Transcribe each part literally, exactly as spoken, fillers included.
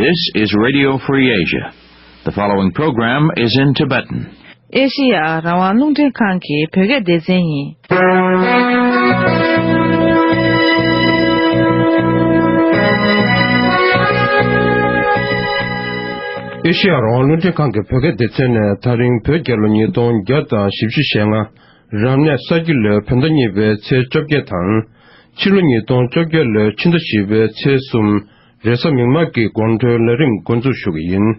This is Radio Free Asia. The following program is in Tibetan. ཨེ་ཤེ་ཡ་རང་དབང་རླུང་འཕྲིན་ཁང་གི་བོད་སྐད་སྡེ་ཚན་ཡིན། ཨེ་ཤེ་ཡ་རང་དབང་རླུང་འཕྲིན་ཁང་གི་བོད་སྐད་སྡེ་ཚན་ནས་ད་རིང་བོད་རྒྱལ་ལོ་ཉིས་སྟོང་བརྒྱ་དང་བཞི་བཅུ་ཞེ་ལྔ། རབ་གནས་ས་ཁྱི་ལོའི་བོད་ཟླ་གཉིས་པའི་ཚེས་བཅོ་བརྒྱད་དང་། ཕྱི་ལོ་ཉིས་སྟོང་བཅོ་བརྒྱད་ལོའི་ཕྱི་ཟླ་བཞི་པའི་ཚེས་གསུམ། རེས་གཟའ་མིག་དམར་གྱི་དགོང་དྲོའི་ལས་རིམ་འགོ་འཛུགས་ཞུ་གི་ཡིན།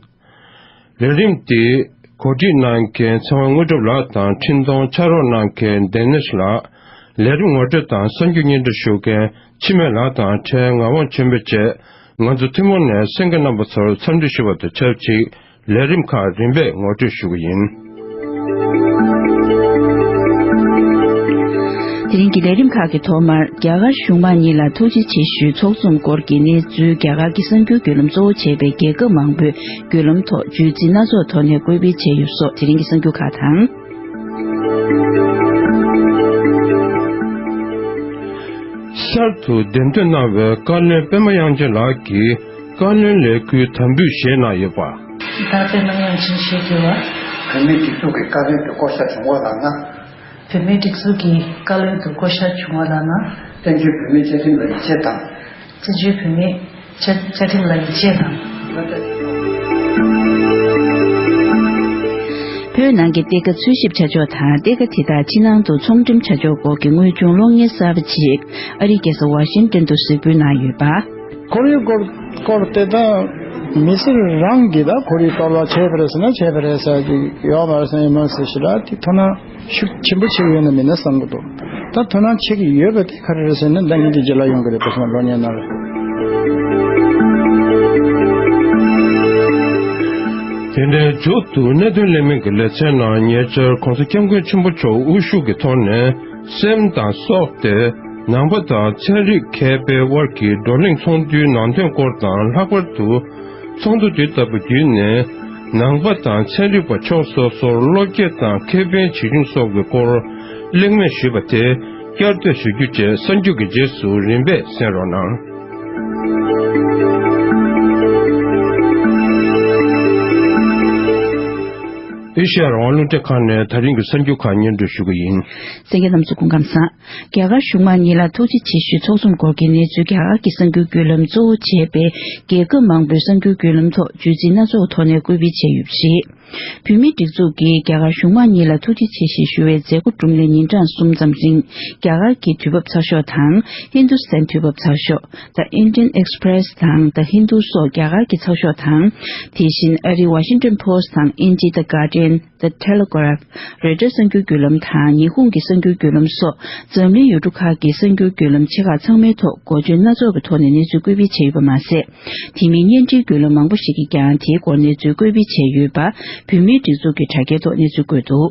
ལས་རིམ་འདི་གོ་སྒྲིག་གནང་མཁན་ཚེ་དབང་དངོས་གྲུབ་ལགས་དང་འཕྲིན་གཏོང་ཕྱག་རོགས་གནང་མཁན་ལྡན་ནེ་ཤི་ལགས། ལས་རིམ་ངོ་སྤྲོད་དང་གསར་འགྱུར་སྙན་སྒྲོན་ཞུ་མཁན་འཆི་མེད་ལགས་དང་འཕྲལ་ངག་དབང་ཆོས་འཕེལ་བཅས། ང་ཚོ་ཐུན་མོང་ནས་གསན་མཁན་རྣམ་པ་ཚོར་འཚམས་འདྲི་ཞུ་བ་དང་ཆབས་ཅིག་ལས་རིམ་ཁག་རིམ་པས་ངོ་སྤྲོད་ཞུ་གི་ཡིན། དེ་རིང་གི་ལས་རིམ་ཁག་གི་ཐོག་མར། རྒྱ་གར་གཞུང་མང་གཉིས་ལ་ཐུགས་རྗེ་ཆེ་ཞུའི་ཚོགས་འཛོམས་སྐོར་གྱི་གནས་ཚུལ། རྒྱ་གར་གྱི་གསར་འགྱུར་བརྒྱུད་ལམ་གཙོ་བོ་བྱས་པའི་རྒྱལ་ཁབ་མང་པོའི་བརྒྱུད་ལམ་ཐོག་བརྗོད་ཚིག་སྣ་ཚོགས་ཐོག་ནས་བཀོད་སྤེལ་བྱས་ཡོད་སོགས་དེ་རིང་གི་གསར་འགྱུར་ཁག་དང་། གསར་དུ་འདེམས་ཐོན་གནང་བའི་བཀའ་བློན་པད་མ་དབྱངས་ཅན་ལགས་ཀྱིས་བཀའ་བློན་ལས་འཁུར་དམ་འབུལ་བཞེས་གནང་ཡོད་པ། ད་པད་མ་དབྱངས་ཅན་ཞེས་བརྗོད་པ། བོད་མིའི་སྒྲིག་འཛུགས་ཀྱི་བཀའ་བློན་དུ་བསྐོ་བཞག་བྱུང་བ་ལགས་ན། བོད་མིའི་སྒྲིག་འཛུགས་ཀྱི་བཀའ་བློན་དུ་བསྐོ་བཞག་བྱུང་བ་ལགས་ན། བཙན་བྱོལ་བོད་མིའི་བཅའ་ཁྲིམས་ལ་ཡིད་ཆེས་དང་། བཙན་བྱོལ་བོད་མིའི་བཅའ་བཅའ་ཁྲིམས་ལ་ཡིད་ཆེས་དང་། བོད་ནང་གི་གཏེར་ཁ་འཚོལ་ཞིབ་བྱ་ཕྱོགས་དང་། གཏེར་ཁ་དེ་དག་ཕྱི་ནང་དུ་ཚོང་འགྲེམས་བྱ་ཕྱོགས་སྐོར་གྱི་དངོས་བྱུང་གློག་བརྙན་གསར་པ་ཅིག་ཨ་རིའི་རྒྱལ་ས་ཝ་ཤིང་ཏོན་དུ་གཟིགས་འབུལ་གནང་ཡོད་པ། ཁོར་ཡུག་སྐོར་སྐོར་དེ་དག་མི་སེར་རང་གིས་ད་ཁོར་ཡུག་གཏོར་བརླག་བྱས་པ་རེད་ཟེར་ན་བྱས་པ་རེད་ཟེར་གྱི་ཡོད་མ་རེད་ཟེར་ཡིན་མ་ཟེར་ཞེ་དྲག་དེ་ཐོག་ན། ཤུགས་ཆེན་པོ་ཆེ་གི་ཡོད་ན་མེད་ན་བསམ་གི་འདུག་ད་དོ་སྣང་ཆེ་གི་ཡོད་པ་དེ་ག་རེ་རེད་ཟེར་ན། ཟླ་ཉིན་དེ་རྗེས་ལ་ཡོང་གི་རེད་པ་སོང་ལོ་ཉན་ན་རེད། དེ་འདྲའི་མཇུག་ཏུ་གནད་དོན་ལས་མི་གི་ལེ་ཚན་ནང་ཉེ་ཆར་གོང་ས་སྐྱབས་མགོན་ཆེན་པོ་མཆོག་དབུ་བཞུགས་ཀྱི་ཐོག་ནས་སེམས་དང་སྲོག་སྟེ་ནང་པ་དང་ཚན་རིག་མཁས་པའི་དབར་གྱི་བགྲོ་གླེང་ཚོགས་འདུའི་ནང་དོན་སྐོར་དང་། ལྷག་པར་དུ་ཚོགས་འདུ་དེ་ལྟ་བུ་བརྒྱུད་ནས། ནང་པ་དང་ཚན་རིག་པ་ཕྱོགས་སོ་སོར་བློ་སྐྱེད་དང་ཁེ་ཕན་ཇི་བྱུང་སོགས་ཀྱི་སྐོར་གླེང་མོལ་ཞུས་པ་དེ་བསྐྱར་ཟློས་ཞུ་རྒྱུ་བཅས་གསར་འགྱུར་གྱི་རྗེས་སུ་རིམ་པས་གསན་རོགས་གནང་། ཨེ་ཤེ་ཡ་རང་དབང་རླུང་འཕྲིན་ཁང་ནས་ད་རིང་གི་གསར་འགྱུར་ཁག་སྙན་སྒྲོན་ཞུ་གི་ཡིན། གསན་མཁན་རྣམ་ཚོ་སྐུ་ཁམས་བཟང་། རྒྱ་གར་གཞུང་མང་གཉིས་ལ་ཐུགས་རྗེ་ཆེ་ཞུའི་ཚོགས་འཛོམས་སྐོར་གྱི་གནས་ཚུལ་རྒྱ་གར་གྱི་གསར་འགྱུར་བརྒྱུད་ལམ་གཙོ་བོ་བྱས་པའི་རྒྱལ་ཁབ་མང་པོའི་གསར་འགྱུར་བརྒྱུད་ལམ་ཐོག་བརྗོད་ཚིག་སྣ་ཚོགས་ཐོག་ནས་བཀོད་སྤེལ་བྱས་ཡོད་པ་རེད། བོད་མིའི་སྒྲིག་འཛུགས་ཀྱིས་རྒྱ་གར་གཞུང་མང་གཉིས་ལ་ཐུགས་རྗེ་ཆེ་ཞེས་ཞུ་བའི་མཛད་སྒོ་སྒྲུབ་ནས་ཉིན་གྲངས་གསུམ་ཙམ་རིང་རྒྱ་གར་གྱི་དུས་བབ་ཚགས་ཤོག་དང་། ཧིན་དུ་སི་ཐན་དུས་བབ་ཚགས་ཤོག The Indian Express དང་The Hindu སོགས་རྒྱ་གར་གྱི་ཚགས་ཤོག་དང་། དེ་བཞིན་ཨ་རིའི་Washington Post དང་ཨིན་ཇིའི་The Guardian། The Telegraph། Reuters གསར་འགྱུར་བརྒྱུད་ལམ་དང་ཉི་ཧོང་གི་གསར་འགྱུར་བརྒྱུད་ལམ་སོགས་འཛམ་གླིང་ཡུལ་གྲུ་ཁག་གི་གསར་འགྱུར་བརྒྱུད་ལམ་ཆེ་ཁག་ཚང་མའི་ཐོག་འགོ་བརྗོད་སྣ་ཚོགས་ཀྱི་ཐོག་ནས་གནས་ཚུལ་བཀོད་སྤེལ་བྱས་ཡོད་པ་མ་ཟད། དེ་མིན་བརྙན་འཕྲིན་བརྒྱུད་ལམ་མང་པོ་ཞིག་གིས་ཀྱང་དེའི་སྐོར་གནས་ཚུལ་བཀོད་སྤེལ་བྱས་ཡོད་པ་བོད་མིའི་སྒྲིག་འཛུགས་ཀྱི་དྲ་རྒྱའི་ཐོག་གནས་ཚུལ་བཀོད་འདུག་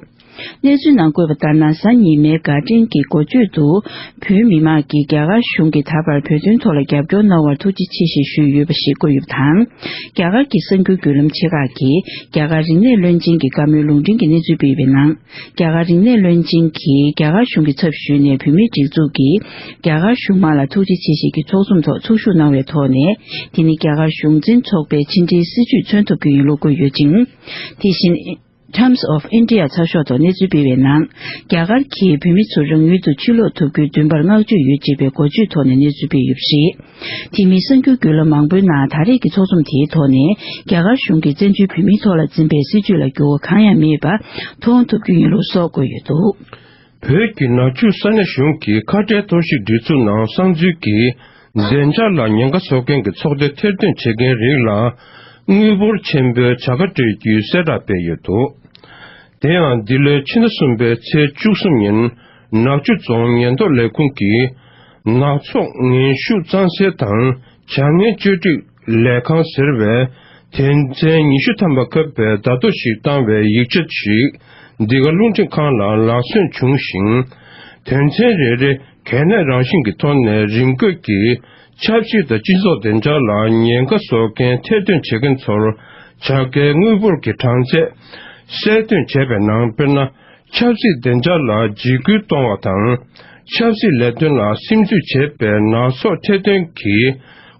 གནས་ཚུལ་ནང་བཀོད་པ་ལྟར་ན། གཟའ་ཉི་མའི་དགའ་སྤྲོའི་འགོ་བརྗོད་དུ། བོད་མི་མང་གིས་རྒྱ་གར་གཞུང་གིས་ད་བར་བོད་དོན་ཐོག་ལ་རྒྱབ་སྐྱོར་གནང་བར་ཐུགས་རྗེ་ཆེ་ཞེས་ཞུས་ཡོད་པ་ཞིག་བཀོད་ཡོད་པ་དང་། རྒྱ་གར་གྱི་གསར་འགྱུར་བརྒྱུད་ལམ་ཆེ་ཁག་གིས་རྒྱ་གར་རིག་གནས་བློན་ཆེན་གྱི་བཀའ་མོལ་ལུང་འདྲེན་གྱི་གནས་ཚུལ་སྤེལ་བའི་ནང་། རྒྱ་གར་རིག་གནས་བློན་ཆེན་གྱིས་རྒྱ་གར་གཞུང་གི་ཚབ་ཞུས་ནས་བོད་མིའི་སྒྲིག་འཛུགས་ཀྱིས་རྒྱ་གར་གཞུང་མང་ལ་ཐུགས་རྗེ་ཆེ་ཞེས་ཀྱི་ཚོགས་འཛོམས་ཐོག་ཚོགས་ཞུགས་གནང་བའི་ཐོག་ནས། དེ་ནི་རྒྱ་གར་གཞུང་འཛིན་ཚོགས་པའི་ཕྱི་འབྲེལ་སྲིད་ཇུས་མཚོན་ཐུབ་རྒྱུ་ཡིན་ལུགས་བཀོད་ཡོད་ཅིང་། དེ་བཞིན། Times of India ཚགས་ཤོག་ཐོག་གནས་ཚུལ་སྤེལ་བའི་ནང་། རྒྱ་གར་གྱིས་བོད་མི་ཚོ་རང་ཡུལ་དུ་ཕྱིར་ལོག་ཐུབ་རྒྱུའི་འདུན་པར་བསྔགས་བརྗོད་ཡོད་ཅེས་པའི་འགོ་བརྗོད་ཐོག་ནས་གནས་ཚུལ་སྤེལ་ཡོད་པ་རེད། དེ་མིན་གསར་འགྱུར་བརྒྱུད་ལམ་མང་པོའི་ནང་ད་རེས་ཀྱི་ཚོགས་འཛོམས་དེའི་ཐོག་ནས་རྒྱ་གར་གཞུང་གིས་བཙན་བྱོལ་བོད་མིའི་ཐོག་ལ་འཛིན་པའི་སྲིད་བྱུས་ལ་འགྱུར་བ་གང་ཡང་མེད་པ་མཐོང་ཐུབ་རྒྱུ་ཡིན་ལུགས་སོགས་བཀོད་ཡོད་འདུག་བོད་ཀྱི་ནག་ཆུ་ས་གནས་གཞུང་གིས་ཁ་བྲལ་གཏོར་བཤིག་སྒྲིག་འཛུགས་ནང་གསང་འཛུལ་གྱིས་བདེ་འཇགས་ལ་ཉེན་ཁ་བཟོ་མཁན་གྱི་ཚོགས་སྡེ་ཐེར་འདོན་བྱེད་མཁན་རིགས་ལ་དངུལ་འབོར་ཆེན་པོའི་བྱ་དགའ་སྤྲོད་རྒྱུའི་གསལ་བསྒྲགས་སྤེལ་ཡོད་འདུག་དེ་ཡང་འདི་ལོའི་ཕྱི་ཟླ་གསུམ་པའི་ཚེས་བཅུ་གསུམ་ཉིན་ནག་ཆུ་རྫོང་ཉེན་རྟོག་ལས་ཁུངས་ཀྱིས་ནག་ཚོགས་ངན་ཤུགས་གཙང་སེལ་དང་བྱ་ངན་བཅོས་སྒྲིག་ལས་ཁང་ཟེར་བས་དོན་ཚན་ཉི་ཤུ་ཐམ་པ་ཁྱབ་པའི་བརྡ་ཐོ་ཞིག་བཏང་བའི་ཡིག་ཆ་ཞིག་འདི་ག་རླུང་འཕྲིན་ཁང་ལ་ལག་སོན་བྱུང་ཞིང་། དོན་ཚན་རེ་རེ་གལ་གནད་རང་བཞིན་གྱི་ཐོག་ནས་རིམ་འགོད་ཀྱིས་ཆབ་སྲིད་དང་སྤྱི་ཚོགས་བདེ་འཇགས་ལ་ཉེན་ཁ་བཟོ་མཁན་ཐེར་འདོན་བྱེད་མཁན་ཚོར་བྱ་དགའི་དངུལ་འབོར་གྱི་གྲངས་ཚད་གསལ་སྟོན་བྱས་པའི་ནང་། དཔེར་ན། ཆབ་སྲིད་བདེ་འཇགས་ལ་འཇིགས་སྐུལ་གཏོང་བ་དང་། ཆབ་སྲིད་ལས་དོན་ལ་སིམ་འཛུལ་བྱེད་པའི་ནག་ཚོགས་ཐེར་འདོན་གྱིས་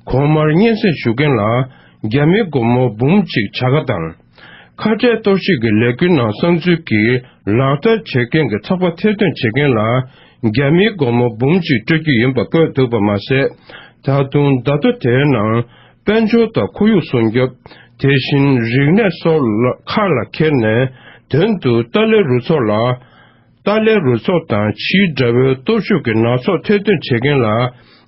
གོང་མར་སྙན་སེང་ཞུ་མཁན་ལ་ རྒྱ་མིའི་སྒོར་མོ་འབུམ་གཅིག་བྱ་དགའ་དང་། ཁ་བྲལ་གཏོར་བཤིག་གི་ལས་འགུལ་ནང་གསང་འཛུལ་གྱིས་ལག་བསྟར་བྱེད་མཁན་གྱི་ཚོགས་པ་ཐེར་འདོན་བྱེད་མཁན་ལ་རྒྱ་མིའི་སྒོར་མོ་འབུམ་གཅིག་སྤྲོད་རྒྱུ་ཡིན་པ་བཀོད་འདུག་པ་མ་ཟད། ད་དུང་བརྡ་ཐོ་དེའི་ནང་། དཔལ་འབྱོར་དང་ཁོར་ཡུག་སྲུང་སྐྱོབ། དེ་བཞིན་རིག་གནས་སོགས་ལ་ཁ་ལ་འཁྱེར་ནས་དོན་དུ་ཏཱ་ལའི་རུ་ཚོགས་ལ། ཏཱ་ལའི་རུ་ཚོགས་དང་ཕྱིའི་དགྲ་བོའི་སྟོབས་ཤུགས་ཀྱི་ནག་ཚོགས་ཐེར་འདོན་བྱེད་མཁན་ལ་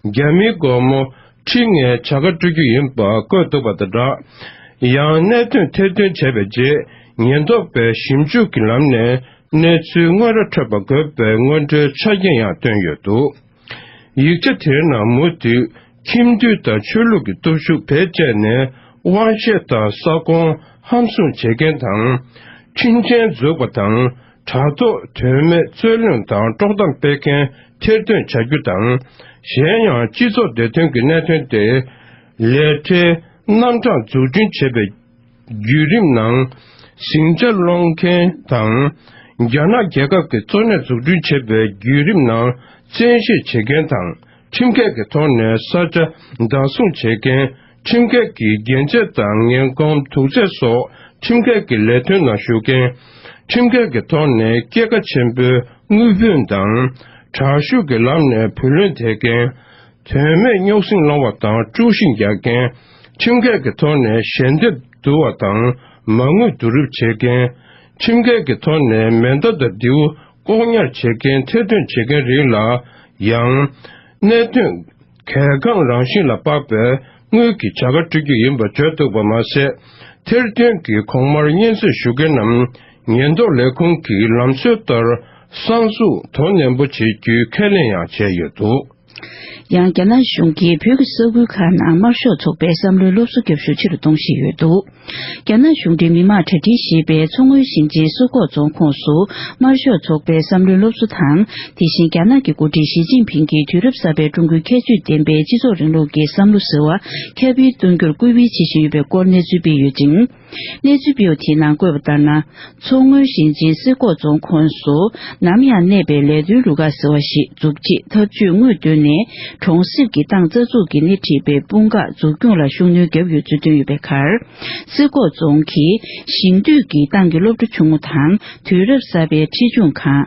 རྒྱ་མིའི་སྒོར་མོ་ཁྲི་ལྔའི་བྱ་དགའ་སྤྲོད་རྒྱུ་ཡིན་པ་བཀོད་འདུག་པ་དང་སྦྲགས། ཡང་གནད་དོན་ཐེར་འདོན་བྱས་པའི་རྗེས་ཉེན་རྟོག་པས་ཞིབ་འཇུག་གི་ལམ་ནས་གནས་ཚུལ་དངོས་ར་འཕྲོད་པ་དགོས་པའི་སྔོན་འགྲོའི་ཆ་རྐྱེན་ཡང་བཏོན་ཡོད་འདུག་ཡིག་ཆ་དེའི་ནང་མུ་མཐུད་ཁྱིམ་དུད་དང་ཆོས་ལུགས་ཀྱི་སྟོབས་ཤུགས་བེད་སྤྱད་ནས་དབང་ཤེད་དང་ས་ཁོངས་ཧམ་བཟུང་བྱེད་མཁན་དང་། ཁྲིམས་ཆེན་འཛུགས་པ་དང་དྲ་ཐོག་དོན་མེད་རྩོད་གླེང་དང་དཀྲོག་གཏམ་སྤེལ་མཁན་ཐེར་འདོན་བྱ་རྒྱུ་དང་། གཞན་ཡང་སྤྱི་ཚོགས་བདེ་དོན་གྱི་གནད་དོན་དེ་ལས་འཕྲོའི་རྣམ་གྲངས་འཛུགས་སྐྲུན་བྱེད་པའི་བརྒྱུད་རིམ་ནང་ཟིང་ཆ་སློང་མཁན་དང་། རྒྱ་ནག་རྒྱལ་ཁབ་ཀྱི་གཙོ་གནད་འཛུགས་སྐྲུན་བྱེད་པའི་བརྒྱུད་རིམ་ནང་བཙན་ཤེད་བྱེད་མཁན་དང་། ཁྲིམས་འགལ་གྱི་ཐོག་ནས་ས་ཆ་བདག་བཟུང་བྱེད་མཁན། ཁྲིམས་འགལ་གྱི་རྒྱན་ཆ་དང་ངན་གོམས་དུག་རྫས་སོགས་ཁྲིམས་འགལ་གྱི་ལས་དོན་ནང་ཞུགས་མཁན། ཁྲིམས་འགལ་གྱི་ཐོག་ནས་སྐྱེད་ཀ་ཆེན་པོའི་དངུལ་བུན་དང་། དྲག་ཤུགས་ཀྱི་ལམ་ནས་བུ་ལོན་འདེད་མཁན། དོན་མེད་རྙོག་ཟིང་སློང་བ་དང་དཀྲུག་ཤིང་རྒྱག་མཁན། ཁྲིམས་འགལ་གྱི་ཐོག་ནས་ཞལ་འདེབས་བསྡུ་བ་དང་མ་དངུལ་བསྡུ་རུབ་བྱེད་མཁན། ཁྲིམས་འགལ་གྱི་ཐོག་ནས་མེ་མདའ་དང་མདེའུ་ལྐོག་ཉར་བྱེད་མཁན་ཐེར་འདོན་བྱེད་མཁན་རིགས་ལ་ཡང་། གནད་དོན་གལ་འགངས་རང་བཞིན་ལ་དཔག་པའི་དངུལ་གྱི་བྱ་དགའ་སྤྲོད་རྒྱུ་ཡིན་པ་བརྗོད་འདུག་པ་མ་ཟད། ཐེར་འདོན་གྱི་གོང་མར་སྙན་སེང་ཞུ་མཁན་ནམ་ཉེན་རྟོག་ལས་ཁུངས་ཀྱི་ལམ་སྲོལ་ལྟར་གསང་གཟུགས་དོ་ནན་པོ་བྱེད་རྒྱུའི་ཁས་ལེན་ཡང་བྱས་ཡོད་འདུག་ཡང་རྒྱ་ནག་གཞུང་གིས་བོད་ཀྱི་ས་ཁུལ་ཁག་ནང་དམར་ཤོག་ཚོགས་པའི་བསམ་བློའི་སློབ་གསོ་བརྒྱབ་ཤུགས་ཆེ་རུ་གཏོང་བཞིན་ཡོད་འདུག་རྒྱ་ནག་གཞུང་འབྲེལ་མི་མང་གྲ་སྒྲིག་ཞེས་པའི་མཚོ་སྔོན་ཞིང་ཆེན་སུའུ་ཀོག་རྫོང་ཁོངས་སུ་དམར་ཤོག་ཚོགས་པའི་བསམ་བློའི་སློབ་གསོ་དང་། དེ་བཞིན་རྒྱ་ནག་གི་འགོ་ཁྲིད་ཞི་ཅིན་ཕིང་གིས་དུས་རབས་གསར་པའི་ཀྲུང་གོའི་ཁྱད་ཆོས་ལྡན་པའི་སྤྱི་ཚོགས་རིང་ལུགས་ཀྱི་བསམ་བློ་ཟེར་བ་ཁྱབ་སྤེལ་གཏོང་རྒྱུར་སྐུལ་སྤེལ་བྱེད་བཞིན་ཡོད་པའི་སྐོར་གནས་ཚུལ་སྤེལ་ཡོད་ཅིང་། གནས་ཚུལ་སྤེལ་བ་དེའི་ནང་བཀོད་པ་ལྟར་ན། མཚོ་སྔོན་ཞིང་ཆེན་སུའུ་ཀོག་རྫོང་ཁོངས་སུ་ནམ་ཡང་གནས་པའི་ལས་དོན་རུ་ཁག་ཟེར་བ་ཞིག་འཛུགས་རྗེས་འཐབ་ཇུས་དངོས་བཏོན་ནས་གྲོང་གསེབ་ཀྱི་ཏང་རྩ་འཛུགས་ཀྱིས་སྣེ་ཁྲིད་པའི་དཔུང་ཁག་འཛུགས་སྐྱོང་ལ་ཤུགས་སྣོན་བརྒྱབ་ཡོད་ཚུལ་བཏོན་ཡོད་པའི་ཁར། སུའུ་ཀོག་རྫོང་གིས་ཞིང་དུད་ཀྱི་ཏང་གི་སློབ་གྲྭ་ཆུང་ངུ་དང་དུས་རབས་གསར་པའི་ཁྲིད་སྦྱོང་ཁང་།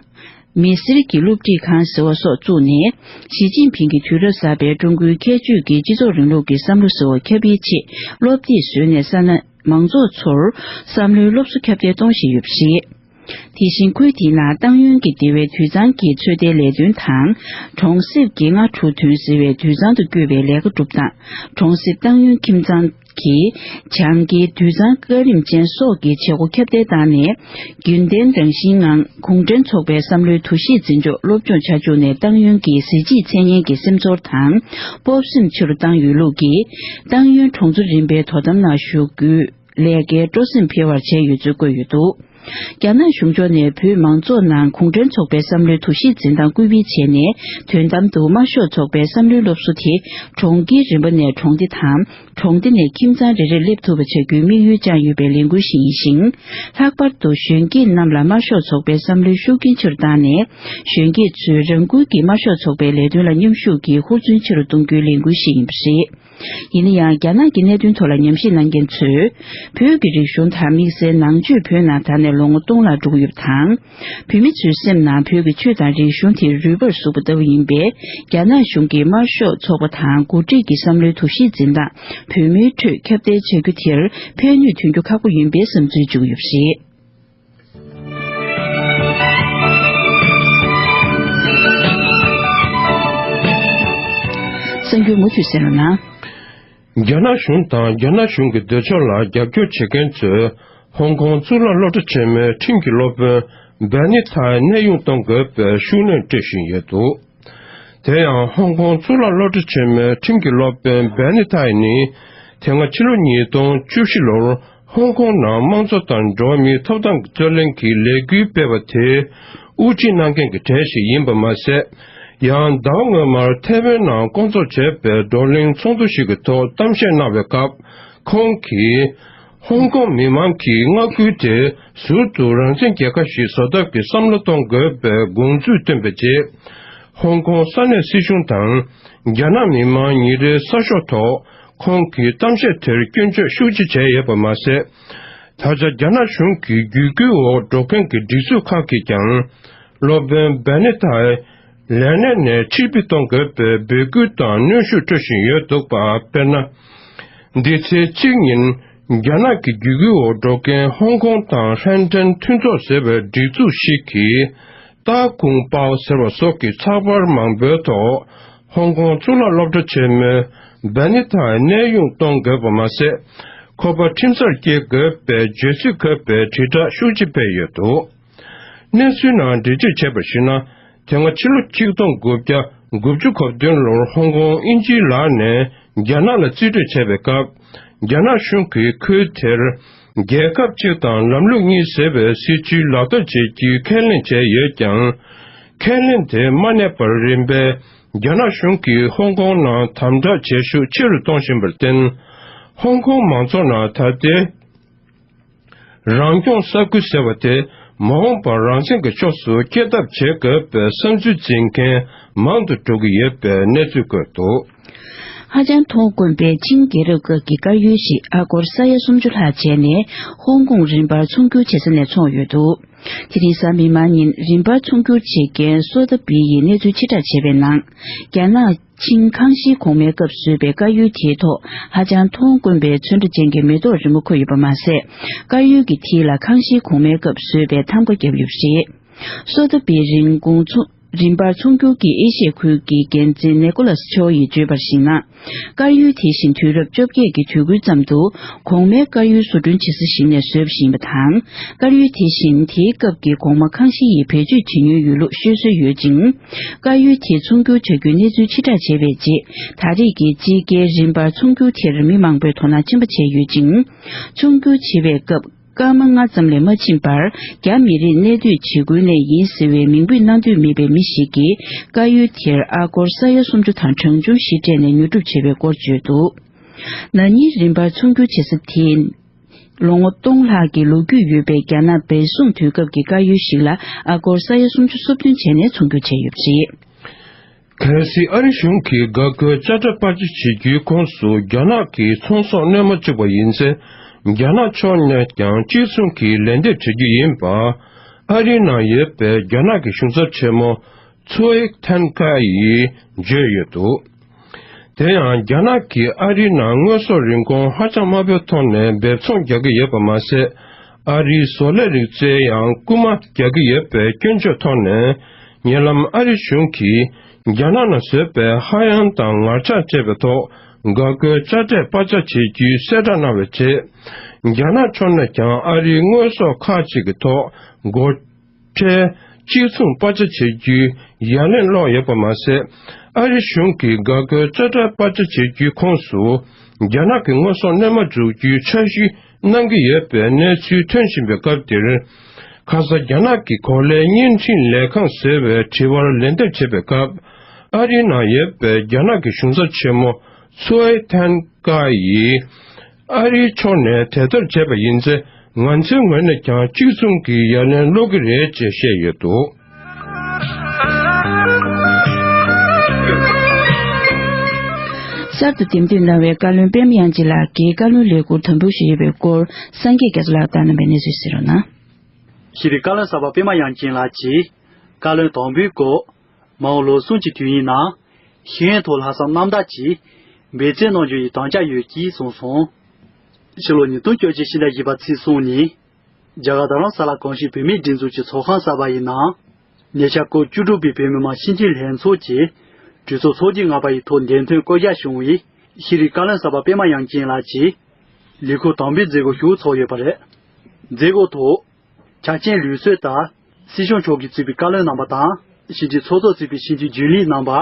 མི་སེར་གྱི་སློབ་ཁྲིད་ཁང་ཟེར་བ་སོགས་བཙུགས་ནས། ཞི་ཅིན་ཕིང་གིས་དུས་རབས་གསར་པའི་ཀྲུང་གོའི་ཁྱད་ཆོས་ཀྱི་སྤྱི་ཚོགས་རིང་ལུགས་ཀྱི་བསམ་བློ་ཟེར་བ་ཁྱབ་སྤེལ་ཆེད་སློབ་དེབ་བཟོས་ནས་ས་གནས་མང་ཚོགས་ཚོར་བསམ་བློའི་སློབ་གསོ་ཁྱབ་གདལ་གཏོང་བཞིན་ཡོད་པ་རེད། དེ་བཞིན་ཁུལ་དེའི་ནང་ཏང་ཡོན་གྱི་སྡེ་བའི་དུད་ཚང་གི་ཚོད་ལྟའི་ལས་དོན་དང་། གྲོང་གསེབ་ཀྱི་རྔ་འཕྲུལ་ཐོན་ཟེར་བའི་དུད་ཚང་དུ་བསྐྱོད་པའི་ལས་ཀ་སྒྲུབ་སྟངས། གྲོང་གསེབ་ཏང་ཡོན་ཁྱིམ་ཚང་གི་བྱང་གི་དུད་ཚང་བཀའ་རིམ་ཅན་སོགས་ཀྱི་བྱེད་སྒོ་ཁྱབ་གདལ་བཏང་ནས། རྒྱུན་ལྡན་རང་བཞིན་ངང་གུང་ཁྲན་ཚོགས་པའི་བསམ་བློའི་འདུ་ཤེས་འཛིན་ཕྱོགས་སློབ་སྦྱོང་བྱ་བཅུག་ནས་ཏང་ཡོན་གྱི་གཟི་བརྗིད་འཚོལ་སྙེག་གི་སེམས་ཚོར་དང་སྤོབས་སེམས་ཆེ་རུ་བཏང་ཡོད་ལུགས་ཀྱིས། ཏང་ཡོན་གྲོང་ཚོ་རིམ་པའི་དོ་དམ་ནང་ཞུགས་རྒྱུའི་ལས་ཀའི་སྤྲོ་སེམས་འཕེལ་བར་བྱས་ཡོད་ཚུལ་བཀོད་ཡོད་འདུག་རྒྱ་ནག་གཞུང་ཕྱོགས་ནས་བོད་མང་ཚོགས་ནང་གུང་ཁྲན་ཚོགས་པའི་བསམ་བློའི་འདུ་ཤེས་འཛིན་སྟངས་སྐུལ་སྤེལ་བྱས་ནས། དོན་དམ་དུ་དམར་ཤོག་ཚོགས་པའི་བསམ་བློའི་སློབ་གསོ་དེ་གྲོང་ཁྱེར་རིམ་པ་ནས་གྲོང་སྡེ་དང་། གྲོང་སྡེ་ནས་ཁྱིམ་ཚང་རེ་རེར་སླེབས་ཐུབ་པ་བྱ་རྒྱུའི་དམིགས་ཡུལ་བཅངས་ཡོད་པའི་ལས་འགུལ་ཞིག་ཡིན་ཞིང་། ལྷག་པར་དུ་གཞོན་སྐྱེས་རྣམས་ལ་དམར་ཤོག་ཚོགས་པའི་བསམ་བློའི་ཤུགས་རྐྱེན་ཆེ་རུ་བཏང་ནས། གཞོན་སྐྱེས་ཚོས་རང་འགུལ་གྱིས་དམར་ཤོག་ཚོགས་པའི་ལས་དོན་ལ་མཉམ་ཞུགས་ཀྱིས་ཧུར་བརྩོན་ཆེ་རུ་གཏོང་རྒྱུའི་ལས་འགུལ་ཞིག་ཡིན་པ་རེད། ཡིན་ན་ཡང་། རྒྱ་ནག་གི་གནད་དོན་ཐོག་ལ་ཉམས་ཞིབ་གནང་མཁན་ཚོས། བོད་ཀྱི་རིག་གཞུང་དང་དམིགས་བསལ་ནང་ཆོས་བོད་ནང་དར་ནས་ལོ་ངོ་སྟོང་ལྷག་འགྲོ་གི་ཡོད་པ་དང་། བོད་མི་ཚོའི་སེམས་ནང་བོད་ཀྱི་ཆོས་དང་རིག་གཞུང་དེ་རུས་པར་ཟུག་པ་ལྟ་བུ་ཡིན་པས། རྒྱ་ནག་གཞུང་གིས་དམར་ཤོག་ཚོགས་པ་དང་འགོ་ཁྲིད་ཀྱི་བསམ་བློའི་འདུ་ཤེས་འཛིན་སྟངས་བོད་མིའི་ཁྲོད་ཁྱབ་གདལ་བྱ་རྒྱུ་དེར་ཕན་ནུས་ཐོན་རྒྱུ་ཁག་པོ་ཡིན་པའི་བསམ་ཚུལ་བརྗོད་ཀྱི་ཡོད་པ་རེད། གསར་འགྱུར་མུ་མཐུད་གསན་རོགས་གནང་། རྒྱ་ནག་གཞུང་དང་རྒྱ་ནག་གཞུང་གི་འདོད་ཕྱོགས་ལ་རྒྱབ་སྐྱོར་བྱེད་མཁན་ཚོས་ཧོང་ཀོང་གཙུག་ལག་སློབ་གྲྭ་ཆེན་མོའི་ཁྲིམས་ཀྱི་སློབ་དཔོན་བྷེ་ནི་ཐའི་གནས་དབྱུང་གཏོང་དགོས་པའི་ཤུགས་སྣོན་སྤྲོད་བཞིན་ཡོད་འདུག་དེ་ཡང་ཧོང་ཀོང་གཙུག་ལག་སློབ་གྲྭ་ཆེན་མོའི་ཁྲིམས་ཀྱི་སློབ་དཔོན་བྷེ་ནི་ཐའི་ནི། དེ་སྔ་ཕྱི་ལོ་ཉིས་སྟོང་བཅུ་བཞི་ལོར་ཧོང་ཀོང་ནང་དམངས་གཙོ་དང་འགྲོ་བ་མིའི་ཐོབ་ཐང་གི་རྩོད་ལེན་གྱི་ལས་འགུལ་སྤེལ་བ་དེ་དབུ་ཁྲིད་གནང་མཁན་གྱི་གྲས་ཤིག་ཡིན་པ་མ་ཟད། ཡང་ཟླ་བ་སྔོན་མར་ཐའེ་ཝན་ནང་བསྐོང་ཚོགས་བྱས་པའི་བགྲོ་གླེང་ཚོགས་འདུ་ཞིག་གི་ཐོག་གཏམ་བཤད་གནང་བའི་སྐབས། ཁོང་གིས། ཧོང་ཀོང་མི་མང་གི་མངའ་ཁུལ་དེ་ཟུར་དུ་རང་བཙན་རྒྱལ་ཁབ་ཞིག་བཟོ་ཐབས་ཀྱི་བསམ་བློ་གཏོང་དགོས་པའི་དགོངས་ཚུལ་བཏོན་པའི་རྗེས། ཧོང་ཀོང་ས་གནས་སྲིད་གཞུང་དང་། རྒྱ་ནག་མི་མང་ཉིན་རེའི་གསར་ཤོག་ཐོག་ཁོང་གིས་གཏམ་བཤད་དེར་སྐྱོན་བརྗོད་ཤུགས་ཆེ་བྱས་ཡོད་པ་མ་ཟད། ད་ཆ་རྒྱ་ནག་གཞུང་གི་བརྒྱུད་སྐུལ་འོག་འགྲོ་མཁན་གྱི་སྒྲིག་འཛུགས་ཁག་གིས་ཀྱང་། སློབ་དཔོན་བེ་ནི་ཐའི་ལས་གནས་ནས་ཕྱིར་འབུད་གཏོང་དགོས་པའི་འབོད་སྐུལ་དང་གནོན་ཤུགས་སྤྲོད་བཞིན་ཡོད་འདུག་པ། དཔེར་ན། འདི་ཚེས་གཅིག་ཉིན། རྒྱ་ནག་གི་བརྒྱུད་སྐུལ་འོག་འགྲོ་མཁན་ཧོང་ཀོང་དང་ཧྲེན་ཀྲེན་མཐུན་ཚོགས་ཟེར་བའི་སྒྲིག་འཛུགས་ཤིག་གིས། ཏཱ་ཀུང་པའོ་ཟེར་བ་སོགས་ཀྱི་ཚགས་པར་མང་པོའི་ཐོག་ཧོང་ཀོང་གཙུག་ལག་སློབ་གྲྭ་ཆེན་མོའི་བེ་ནི་ཐའི་གནས་དབྱུང་གཏོང་དགོས་པ་མ་ཟད། ཁོ་པ་ཁྲིམས་སར་སྐྱེལ་དགོས་པའི་བརྗོད་ཚིག་འཁོད་པའི་དྲིལ་བསྒྲགས་ཤུགས་ཆེ་སྤེལ་ཡོད་འདུག་གནས་ཚུལ་ནང་འགྲེལ་བརྗོད་བྱས་པར་གཞིགས་ན། དེ་སྔ་ཕྱི་ལོ་གཅིག་སྟོང་དགུ་བརྒྱ་དགུ་བཅུ་གོ་བདུན་ལོར་ཧོང་ཀོང་དབྱིན་ཇིའི་ལག་ནས་རྒྱ་ནག་ལ་རྩིས་སྤྲོད་བྱས་པའི་སྐབས། རྒྱ་ནག་གཞུང་གིས་ཁུལ་དེར་རྒྱལ་ཁབ་གཅིག་དང་ལམ་ལུགས་གཉིས་ཟེར་བའི་སྲིད་ཇུས་ལག་བསྟར་བྱེད་རྒྱུའི་ཁས་ལེན་བྱས་ཡོད་ཀྱང་། ཁས་ལེན་དེ་མ་གནས་པར་རིམ་པས་རྒྱ་ནག་གཞུང་གིས་ཧོང་ཀོང་ནང་དམ་དྲག་བྱེད་ཤུགས་ཆེ་རུ་གཏོང་བཞིན་པར་བརྟེན། ཧོང་ཀོང་མང་ཚོགས་ནང་ད་ལྟའི། རང་སྐྱོང་ས་ཁུལ་ཟེར་བ་དེ་མ་འོངས་པར་རང་བཙན་གྱི་ཕྱོགས་སུ་སྐྱེལ་ཐབས་བྱེད་དགོས་པའི་བསམ་ཚུལ་འཛིན་མཁན་མང་དུ་འགྲོ་གི་ཡོད་པའི་གནས་ཚུལ་བཀོད་འདུག་ཧ་ཅང་མཐོང་དཀོན་པའི་ཆིང་རྒྱལ་རབས་སྐབས་ཀྱི་དཀར་ཡོལ་ཞིག་ཨ་སྒོར་ས་ཡ་སུམ་ཅུ་ལྷག་བྱས་ནས་ཧོང་ཀོང་རིམ་པར་ཚོང་སྒྱུར་བྱེད་ས་ནས་འཚོང་ཡོད་འདུག་དེ་རིང་གཟའ་མིག་དམར་ཉིན་རིམ་པར་ཚོང་སྒྱུར་བྱེད་མཁན་སོ་ཏ་པི་ཡིས་གནས་ཚུལ་ཕྱིར་བསྒྲགས་བྱས་པའི་ནང་། རྒྱ་ནག་ཆིང་ཁང་ཤིའི་གོང་མའི་སྐབས་བཟོས་པའི་དཀར་ཡོལ་དེའི་ཐོག་ཧ་ཅང་མཐོང་དཀོན་པའི་ཚོན་ཁྲ་ཅན་གྱི་མེ་ཏོག་རི་མོ་འཁོད་ཡོད་པ་མ་ཟད། དཀར་ཡོལ་གྱི་མཐིལ་ལ་ཁང་ཤིའི་གོང་མའི་སྐབས་བཟོས་པའི་ཐམ་ཀ་བརྒྱབ་ཡོད་པ་རེད། སོ་ཏ་པི་རིན་གོང་ཚོང་རིམ་པར་ཚོང་སྒྱུར་གྱི་ཨེ་ཤི་ཡ་ཁུལ་གྱི་འགན་འཛིན་ནེ་ཀོ་ལཱས་ཆོ་ཡིས་བརྗོད་པར་གཞིགས་ན། དཀར་ཡོལ་དེ་བཞིན་དུས་རབས་བཅོ་བརྒྱད་ཀྱི་དུས་འགོའི་ཙམ་དུ་གོང་མའི་དཀར་ཡོལ་བཟོ་སྐྲུན་བྱེད་ས་ཞིག་ནས་བཟོས་པ་ཞིག་ཡིན་པ་དང་། དཀར་ཡོལ་དེ་བཞིན་དེའི་སྐབས་ཀྱི་གོང་མ་ཁང་ཤི་ཡིས་བེད་སྤྱོད་བྱེད་མྱོང་ཡོད་ལུགས་ཤོད་སྲོལ་ཡོད་ཅིང་། དཀར་ཡོལ་དེ་ཚོང་སྒྱུར་བྱ་རྒྱུའི་གནས་ཚུལ་ཕྱིར་བསྒྲགས་བྱས་པའི་རྗེས། ད་རེས་ཀྱི་དཔྱིད་ཀའི་རིམ་པར་ཚོང་སྒྱུར་དེར་མི་མང་པོས་དོ་སྣང་ཆེན་པོ་བྱས་ཡོད་ཅིང་། ཚོང་སྒྱུར་བྱེད་པའི་སྐབས། སྐར་མ་ལྔ་ཙམ་ལས་མ་ཕྱིན་པར། རྒྱ་མི་རིགས་གནས་སྡོད་བྱེད་ཁུལ་ནས་ཡིན་ཟེར་བའི་མིང་འབོད་གནང་འདོད་མེད་པའི་མི་ཞིག་གིས། དཀར་ཡོལ་དེར་ཨ་སྒོར་ས་ཡ་སུམ་ཅུ་དང་གྲངས་ཆུང་ཞིག་སྤྲད་ནས་ཉོ་སྒྲུབ་བྱས་པའི་སྐོར་བརྗོད་འདུག་ན་ནིང་རིམ་པར་ཚོང་སྒྱུར་བྱེད་ས་དེས། ལོ་ངོ་སྟོང་ལྷག་གི་ལོ་རྒྱུས་ཡོད་པའི་རྒྱ་ནག་བལ་ཟུང་དུས་སྐབས་ཀྱི་དཀར་ཡོལ་ཞིག་ལ་ཨ་སྒོར་ས་ཡ་སུམ་ཅུ་སོ་བདུན་བྱས་ནས་ཚོང་སྒྱུར་བྱས་ཡོད་པ་རེད། གལ་སྲིད་ཨ་རི་གཞུང་གིས་འགག་སྒོའི་དཔྱ་ཁྲལ་སྤར་ཆ་བྱེད་རྒྱུའི་ཁོངས་སུ་རྒྱ་ནག་གི་ཚོང་ཟོག་སྣོན་མ་བཅུག་པ་ཡིན་ཚེ། རྒྱ་ནག་ཕྱོགས་ནས་ཀྱང་གཅིག་མཚུངས་ཀྱི་ལན་འདེབས་བྱེད་རྒྱུ་ཡིན་པ། ཨ་རིའི་ནང་ཡོད་པའི་རྒྱ་ནག་གི་གཞུང་ཚབ་ཆེན་མོ་ཚོའེ་ཐན་ཀ་ཡིས་བརྗོད་ཡོད་འདུག་དེ་ཡང་རྒྱ་ནག་གིས་ཨ་རིའི་ནང་དངོས་ཟོག་རིན་གོང་ཧ་ཅང་དམའ་པོའི་ཐོག་ནས་འབེབས་ཚོང་རྒྱག་གི་ཡོད་པ་མ་ཟད། ཨ་རིའི་བཟོ་ལས་རིག་རྩལ་ཡང་རྐུ་མ་རྒྱག་གི་ཡོད་པའི་སྐྱོན་བརྗོད་ཐོག་ནས། ཉེ་ལམ་ཨ་རི་གཞུང་གིས་རྒྱ་ནག་ནང་བཟོས་པའི་ཧ་ཡང་དང་ངར་ལྕགས་བཅས་པའི་ཐོག་འགག་སྒོའི་དཔྱ་ཁྲལ་སྤར་ཆ་བྱེད་རྒྱུའི་གསལ་བསྒྲགས་གནང་བའི་རྗེས། རྒྱ་ནག་ཕྱོགས་ནས་ཀྱང་ཨ་རིའི་དངོས་ཟོག་ཁག་ཅིག་གི་ཐོག་སྒོ་ཁྲལ་གཅིག་མཚུངས་སྤར་ཆ་བྱེད་རྒྱུའི་ཡ་ལན་སློག་ཡོད་པ་མ་ཟད། ཨ་རི་གཞུང་གིས་འགག་སྒོའི་དཔྱ་ཁྲལ་སྤར་ཆ་བྱེད་རྒྱུའི་ཁོངས་སུ། རྒྱ་ནག་གི་དངོས་ཟོག་སྣོན་མ་འཛུགས་རྒྱུའི་འཆར་གཞི་གནང་གི་ཡོད་པའི་གནས་ཚུལ་ཐོན་བཞིན་པའི་སྐབས་འདིར། ཁ་ས་རྒྱ་ནག་གི་གོ་ལའི་བརྙན་འཕྲིན་ལས་ཁང་ཟེར་བའི་དྲི་བར་ལན་འདེབས་བྱེད་པའི་སྐབས། ཨ་རིའི་ནང་ཡོད་པའི་རྒྱ་ནག་གི་གཞུང་ཚབ་ཆེན་མོ་ཚོའེ་ཐན་ཀ་ཡིས། ཨ་རིའི་ཕྱོགས་ནས་དེ་ལྟར་བྱས་པ་ཡིན་ཚེ། ང་ཚོའི་ངོས་ནས་ཀྱང་གཅིག་མཚུངས་ཀྱི་ཡ་ལན་སློག་གི་རེད་ཅེས་བཤད་ཡོད་འདུག་གསར་དུ་འདེམས་ཐོན་གནང་བའི་བཀའ་བློན་པད་མ་དབྱངས་ཅན་ལགས་ཀྱིས་བཀའ་བློན་ལས་འཁུར་དམ་འབུལ་ཞུས་ཡོད་པའི་སྐོར། སངས་རྒྱས་རྒྱ་མཚོ་ལགས་བཏང་གནང་བའི་གནས་ཚུལ་གསན་རོགས་གནང་། ཤེས་རིག་བཀའ་བློན་གསར་པ་པད་མ་དབྱངས་ཅན་ལགས་ཀྱིས་བཀའ་བློན་དམ་འབུལ་སྐོར། མ་འོངས་ལོ་གསུམ་གྱི་དུས་ཡུན་ནང་། ཤེས་ཡོན་ཐོག་ལྷག་བསམ་རྣམ་དག་གིས་འབད་བརྩོན་གནང་རྒྱུ་ཡི་དམ་བཅའ་ཡོད་ཅེས་གསུངས་སོང་། ཕྱི་ལོ་ཉིས་སྟོང་བཅོ་བརྒྱད་ཕྱི་ཟླ་བཞི་པ་ཚེས་གསུམ་ཉིན། རྒྱ་གར་རྡ་རམ་ས་ལ་གངས་ཤིང་བུད་མེད་སྒྲིག་འཛུགས་ཀྱི་ཚོགས་ཁང་གསར་པ་ཡི་ནང་། ཉེ་ཆར་སྐོར་བཅུ་དྲུག་པའི་བོད་མི་མང་སྤྱི་འཐུས་ལྷན་ཚོགས་ཀྱི་གྲོས་ཚོགས་ཚོགས་དུས་ལྔ་པ་ཡི་ཐོག་འདེམས་ཐོན་བསྐོ་གཞག་བྱུང་བའི་ཤེས་རིག་བཀའ་བློན་གསར་པ་པད་མ་དབྱངས་ཅན་ལགས་ཀྱིས་ལས་ཁུངས་དམ་འབུལ་མཛད་སྒོ་ཞུ་ཚོགས་ཡོད་པ་རེད། མཛད་སྒོའི་ཐོག་ཆ་རྐྱེན་ལུགས་སྲོལ་ལྟར། སྲིད་སྐྱོང་མཆོག་གིས་གཙོས་པའི་བཀའ་བློན་རྣམ་པ་དང་། ཕྱི་འཐུས་ཚོགས་གཙོས་གཙོས་པའི་ཕྱི་འཐུས་རྒྱུན་ལས་རྣམ་པ།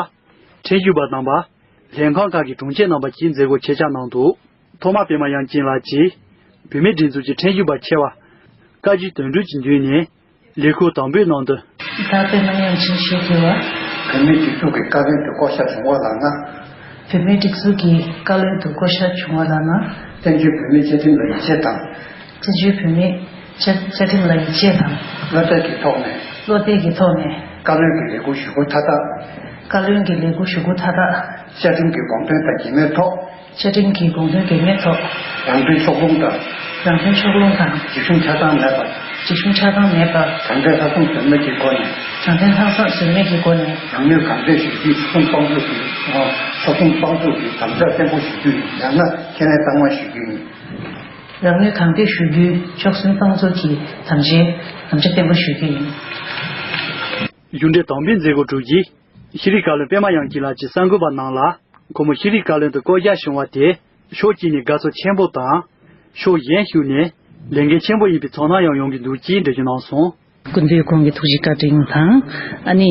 ཁྲིམས་ཞིབ་པ་རྣམ་པ། ལྷན་ཁང་ཁག་གི་དྲུང་ཆེ་རྣམ་པ་བཅས་མཛད་སྒོར་ཆེད་བཅར་གནང་འདུག་ཐོག་མར་པད་མ་དབྱངས་ཅན་ལགས་ཀྱིས། བུད་མེད་སྒྲིག་འཛུགས་ཀྱི་ཁྲིམས་ཞིབ་པ་ཆེ་བ། བཀའ་བརྒྱུད་དོན་གྲུབ་ཀྱི་མདུན་ནས། ལས་ཁུངས་དམ་འབུལ་གནང་དོན། ད་པད་མ་དབྱངས་ཅན་ཞུ་དགོས་པ། བུད་མེད་སྒྲིག་འཛུགས་ཀྱི་བཀའ་བློན་དུ་བསྐོ་གཞག་བྱུང་བ་ལགས་ན། བུད་མེད་སྒྲིག་འཛུགས་ཀྱི་བཀའ་བློན་དུ་བསྐོ་གཞག་བྱུང་བ་ལགས་ན། བཙན་བྱོལ་བོད་མིའི་བཅའ་ཁྲིམས་ལ་ཡིད་ཆེས་དང་། བཙན་བྱོལ་བོད་མིའི་བཅའ་བཅའ་ཁྲིམས་ལ་ཡིད་ཆེས་དང་། བློ་གཏད་ཀྱི་ཐོག་ནས། བློ་གཏད་ཀྱི་ཐོག་ནས། བཀའ་བློན་གྱི་ལས་འཁུར་ཞུ་སྒོ་མཐའ་དག་བཀའ་བློན་གྱི་ལས་འཁུར་ཞུ་སྒོ་མཐའ་དག་བཅའ་ཁྲིམས་ཀྱི་དགོངས་དོན་དང་འགལ་མེད་ཐོག་བཅའ་ཁྲིམས་ཀྱི་དགོངས་དོན་འགལ་མེད་ཐོག་རང་དོན་ཕྱོགས་ལྷུང་དང་། རང་དོན་ཕྱོགས་ལྷུང་དང་། རྗེས་ཤུལ་ཆ་ཚང་མེད་པར། རྗེས་ཤུལ་ཆ་ཚང་མེད་པར། དྲང་བདེན་ལྷག་བསམ་ཟོལ་མེད་ཀྱི་སྒོ་ནས། དྲང་བདེན་ལྷག་བསམ་ཟོལ་མེད་ཀྱི་སྒོ་ནས། རང་ནུས་གང་ཐོན་ཞུ་རྒྱུའི་ཕྱོགས་སྡོམ་དཔང་བཙུགས་ཀྱིས། ཕྱོགས་སྡོམ་དཔང་བཙུགས་ཀྱིས་དམ་བཅའ་བརྟན་པོ་ཞུ་རྒྱུ་ཡིན། ཡང་ན་ཁས་ལེན་གཏང་མ་ཞུ་རྒྱུ་ཡིན། རང་ནུས་གང་ཐོན་ཞུ་རྒྱུའི་ཕྱོགས་སྡོམ་དཔང་བཙུགས་ཀྱིས་དམ་བཅའ་དམ་བཅའ་བརྟན་པོ་ཞུ་རྒྱུ་ཡིན། གཞུང་འབྲེལ་དམ་འབུལ་མཛད་སྒོ་གྲུབ་རྗེས། ཤེས་རིག་བཀའ་བློན་པད་མ་དབྱངས་སྐྱིད་ལགས་ཀྱིས་གསར་འགོད་པ་རྣམས་ལ། ཁོ་མོ་ཤེས་རིག་བཀའ་བློན་དུ་བསྐོ་གཞག་བྱུང་བ་དེ། ཕྱོགས་གཅིག་ནས་དགའ་ཚོར་ཆེན་པོ་དང་། ཕྱོགས་གཞན་ཞིག་ནས་ལས་འགན་ཆེན་པོ་ཡིན་པའི་ཚོར་སྣང་ཡང་ཡོང་གི་འདུག་ཅེས་འགྲེལ་བརྗོད་གནང་སོང་། སྐུ་མདུན་ཁོང་གི་ཐུགས་རྗེ་བཀའ་དྲིན་དང་། ཨ་ནི་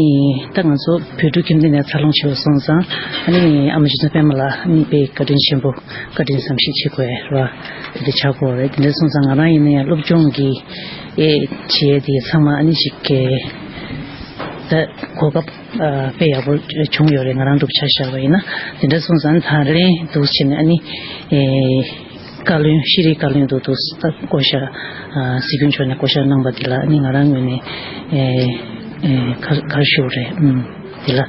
ད་ང་ཚོ་བོད་ཕྲུག་ཁྱིམ་སྡེ་ནས་འཚར་ལོངས་བྱས་པ་སོང་ཙང་། ཨ་ནི་ཨ་མ་རྗེ་བཙུན་པད་མ་ལགས་ཨ་ནི་དཔེ་བཀའ་དྲིན་ཆེན་པོ། བཀའ་དྲིན་བསམ་ཤེས་བྱེད་དགོས་ར། དེ་འདྲ་ཆགས་ཀྱི་ཡོད་རེད། དེ་འདྲ་སོང་ཙང་ང་རང་ཡིན་ན་ཡང་སློབ་སྦྱོང་གི་ཨེ་བྱེད་ཡས་དེ་ཚང་མ་ཨ་ནི་ཞིག་གི་ད་གོ་སྐབས་ཨ་དཔེ་ཡག་པོ་བྱུང་ཡོད་རེད། ང་རང་སྒྲུབ་ཆ་བཞག་པ་ཡིན་ན། དེ་འདྲ་སོང་ཙང་ད་རིང་འདུག་བྱས་ནས་ཨ་ནི་ཨེ་བཀའ་བློན། ཤེས་རིག་བཀའ་བློན་དུ་དུ་ད་བསྐོ་བཞག་ཨ་སྲིད་སྐྱོང་མཆོག་ནས་བསྐོ་བཞག་གནང་པ་དེ་ལ་ཨ་ནི་ང་རང་ངོས་ནས་ཨེ་ཨེ་ག་ག་རེ་ཞུ་དགོས་རེད། ཨུམ། དེ་ལ་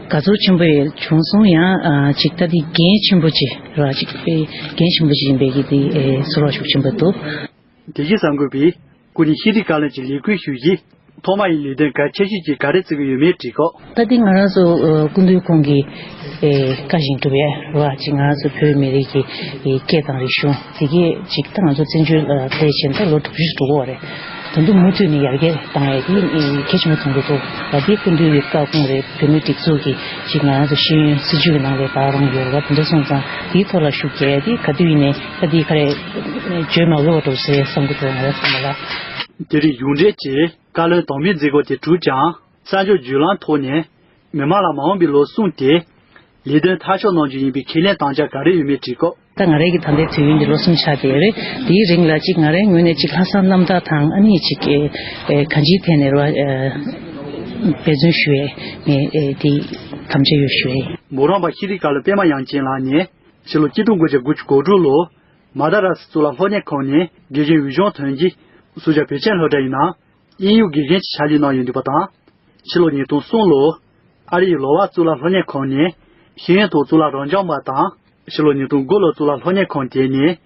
དགའ་ཚོར་ཆེན་པོ་ཡང་བྱུང་སོང་། ཡང་ཨ་ཅིག་ད་དེ་འགན་ཆེན་པོ་ཅིག་ར་ཅིག་ཨེ་འགན་ཆེན་པོ་ཅིག་ཡིན་པའི་གི་དེ་ཨེ་ཚོར་བ་ཤུགས་ཆེན་པོ་འདུག་དེ་བཞིན་གསར་འགོད་པས་སྐུ་ཉིད་ཤེས་རིག་བཀའ་བློན་གྱི་ལས་ཁུར་ཞུས་རྗེས། ཐོག་མ་ཡི་ལས་དོན་གལ་ཆེ་ཤོས་ཀྱི་ག་རེ་བརྩི་གི་ཡོད་མེད་དྲིས་སྐབས། ད་ལྟའི་ང་རང་ཚོ་ཨ་སྐུ་མདུན་ཁོང་གི་ཨེ་བཀའ་བཞིན་སྒྲུབ་ཡས་ར་ཅིག་ང་རང་ཚོ་བོད་མི་རིགས་ཀྱི་ཨེ་སྐད་དང་རིག་གཞུང་དེ་གས་ཅིག་ད་ང་ཚོ་བཙན་བྱོལ་ལ་སླེབས་བྱས་ད་ལོ་དྲུག་ཅུ་འགྲོ་གི་ཡོད་རེད། ད་དུང་མུ་མཐུད་ནས་ཡར་རྒྱས་བཏང་ཡས་དེ་ཨེ་གལ་ཆེན་པོ་མཐོང་གི་འདུག་ད་ལྟའི་སྐུ་མདུན་གྱི་བཀའ་དགོངས་རེད། བོད་མིའི་སྒྲིག་འཛུགས་ཀྱི་ཅིག་ང་རང་ཚོ་ཤེས་ཡོན་སྲིད་བྱུས་ཀྱི་ནང་ལ་ད་རང་ཡོད་རེད་བ། དེ་འདྲ་སོང་ཙང་དེའི་ཐོག་ལ་ཤུགས་རྒྱག་ཡས་དེ་ག་དུས་ཡིན་ནའི་ད་དེ་ག་རེ་བརྗོད་མ་དགོས་པ་འགྲོ་ཟེར་བསམ་གྱི་འདུག་ང་རང་ཚོ་ལ། དེ་རིང་གཞུང་འབྲེལ་གྱིས་བཀའ་བློན་དམ་འབུལ་མཛད་སྒོ་དེ་གྲུབ་ཀྱང་། གསར་འགྱུར་བརྒྱུད་ལམ་ཐོག་ནས་མི་མང་ལ་མ་འོངས་པའི་ལོ་གསུམ་དེ་ལས་དོན་མཐའ་འཁྱོལ་གནང་རྒྱུ་ཡིན་པའི་ཁས་ལེན་དམ་བཅའ་ག་རེ་ཡོད་མེད་དྲིས་སྐབས། ད་ང་རང་གི་ད་ལྟའི་དུས་ཡུན་འདི་ལོ་གསུམ་ཆགས་བསྡད་ཡོད་རེད། དེའི་རིང་ལ་གཅིག་ང་རའི་ངོས་ནས་གཅིག་ལྷག་བསམ་རྣམ་དག་དང་ཨ་ནི་གཅིག་ཨེ་ཨེ་གང་ཅིའི་ཐད་ནས་རེད་བ། ཨེ་འབད་བརྩོན་ཞུ་ཡས་ངས་ཨེ་དེ་དམ་བཅའ་ཡོད་ཞུ་ཡས། མོ་རང་པ་ཤེས་རིག་བཀའ་བློན་པད་མ་དབྱངས་ཅན་ལགས་ནས་ཕྱི་ལོ་ཆིག་སྟོང་དགུ་བརྒྱ་དགུ་བཅུ་གོ་དྲུག་ལོ་མ་ད་ར་སི་གཙུག་ལག་སློབ་གཉེར་ཁང་ནས་དགེ་རྒན་འོས་སྦྱོང་ཐོན་རྗེས་སུ་ཇཱ་བོད་ཆེན་སློབ་གྲྭ་ཡི་ནང་དབྱིན་ཡིག་དགེ་རྒན་གྱི་ཕྱག་ལས་གནང་ཡོད་འདུག་པ་དང་། ཕྱི་ལོ་ཉིས་སྟོང་གསུམ་ལོར་ཨ་རི་ཡི་ལོ་ཝར་གཙུག་ལག་སློབ་གཉེར་ཁང་ནས་ཤེས་ཡོན་ཐོག་གཙུག་ལག་རབ་འབྱམས་པ་དང་། ཕྱི་ལོ་ཉིས་སྟོང་དགུ་ལོར་གཙུག་ལག་སློབ་གཉེར་ཁང་དེ་ནས་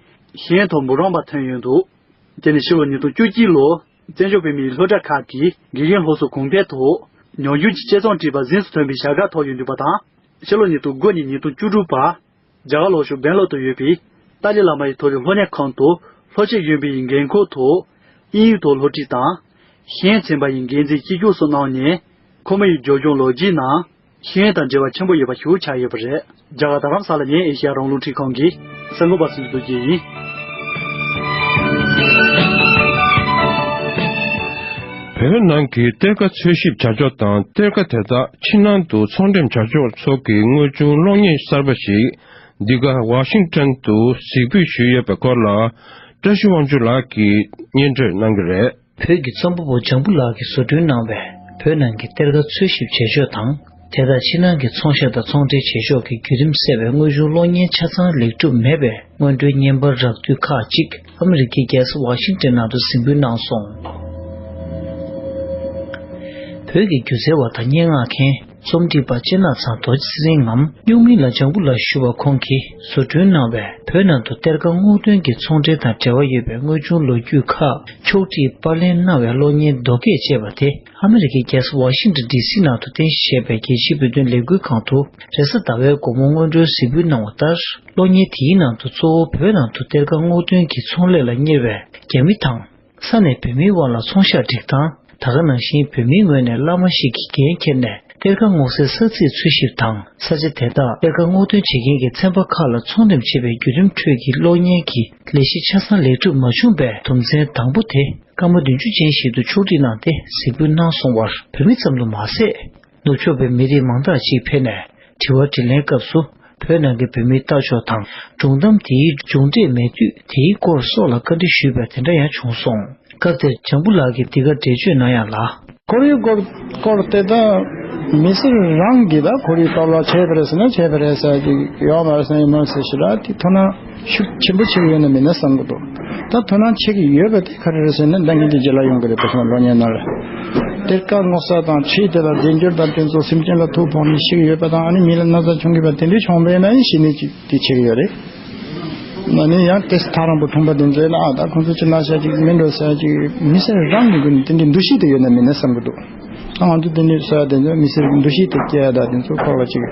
ཤེས་ཡོན་ཐོག་འབུམ་རམས་པ་ཐོན་ཡོད་འདུག་དེ་ནས་ཕྱི་ལོ་ཉིས་སྟོང་བཅུ་གཅིག་ལོར་བཙན་བྱོལ་བོད་མིའི་སློབ་གྲྭ་ཁག་གི་དགེ་རྒན་སློབ་གསོ་གོང་འཕེལ་ཐོག་ཉམས་མྱོང་གི་དཔྱད་རྩོམ་བྲིས་པ་གཟེངས་སུ་ཐོན་པའི་བྱ་དགའ་ཐོབ་ཡོད་འདུག་པ་དང་། ཕྱི་ལོ་ཉིས་སྟོང་དགུ་ནས་ཉིས་སྟོང་བཅུ་དྲུག་བར་རྒྱ་གར་ལྷོ་ཕྱོགས་སྦེང་ལོར་དུ་ཡོད་པའི་ཏཱ་ལའི་བླ་མ་ཡི་མཐོ་རིམ་སློབ་གཉེར་ཁང་དུ་སློབ་དཔྱད་གཞོན་པའི་འགན་འཁུར་ཐོག་དབྱིན་ཡིག་ཐོག་སློབ་ཁྲིད་དང་། ཤེས་ཡོན་ཚན་པ་ཡི་འགན་འཛིན་སྤྱི་ཁྱབ་སོགས་གནང་ནས། ཁོ་མོ་ཡི་སྦྱོང་བརྒྱུད་ལོ་རྒྱུས་ནང་ཤེས་ཡོན་དང་འབྲེལ་བ་ཆེན་པོ་ཡོད་པ་ཞིག་ཆགས་ཡོད་པ་རེད། རྒྱ་གར་རྡ་རམ་ས་ལ་ནས་ཨེ་ཤེ་ཡ་རང་དབང་རླུང་འཕྲིན་ཁང་གི་གསར་འགོད་པ་སུ་ཇི་རྡོ་རྗེ་ཡིན། བོད་ནང་གི་གཏེར་ཁ་འཚོལ་ཞིབ་བྱ་ཕྱོགས་དང་། གཏེར་ཁ་དེ་དག་ཕྱི་ནང་དུ་ཚོང་འགྲེམས་བྱ་ཕྱོགས་སོགས་ཀྱི་དངོས་བྱུང་གློག་བརྙན་གསར་པ་ཞིག་འདི་ག་ཝ་ཤིང་ཊོན་དུ་གཟིགས་འབུལ་ཞུས་ཡོད་པའི་སྐོར་ལ། བཀྲ་ཤིས་དབང་ཕྱུག་ལགས་ཀྱིས་སྙན་སྒྲོན་གནང་གི་རེད། བོད་ཀྱི་རྩོམ་པ་པོ་ལྗང་བུ་ལགས་ཀྱིས་བཟོ་སྐྲུན་གནང་བའི་བོད་ནང་གི་གཏེར་ཁ་འཚོལ་ཞིབ་བྱེད་ཕྱོགས་དང་། དེ་དག་ཕྱི་ནང་གི་ཚོང་ཤག་དང་ཚོང་འབྲེལ་བྱེད་ཕྱོགས་ཀྱི་བརྒྱུད་རིམ་གསལ་བའི་དངོས་བྱུང་གློག་བརྙན་ཆ་ཚང་ལེགས་གྲུབ་མེད་པའི་སྔོན་འགྲོའི་བརྙན་པར་རགས་བསྡུས་ཁག་ཅིག་ཨ་མི་རི་ཀའི་རྒྱལ་ས་ཝ་ཤིང་ཊོན་ནང་དུ་གཟིགས་འབུལ་གནང་སོང་། བོད་ཀྱི་སྒྱུ་རྩལ་བ་དང་སྙན་ངག་མཁན། རྩོམ་སྒྲིག་པ་སྤྱི་ནག་ཚང་རྡོ་རྗེ་ཚེ་རིང་ངམ། སྨྱུག་མིང་ལ་ལྗང་བུ་ལགས་ཞུ་བ་ཁོང་གིས་བཟོ་སྐྲུན་གནང་བའི་བོད་ནང་དུ་གཏེར་ཁ་སྔོག་འདོན་གྱི་ཚོང་འབྲེལ་དང་འབྲེལ་བ་ཡོད་པའི་དངོས་བྱུང་ལོ་རྒྱུས་ཁག་ཕྱོགས་བསྒྲིགས་པར་ལེན་གནང་བའི་གློག་བརྙན་རྡོ་སྐས་ཅེས་པ་དེ་ཨ་མི་རི་ཀའི་རྒྱལ་ས་ཝ་ཤིང་ཊོན་ཌི་སི་ནང་དུ་རྟེན་གཞི་བྱས་པའི་རྒྱལ་སྤྱིའི་བོད་དོན་ལས་འགུལ་ཁང་དུ་རེས་གཟའ་ཟླ་བའི་དགོང་མོ་སྔོན་འགྲོའི་གཟིགས་འབུལ་གནང་བ་ལྟར། གློག་བརྙན་དེའི་ནང་དུ་གཙོ་བོ་བོད་ནང་དུ་གཏེར་ཁ་སྔོག་འདོན་གྱི་ཚོང་ལས་ལ་གཉེར་བའི་རྒྱ་མི་དང་། ས་གནས་བོད་མིའི་དབར་ལ་ཚོང་ཤག་སྒྲིག་སྟངས། ད་ག་ནང་བཞིན་བོད་མིའི་ངོས་ནས་བླ་མ་ཞིག་གིས་འགན་འཁྱེར་ནས་གཏེར་ཁ་སྔོག་སའི་ས་ཚིགས་འཚོལ་ཞིབ་དང་། ས་ཆ་དེ་དག་གཏེར་ཁ་སྔོག་འདོན་བྱེད་མཁན་གྱི་ཚན་པ་ཁག་ལ་ཚོང་འགྲེམས་བྱེད་པའི་བརྒྱུད་རིམ་ཁྲོད་ཀྱི་གློག་བརྙན་གྱི་ལས་གཞི་ཆ་ཚང་ལེགས་གྲུབ་མ་བྱུང་པའི་དོན་ཚན་དང་པོ་དེ་སྐར་མ་བདུན་ཅུ་ཅན་ཞིག་ཏུ་ཕྱོགས་སྒྲིག་གནང་སྟེ་གཟིགས་འབུལ་གནང་སོང་བར། བོད་མི་ཙམ་དུ་མ་ཟད། ནུབ་ཕྱོགས་པའི་མི་རིགས་མང་དག་ཅིག་ཕེབས་ནས་དྲི་བ་དྲིས་ལན་སྐབས་སུ། བོད་ནང་གི་བོད་མིའི་ལྟ་ཕྱོགས་དང་སྒྲུང་གཏམ་དེའི་མཇུག་འབྲས་མེད་དུས་དེའི་སྐོར་སོགས་ལ་བཀའ་འདྲི་ཞུས་པ་དེ་འདྲ་ཡང་བྱུང་སོང་། སྐབས་དེར་ལྗང་བུ་ལགས་ཀྱིས་འདི་ག་འགྲེལ་བརྗོད་གནང་ཡག་ལ། ཁོར་ཡུག་སྐོར་སྐོར་དེ་དག་མི་སེར་རང་གིས་ད་ཁོར་ཡུག་གཏོར་བརླག་བྱས་པ་རེད་ཟེར་ན་བྱས་པ་རེད་ཟེར་གྱི་ཡོད་མ་རེད་ཟེར་ན་ཡོད་མ་རེད་ཟེར་ཞེ་དྲག་དེ་དོ་སྣང་ཤུགས་ཆེན་པོ་བྱེད་ཀྱི་ཡོད་ན་མེད་ན་བསམ་གྱི་འདུག་ད་དོ་སྣང་བྱེད་ཀྱི་ཡོད་པ་དེ་ག་རེ་རེད་ཟེར་ན་ད་ངས་འདི་རྗེས་ལ་ཡོང་གི་རེད། བོད་གློག་བརྙན་ནང་ལ། གཏེར་ཁ་སྔོག་ས་དང་ཆོས་དེ་ལ་རྗེས་འགྱུར་དང་དེ་ཚོ་སེམས་ཅན་ལ་ཐུགས་ཕོག་ནས་ཤི་གི་ཡོད་པ་དང་། ཨ་ནི་མི་ལ་ན་ཚ་བྱུང་གི་པ་དེ་འདྲའི་བྱུང་བས་ན་ཡང་ཤི་ནས་ཅིག་དེ་ཆེ་གི་ཡོད་རེད། ན་ནི་ཡང་དེ་ཐག་རིང་པོ་འཁྲུངས་པ་དེ་ཚོས་ལ་ཨ་ད་ཁོང་ཚོ་ཅི་ན་ཤ་ཅིག་མིན་འགྲོ་ཟེར་ཅིག་མི་སེར་རང་གི་སྒོ་ནས་དེ་འདྲའི་འདུ་ཤེས་དེ་ཡོད་ན་མེད་ན་བསམ་གི་འདུག་ད་ང་ཚོ་དེ་འདྲའི་ཟེར་དེ་ཚོ་མི་སེར་གྱི་འདུ་ཤེས་དེ་སྐྱེ་ཡ་ད་དེ་ཚོ་ཁོག་ལ་ཅིག་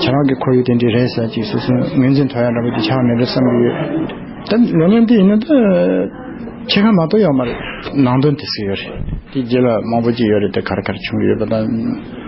ཁྱེད་རང་གི་ཁོར་ཡུག་དེ་འདྲའི་རེད་ཟེར་ཅིག་སོ་སོ་ངོས་འཛིན་ཐོབ་ཡ་འདྲ་པོ་དེ་ཆགས་མེད་རེད་བསམ་གི་ཡོད། ད་ལོ་ཉན་དེ་ཡིན་ན་ད་ཕྱེད་ཀ་མ་གཏོགས་ཡོད་མ་རེད། ནང་དོན་དེ་ཟེར་ཡོད་རེད། དེ་རྗེས་ལ་མང་པོ་ཅིག་ཡོད་རེད། དེ་ག་རེ་ག་རེ་བྱུང་གི་ཡོད་པ་དང་།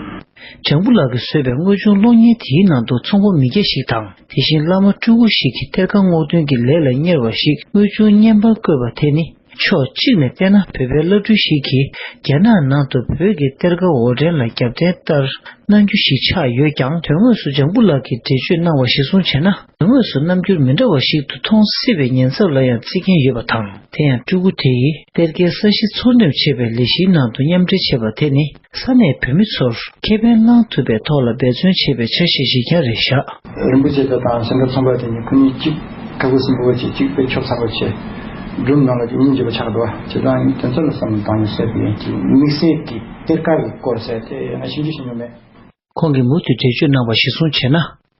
བྱང་བུ་ལགས་ཀྱིས་བཟོས་པའི་དངོས་བྱུང་གློག་བརྙན་དེའི་ནང་དུ་ཚོང་པ་མི་སྐྱ་ཞིག་དང་། དེ་བཞིན་བླ་མ་སྤྲུལ་སྐུ་ཞིག་གིས་གཏེར་ཁ་སྔོག་འདོན་གྱི་ལས་ལ་གཉེར་བ་ཞིག་དངོས་བྱུང་བརྙན་པར་བཀོད་པ་དེ་ནི། ཕྱོགས་གཅིག་ནས་བལྟས་ན། བོད་པའི་བླ་སྤྲུལ་ཞིག་གིས་རྒྱ་ནག་ནང་དུ་བོད་ཀྱི་གཏེར་ཁ་འོར་འདྲེན་ལ་རྒྱབ་རྟེན་བསྟར་གནང་རྒྱུ་ཞིག་ཆགས་ཡོད་ཀྱང་། དོན་དངོས་སུ་བྱང་བུ་ལགས་ཀྱིས་འགྲེལ་བརྗོད་གནང་བ་གཞིར་བཟུང་བྱས་ན། དོན་དངོས་སུ་རྣམ་འགྱུར་མི་འདྲ་བ་ཞིག་ཏུ་མཐོང་སྲིད་པའི་ཉེན་ཚབས་ལ་ཡང་བརྩི་མཁན་ཡོད་པ་དང་། དེ་ཡང་སྤྲུལ་སྐུ་དེ་ཡིས་གཏེར་ཁའི་ས་གཞི་འཚོལ་འདེབས་བྱེད་པའི་ལས་གཞིའི་ནང་དུ་མཉམ་འབྲེལ་བྱས་པ་དེ་ནི། ས་གནས་བོད་མི་ཚོར་ཁེ་ཕན་བླང་ཐུབ་པའི་ཐོག་ལ་འབད་བརྩོན་བྱས་པའི་ཆ་ཤས་ཤིག་ཀྱང་རེད་བཞག་རིན་པོ་ཆེ་དེ་དང་སེང་གེ་ཚོང་པ་དེ་གཉིས་ཁོ་གཉིས་གཅིག་ཁ་ཁུ་སིམ་པོ་བྱས། གཅིག་དཔེ་ཆོབ་ཚ་པོ་བྱས། སྒྲུང་ནང་ལ་ཅིག་སྙིང་རྗེ་པོ་ཆགས་འདུག་བ། བྱས་ཙང་དེ་ཚོ་ལ་བསམ་བློ་བཏང་ནས་བཤད་པའི་ཡན་གྱི་དམིགས་བསལ་གྱི་གཏེར་ཁ་གི་སྐོར་ཟེར་དེ་ང་ཞིབ་འཇུག་བྱེད་མྱོང་མེད། ཁོང་གིས་མུ་མཐུད་འགྲེལ་བརྗོད་གནང་བ་གཞིར་བཟུང་བྱས་ན།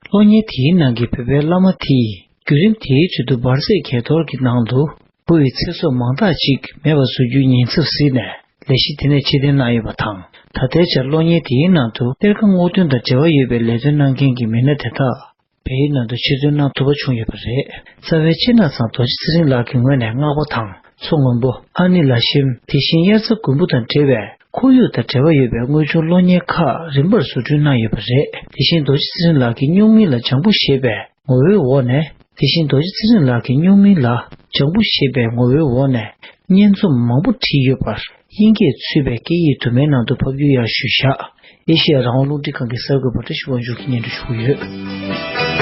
གློག་བརྙན་དེའི་ནང་གི་བོད་པའི་བླ་མ་དེས་བརྒྱུད་རིམ་དེའི་ཁྲོད་དུ་འབར་རྫས་གས་གཏོར་གྱི་ནང་དུ་འབུ་བའི་ཚེ་སྲོག་མང་དག་ཅིག་མེད་པར་བཟོ་རྒྱུའི་ཉེན་ཚབས་གཟིགས་ནས། ལས་གཞི་དེ་ནས་ཕྱིར་འཐེན་གནང་ཡོད་པ་དང་། ད་ལྟའི་ཆར་གློག་བརྙན་དེའི་ནང་དུ་གཏེར་ཁ་སྔོག་འདོན་དང་འབྲེལ་བ་ཡོད་པའི་ལས་དོན་གནང་མཁན་གྱི་མི་སྣ་དེ་དག་བལ་ཡུལ་ནང་དུ་ཕྱིར་ཐོན་གནང་ཐུབ་པ་བྱུང་ཡོད་པ་རེད། རྩ་བའི་སྤྱིར་ན་ཚང་རྡོ་རྗེ་ཚེ་རིང་ལགས་ཀྱི་ངོས་ནས་སྔགས་པ་དང་མཚོ་སྔོན་པོ། ཨ་ནེ་ལ་ཤེམ། དེ་བཞིན་དབྱར་རྩྭ་དགུན་འབུ་དང་འབྲེལ་བའི་ཁོར་ཡུག་དང་འབྲེལ་བ་ཡོད་པའི་དངོས་བྱུང་གློག་བརྙན་ཁག་རིམ་པར་བཟོ་སྐྲུན་གནང་ཡོད་པ་རེད། དེ་བཞིན་རྡོ་རྗེ་ཚེ་རིང་ལགས་ཀྱི་སྨྱུག་མིང་ལ་བྱང་བུ་ཞེས་པའི་ངོ་བོའི་འོག་ནས། དེ་བཞིན་རྡོ་རྗེ་ཚེ་རིང་ལགས་ཀྱི་སྨྱུག་མིང་ལ་བྱང་བུ་ཞེས་པའི་ངོ་བོའི་འོག་ནས་སྙན་རྩོམ་མང་པོ་བྲིས་ཡོད་པར། དབྱིན་སྐད་ཚུད་པའི་སྐད་ཡིག་དུ་མའི་ནང་དུ་ཕབ་སྒྱུར་ཡང་ཞུས་བཞག་ཨེ་ཤེ་ཡ་རང་དབང་རླུང་འཕྲིན་ཁང་གི་གསར་འགོད་པ་བཀྲ་ཤིས་དབང་ཕྱུག་གིས་སྙན་སྒྲོན་ཞུ་གི་ཡོད།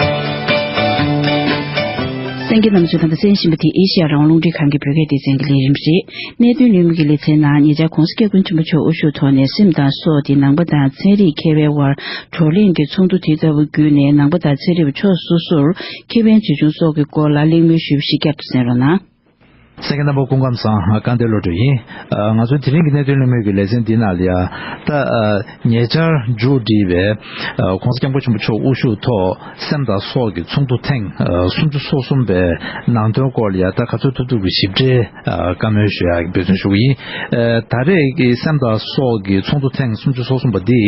གསན་མཁན་རྣམ་ཚོས་ད་ལྟ་གསན་བཞིན་པ་དེ་ཨེ་ཤེ་ཡ་རང་དབང་རླུང་འཕྲིན་ཁང་གི་བོད་སྐད་སྡེ་ཚན་གྱི་ལས་རིམ་རེད། གནད་དོན་ལྷུག་མའི་ལེ་ཚན་ནང་ཉེ་ཆར་༧གོང་ས་༧སྐྱབས་མགོན་ཆེན་པོ་མཆོག་དབུ་བཞུགས་ཐོག་ནས་སེམས་དང་སྲོག་དེ་ནང་པ་དང་ཚན་རིག་མཁས་པའི་དབར་བགྲོ་གླེང་གི་ཚོགས་འདུ་དེ་ལྟ་བུ་བརྒྱུད་ནས་ནང་པ་དང་ཚན་རིག་པ་ཕྱོགས་སོ་སོར་ཁེ་ཕན་ཇི་བྱུང་སོགས་ཀྱི་སྐོར་ལ་གླེང་མོལ་ཞུས་པ་ཞིག་བསྐྱར་དུ་གསན་རོགས་གནང་། གསན་མཁན་རྣམ་པ་སྐུ་ཁམས་བཟང་། སྐལ་ལྡན་བློ་གྲོས་ཡིན། ང་ཚོའི་དེ་རིང་གི་གནད་དོན་ལྷུག་མའི་ལེ་ཚན་འདིའི་ནང་ལ་ཡ་ད་ཉེ་ཆར་མཇུག་བསྒྲིལ་བའི་༧གོང་ས་༧སྐྱབས་མགོན་ཆེན་པོ་མཆོག་དབུ་བཞུགས་ཐོག་སེམས་དང་སྲོག་གི་ཚོགས་འདུ་ཐེངས་སུམ་ཅུ་སོ་གསུམ་པའི་ནང་དོན་སྐོར་ལ་ཡ་ད་ག་ཚོད་ཐུབ་ཐུབ་ཀྱི་ཞིབ་ཕྲའི་བཀའ་མོལ་ཞུ་ཡག་གི་འབད་བརྩོན་ཞུ་གི་ཡིན། ད་རེས་ཀྱི་སེམས་དང་སྲོག་གི་ཚོགས་འདུ་ཐེངས་སུམ་ཅུ་སོ་གསུམ་པ་འདི་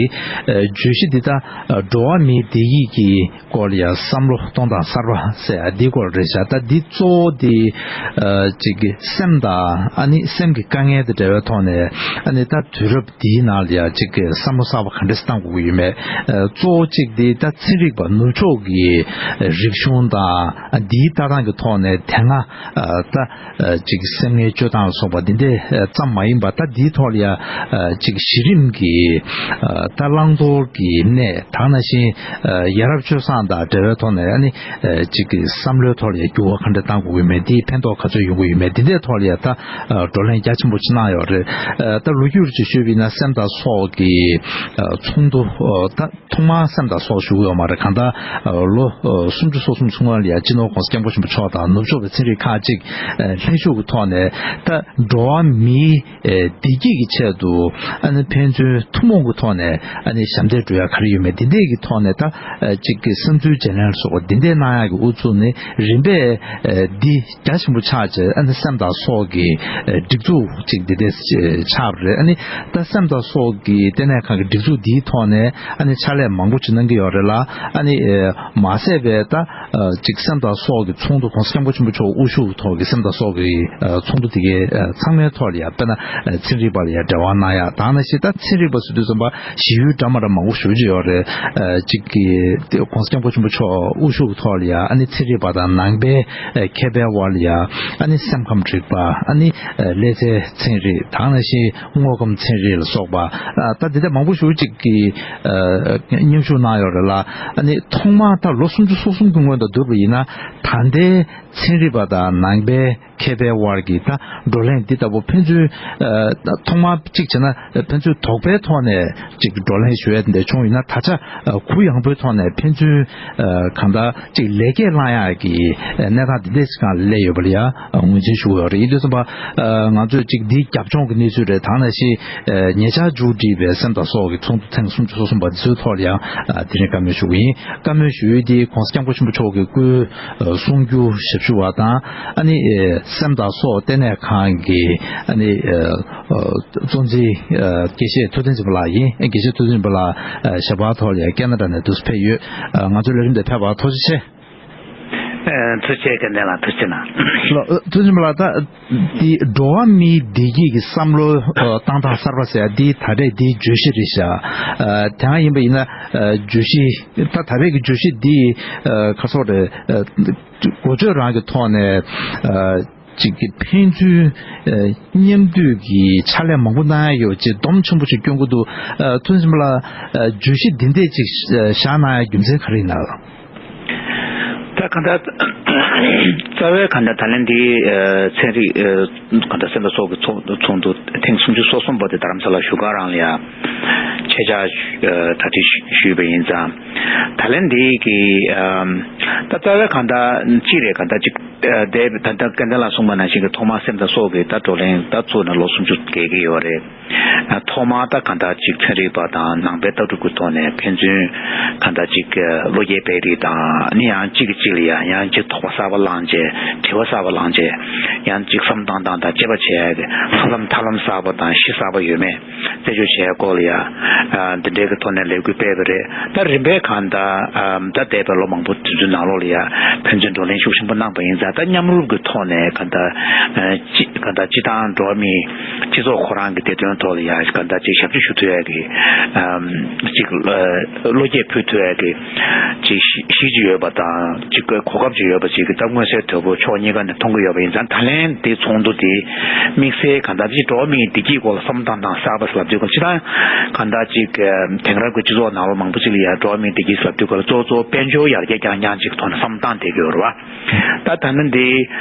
བརྗོད་གཞི་འདི་ད་འགྲོ་བ་མིའི་བདེ་སྐྱིད་ཀྱི་སྐོར་ལ་ཡང་བསམ་བློ་གཏོང་སྟངས་གསར་པ་ཟེར་ཡ་འདིའི་སྐོར་རེད་ཤག་ད་འདི་གཙོ་བོ་འདི་ཅིག་གི་སེམས་དང་ཨ་ནི་སེམས་ཀྱི་དཀའ་ངལ་དང་འབྲེལ་བའི་ཐོག་ནས་ཨ་ནི་ད་དུས་རབས་འདིའི་ནང་ལ་ཡང་ཅིག་གི་བསམ་བློ་གསར་པ་ག་འདྲས་བཏང་དགོས་ཀྱི་ཡོད་མེད། གཙོ་བོ་གཅིག་འདི་ད་ཚན་རིག་པ་ནུབ་ཕྱོགས་ཀྱི་རིག་གཞུང་དང་འདིའི་ལྟ་སྟངས་ཀྱི་ཐོག་ནས་དེ་སྔ་ད་ཅིག་སེམས་ངལ་སྤྱོད་སྟངས་ལ་སོགས་པ་འདི་འདྲས་ཙམ་མ་ཡིན་པར་ད་འདིའི་ཐོག་ལ་ཡང་ཅིག་གཞི་རིམ་གྱི་ད་བླང་དོར་གྱི་གནས་དེ་ནང་བཞིན་ཡ་རབས་སྤྱོད་བཟང་དང་འབྲེལ་བའི་ཐོག་ནས་ཨ་ནི་ཅིག་གི་བསམ་བློའི་ཐོག་ལ་ཡང་འགྱུར་བ་ག་འདྲ་གཏང་དགོས་ཀྱི་མེད། འདིའི་ཕན་ཐོགས་ག་ཚོད་ཡོང་གི་ཡོད་མེད་འདི་འདྲའི་ཐོག་ལ་ཡང་ད་བགྲོ་གླེང་རྒྱ་ཆེན་པོ་ཅིག་གནང་ཡོད་རེད། ད་ལོ་རྒྱུས་ཅིག་ཞུས་པ་ཡིན་ན་སེམས་དང་སྲོག་གི་ཚོགས་འདུ་ད། ཐོག་མར་སེམས་དང་སྲོག་ཞུ་གི་ཡོད་མ་རེད། གང་ལྟར་ལོ་སུམ་ཅུ་སོ་གསུམ་སྔོན་ལ་ཡང་སྤྱི་ནོར་༧གོང་ས་༧སྐྱབས་མགོན་ཆེན་པོ་མཆོག་དང་ནུབ་ཕྱོགས་པའི་ཚན་རིག་ཁག་ཅིག་ལྷན་ཞུགས་ཀྱི་ཐོག་ནས་ད་འགྲོ་བ་མིའི་བདེ་སྐྱིད་ཀྱི་ཆེད་དུ་ཨ་ནི་ཕན་ཚུན་ཐུན་མོང་གི་ཐོག་ནས་ཨ་ནི་ཞབས་འདེགས་སྒྲུབ་ཡ་ག་རེ་ཡོད་མེད་འདི་འདྲས་ཀྱི་ཐོག་ནས་ད་ཅིག་གི་བསམ་ཚུལ་བརྗེ་ལེན་ལ་སོགས་པ་འདི་འདྲས་གནང་ཡག་གི་ཨུ་ཚུགས་ནི་རིམ་པས་འདི་རྒྱ་ཆེན་པོ་ཆགས་བྱས་ཨ་ནི་སེམས་དང་སྲོག་གི་སྒྲིག་འཛུགས་ཅིག་འདི་འདྲས་ཆགས་པ་རེད། ཨ་ནི་ད་སེམས་དང་སྲོག་གི་ལྟེ་གནས་ཁང་གི་སྒྲིག་འཛུགས་འདིའི་ཐོག་ནས་ཨ་ནི་ཕྱག་ལས་མང་པོ་ཅིག་གནང་གི་ཡོད་རེད་ལ། ཨ་ནི་མ་ཟད་པའི་ད་ཅིག་སེམས་དང་སྲོག་གི་ཚོགས་འདུ་༧གོང་ས་༧སྐྱབས་མགོན་ཆེན་པོ་མཆོག་དབུ་བཞུགས་ཐོག་གི་སེམས་དང་སྲོག་གི་ཚོགས་འདུ་དེ་གའི་ཚང་མའི་ཐོག་ལ་ཡང་དཔེར་ན་ཚན་རིག་པ་ལ་ཡང་འབྲེལ་བ་གནང་ཡག་དང་ནང་བཞིན་ད་ཚན་རིག་པ་ཟེར་དུས་ཙམ་པ་ཞི་ཡུལ་འདྲ་མ་འདྲ་མང་པོ་ཞེ་པོ་ཅིག་ཡོད་རེད། ཅིག་གི་༧གོང་ས་༧སྐྱབས་མགོན་ཆེན་པོ་མཆོག་དབུ་བཞུགས་ཐོག་ལ་ཡང་ཨ་ནི་ཚན་རིག་པ་དང་ནང་པའི་མཁས་པའི་དབར་ལ་ཡང་ཨ་ནི་སེམས་ཁམས་རིག་པ་ཨ་ནི་ཀླད་རྩའི་ཚན་རིག་དང་ནང་བཞིན་དངོས་ཁམས་ཚན་རིག་ལ་སོགས་པ་ད་འདི་འདྲ་མང་པོ་ཞེ་པོ་ཅིག་གི་མཉམ་ཞུགས་གནང་ཡོད་རེད་ལ། ཨ་ནི་ཐོག་མར་ད་ལོ་སུམ་ཅུ་སོ་གསུམ་གྱི་སྔོན་དུ་བསྡུར་བ་ཡིན་ན་ད་ལྟའི་ཚན་རིག་པ་དང་ནང་པའི་མཁས་པའི་དབར་གྱི་ད་བགྲོ་གླེང་འདི་ལྟ་བུ་ཕན་ཚུན་ཐོག་མར་གཅིག་བྱས་ན་ཕན་ཚུན་དོགས་པའི་ཐོག་ནས་གཅིག་བགྲོ་གླེང་ཞུ་ཡ་དེ་འདྲ་བྱུང་ཡིན་ན་ད་ཆ་གུ་ཡངས་པོའི་ཐོག་ནས་ཕན་ཚུན་གང་ལྟར་གཅིག་ལེགས་སྐྱེས་བླང་ཡག་གི་གནས་སྟངས་འདི་འདྲ་ཞིག་སྒང་སླེབས་ཡོད་པ་ལ་ཡ་ངོས་འཛིན་ ཞུ་གི་ཡོད་རེད། ཡིན་དུས་ཙམ་པ་ང་ཚོས་གཅིག་འདིའི་རྒྱབ་ལྗོངས་ཀྱི་གནས་ཚུལ་རེད། ད་ནང་བཞིན་ཉེ་ཆར་མཇུག་བསྒྲིལ་བའི་སེམས་དང་སྲོག་གི་ཚོགས་འདུ་ཐེངས་སུམ་ཅུ་སོ་གསུམ་པ་འདི་ཚོའི་ཐོག་ལ་ཡང་དེ་རིང་བཀའ་མོལ་ཞུ་གི་ཡིན། བཀའ་མོལ་ཞུ་ཡུལ་འདི་༸གོང་ས་༸སྐྱབས་མགོན་ཆེན་པོ་མཆོག་གི་སྐུའི་གསུང་སྒྱུར་ཞབས་ཞུ་བ་དང་ཨ་ནི་སེམས་དང་སྲོག་ལྟེ་གནས་ཁང་གི་ཨ་ནི་གཙོ་འཛིན་དགེ་བཤེས་ཐུབ་བསྟན་ཆེན་པོ་ལགས་ཡིན། དགེ་བཤེས་ཐུབ་བསྟན་ཆེན་པོ་ལགས་ཞབས་པ་ཐོག་ལ་ཡང་ཁེ་ན་ཌ་ནས་འདུག་སེ་ཕེབས་ཡོད། ང་ཚོའི་ལས་རིམ་དེ་ཕེབས་པར་ཐུགས་རྗེ་ཆེ། ཨ། ཐུགས་རྗེ་ཆེ། དགེ་འདུན་ལགས་ཐུགས་རྗེ་གནང་། ལགས། ཨ། ཐུགས་རྗེ་ཆེན་པོ་ལགས། ད་འདི་འགྲོ་བ་མིའི་བདེ་སྐྱིད་ཀྱི་བསམ་བློ་ཨ་བཏང་སྟངས་གསར་པ་ཟེར་ཡ་འདི་ད་རེས་འདིའི་བརྗོད་གཞི་རེད་ཤག་ཨ། དེ་ཡང་ཡིན་པ་ཡིན་ན་ཨ་བརྗོད་གཞི་ད་ད་རེས་ཀྱི་བརྗོད་གཞི་འདི་ཨ་ག་སོགས་རེད། ཨ། འགོ་བརྗོད་རང་གི་ཐོག་ནས་ཨ་ཅིག་གི་ཕན་ཚུན་ཨ་མཉམ་འདུས་ཀྱི་ཕྱག་ལས་མང་པོ་གནང་ཡ་ཡོད་ཅེས་སྡོམ་ཆེན་པོ་ཞིག་སྐྱོན་གྱི་འདུག་ཨ། ཐུགས་རྗེ་ཆེན་པོ་ལགས། ཨ། བརྗོད་གཞི་འདི་འདྲས་ཅིག་ཨ་བཞག་གནང་ཡ་རྒྱུ་མཚན་ག་རེ་ཡིན་ན། ད་གང་ལྟར་རྩ་བའི་གང་ལྟར་ད་ལན་འདིའི་ཨ་ཚན་རིག་ཨ་གང་ལྟར་སེམས་དང་སྲོག་གི་ཚོགས་ཚོགས་འདུ་ཐེངས་སུམ་ཅུ་སོ་གསུམ་པ་དེ་རྡ་རམ་ས་ལ་བཞུགས་སྒར་རང་ལ་ཡ་ཆེད་བཅར་ཨ་གྲ་སྒྲིག་ཞུས་པ་ཡིན་ཙང་། ད་ལན་འདི་གི་ཨ་ད་རྩ་བའི་གང་ལྟར་ཅི་རེད། གང་ལྟར་ཅིག་ཨ་དེ་ད་ལྟ་སྐལ་ལྡན་ལགས་གསུངས་པ་ནང་བཞིན་གྱི་ཐོག་མར་སེམས་དང་སྲོག་གི་ད་བགྲོ་གླེང་ད་ཚུགས་ནས་ལོ་སུམ་ཅུ་བརྒལ་གྱི་ཡོད་རེད། ཐོག་མར་ད་གང་ལྟར་ཅིག་ཚན་རིག་པ་དང་ནང་པའི་ལྟ་གྲུབ་ཀྱི་ཐོག་ནས་ཕན་ཚུན་གང་ལྟར་ཅིག་བློ་སྐྱེད་སྤེལ་རེས་དང་ནི་ཡང་གཅིག་གིས་གཅིག་ལ་ཡང་ཡང་ཅིག་དོགས་པ་གསར་པ་བསླངས་བྱས་དྲི་བ་གསར་པ་བསླངས་བྱས་ཡང་ཅིག་བསམ་བཏང་སྟངས་དང་དཔྱད་པ་བྱས་ལྷག་བསམ་ཐབས་ལམ་གསར་པ་དང་གཞི་གསར་པ་ཡོད་མེད་རྩད་གཅོད་བྱས་སྐོར་ལ་ཡང་འདི་འདྲའི་གི་ཐོག་ནས་ལས་འགུལ་སྤེལ་བ་རེད། ད་རིམ་པས་གང་ལྟར་ད་འདས་པའི་ལོ་མང་པོ་དེ་ཚོའི་ནང་ལོགས་ལ་ཡང་ཕན་ཚུན་བགྲོ་གླེང་ཤུགས་ཆེན་པོ་གནང་པ་ཡིན་ཙང་ད་མཉམ་རུབ་ཀྱི་ཐོག་ནས་གང་ལྟར་སྤྱི་གང་ལྟར་སྤྱི་བཏང་འགྲོ་བ་མིའི་སྤྱི་ཚོགས་ཁོ་རང་གི་བདེ་དོན་ཐོག་ལ་ཡང་གང་ལྟར་ཅིག་ཞབས་ཕྱི་ཞུ་ཐུབ་ཡ་གི་ཨམ་ཅིག་ཨ་བློ་སྐྱེད་ཕུལ་ཐུབ་ཡ་གི་ཅིག་གཞི་གཞི་ཅིག་ཡོད་པ་དང་ཅིག་གོ་སྐབས་ཅིག་ཡོད་པ་ཅིག་གི་ད་མངོན་གསལ་དོད་པོ་ཕྱོགས་གཉིས་ཀ་ནས་མཐོང་གི་ཡོད་པ་ཡིན་ཙང་ད་ལན་དེ་ཚོགས་འདུ་དེ་དམིགས་བསལ་གང་ལྟར་ཅིག་འགྲོ་བ་མིའི་བདེ་སྐྱིད་སྐོར་ལ་བསམ་བཏང་སྟངས་གསར་པ་ལབ་དུས་སྐབས་སྤྱི་བཏང་གང་ལྟར་ཅིག་དེང་རབས་ཀྱི་སྤྱི་ཚོགས་ནང་ལོགས་མང་པོ་ཅིག་ལ་ཡང་འགྲོ་བ་མིའི་བདེ་སྐྱིད་ལབ་དུས་སྐབས་ལ་གཙོ་གཙོ་དཔལ་འབྱོར་ཡར་རྒྱས་རྐྱང་རྐྱང་ཅིག་ཐོག་ནས་བསམ་བཏང་བསྡད་ཀྱི་ཡོད་རེད་བ། ད་ད་ལན་འདི་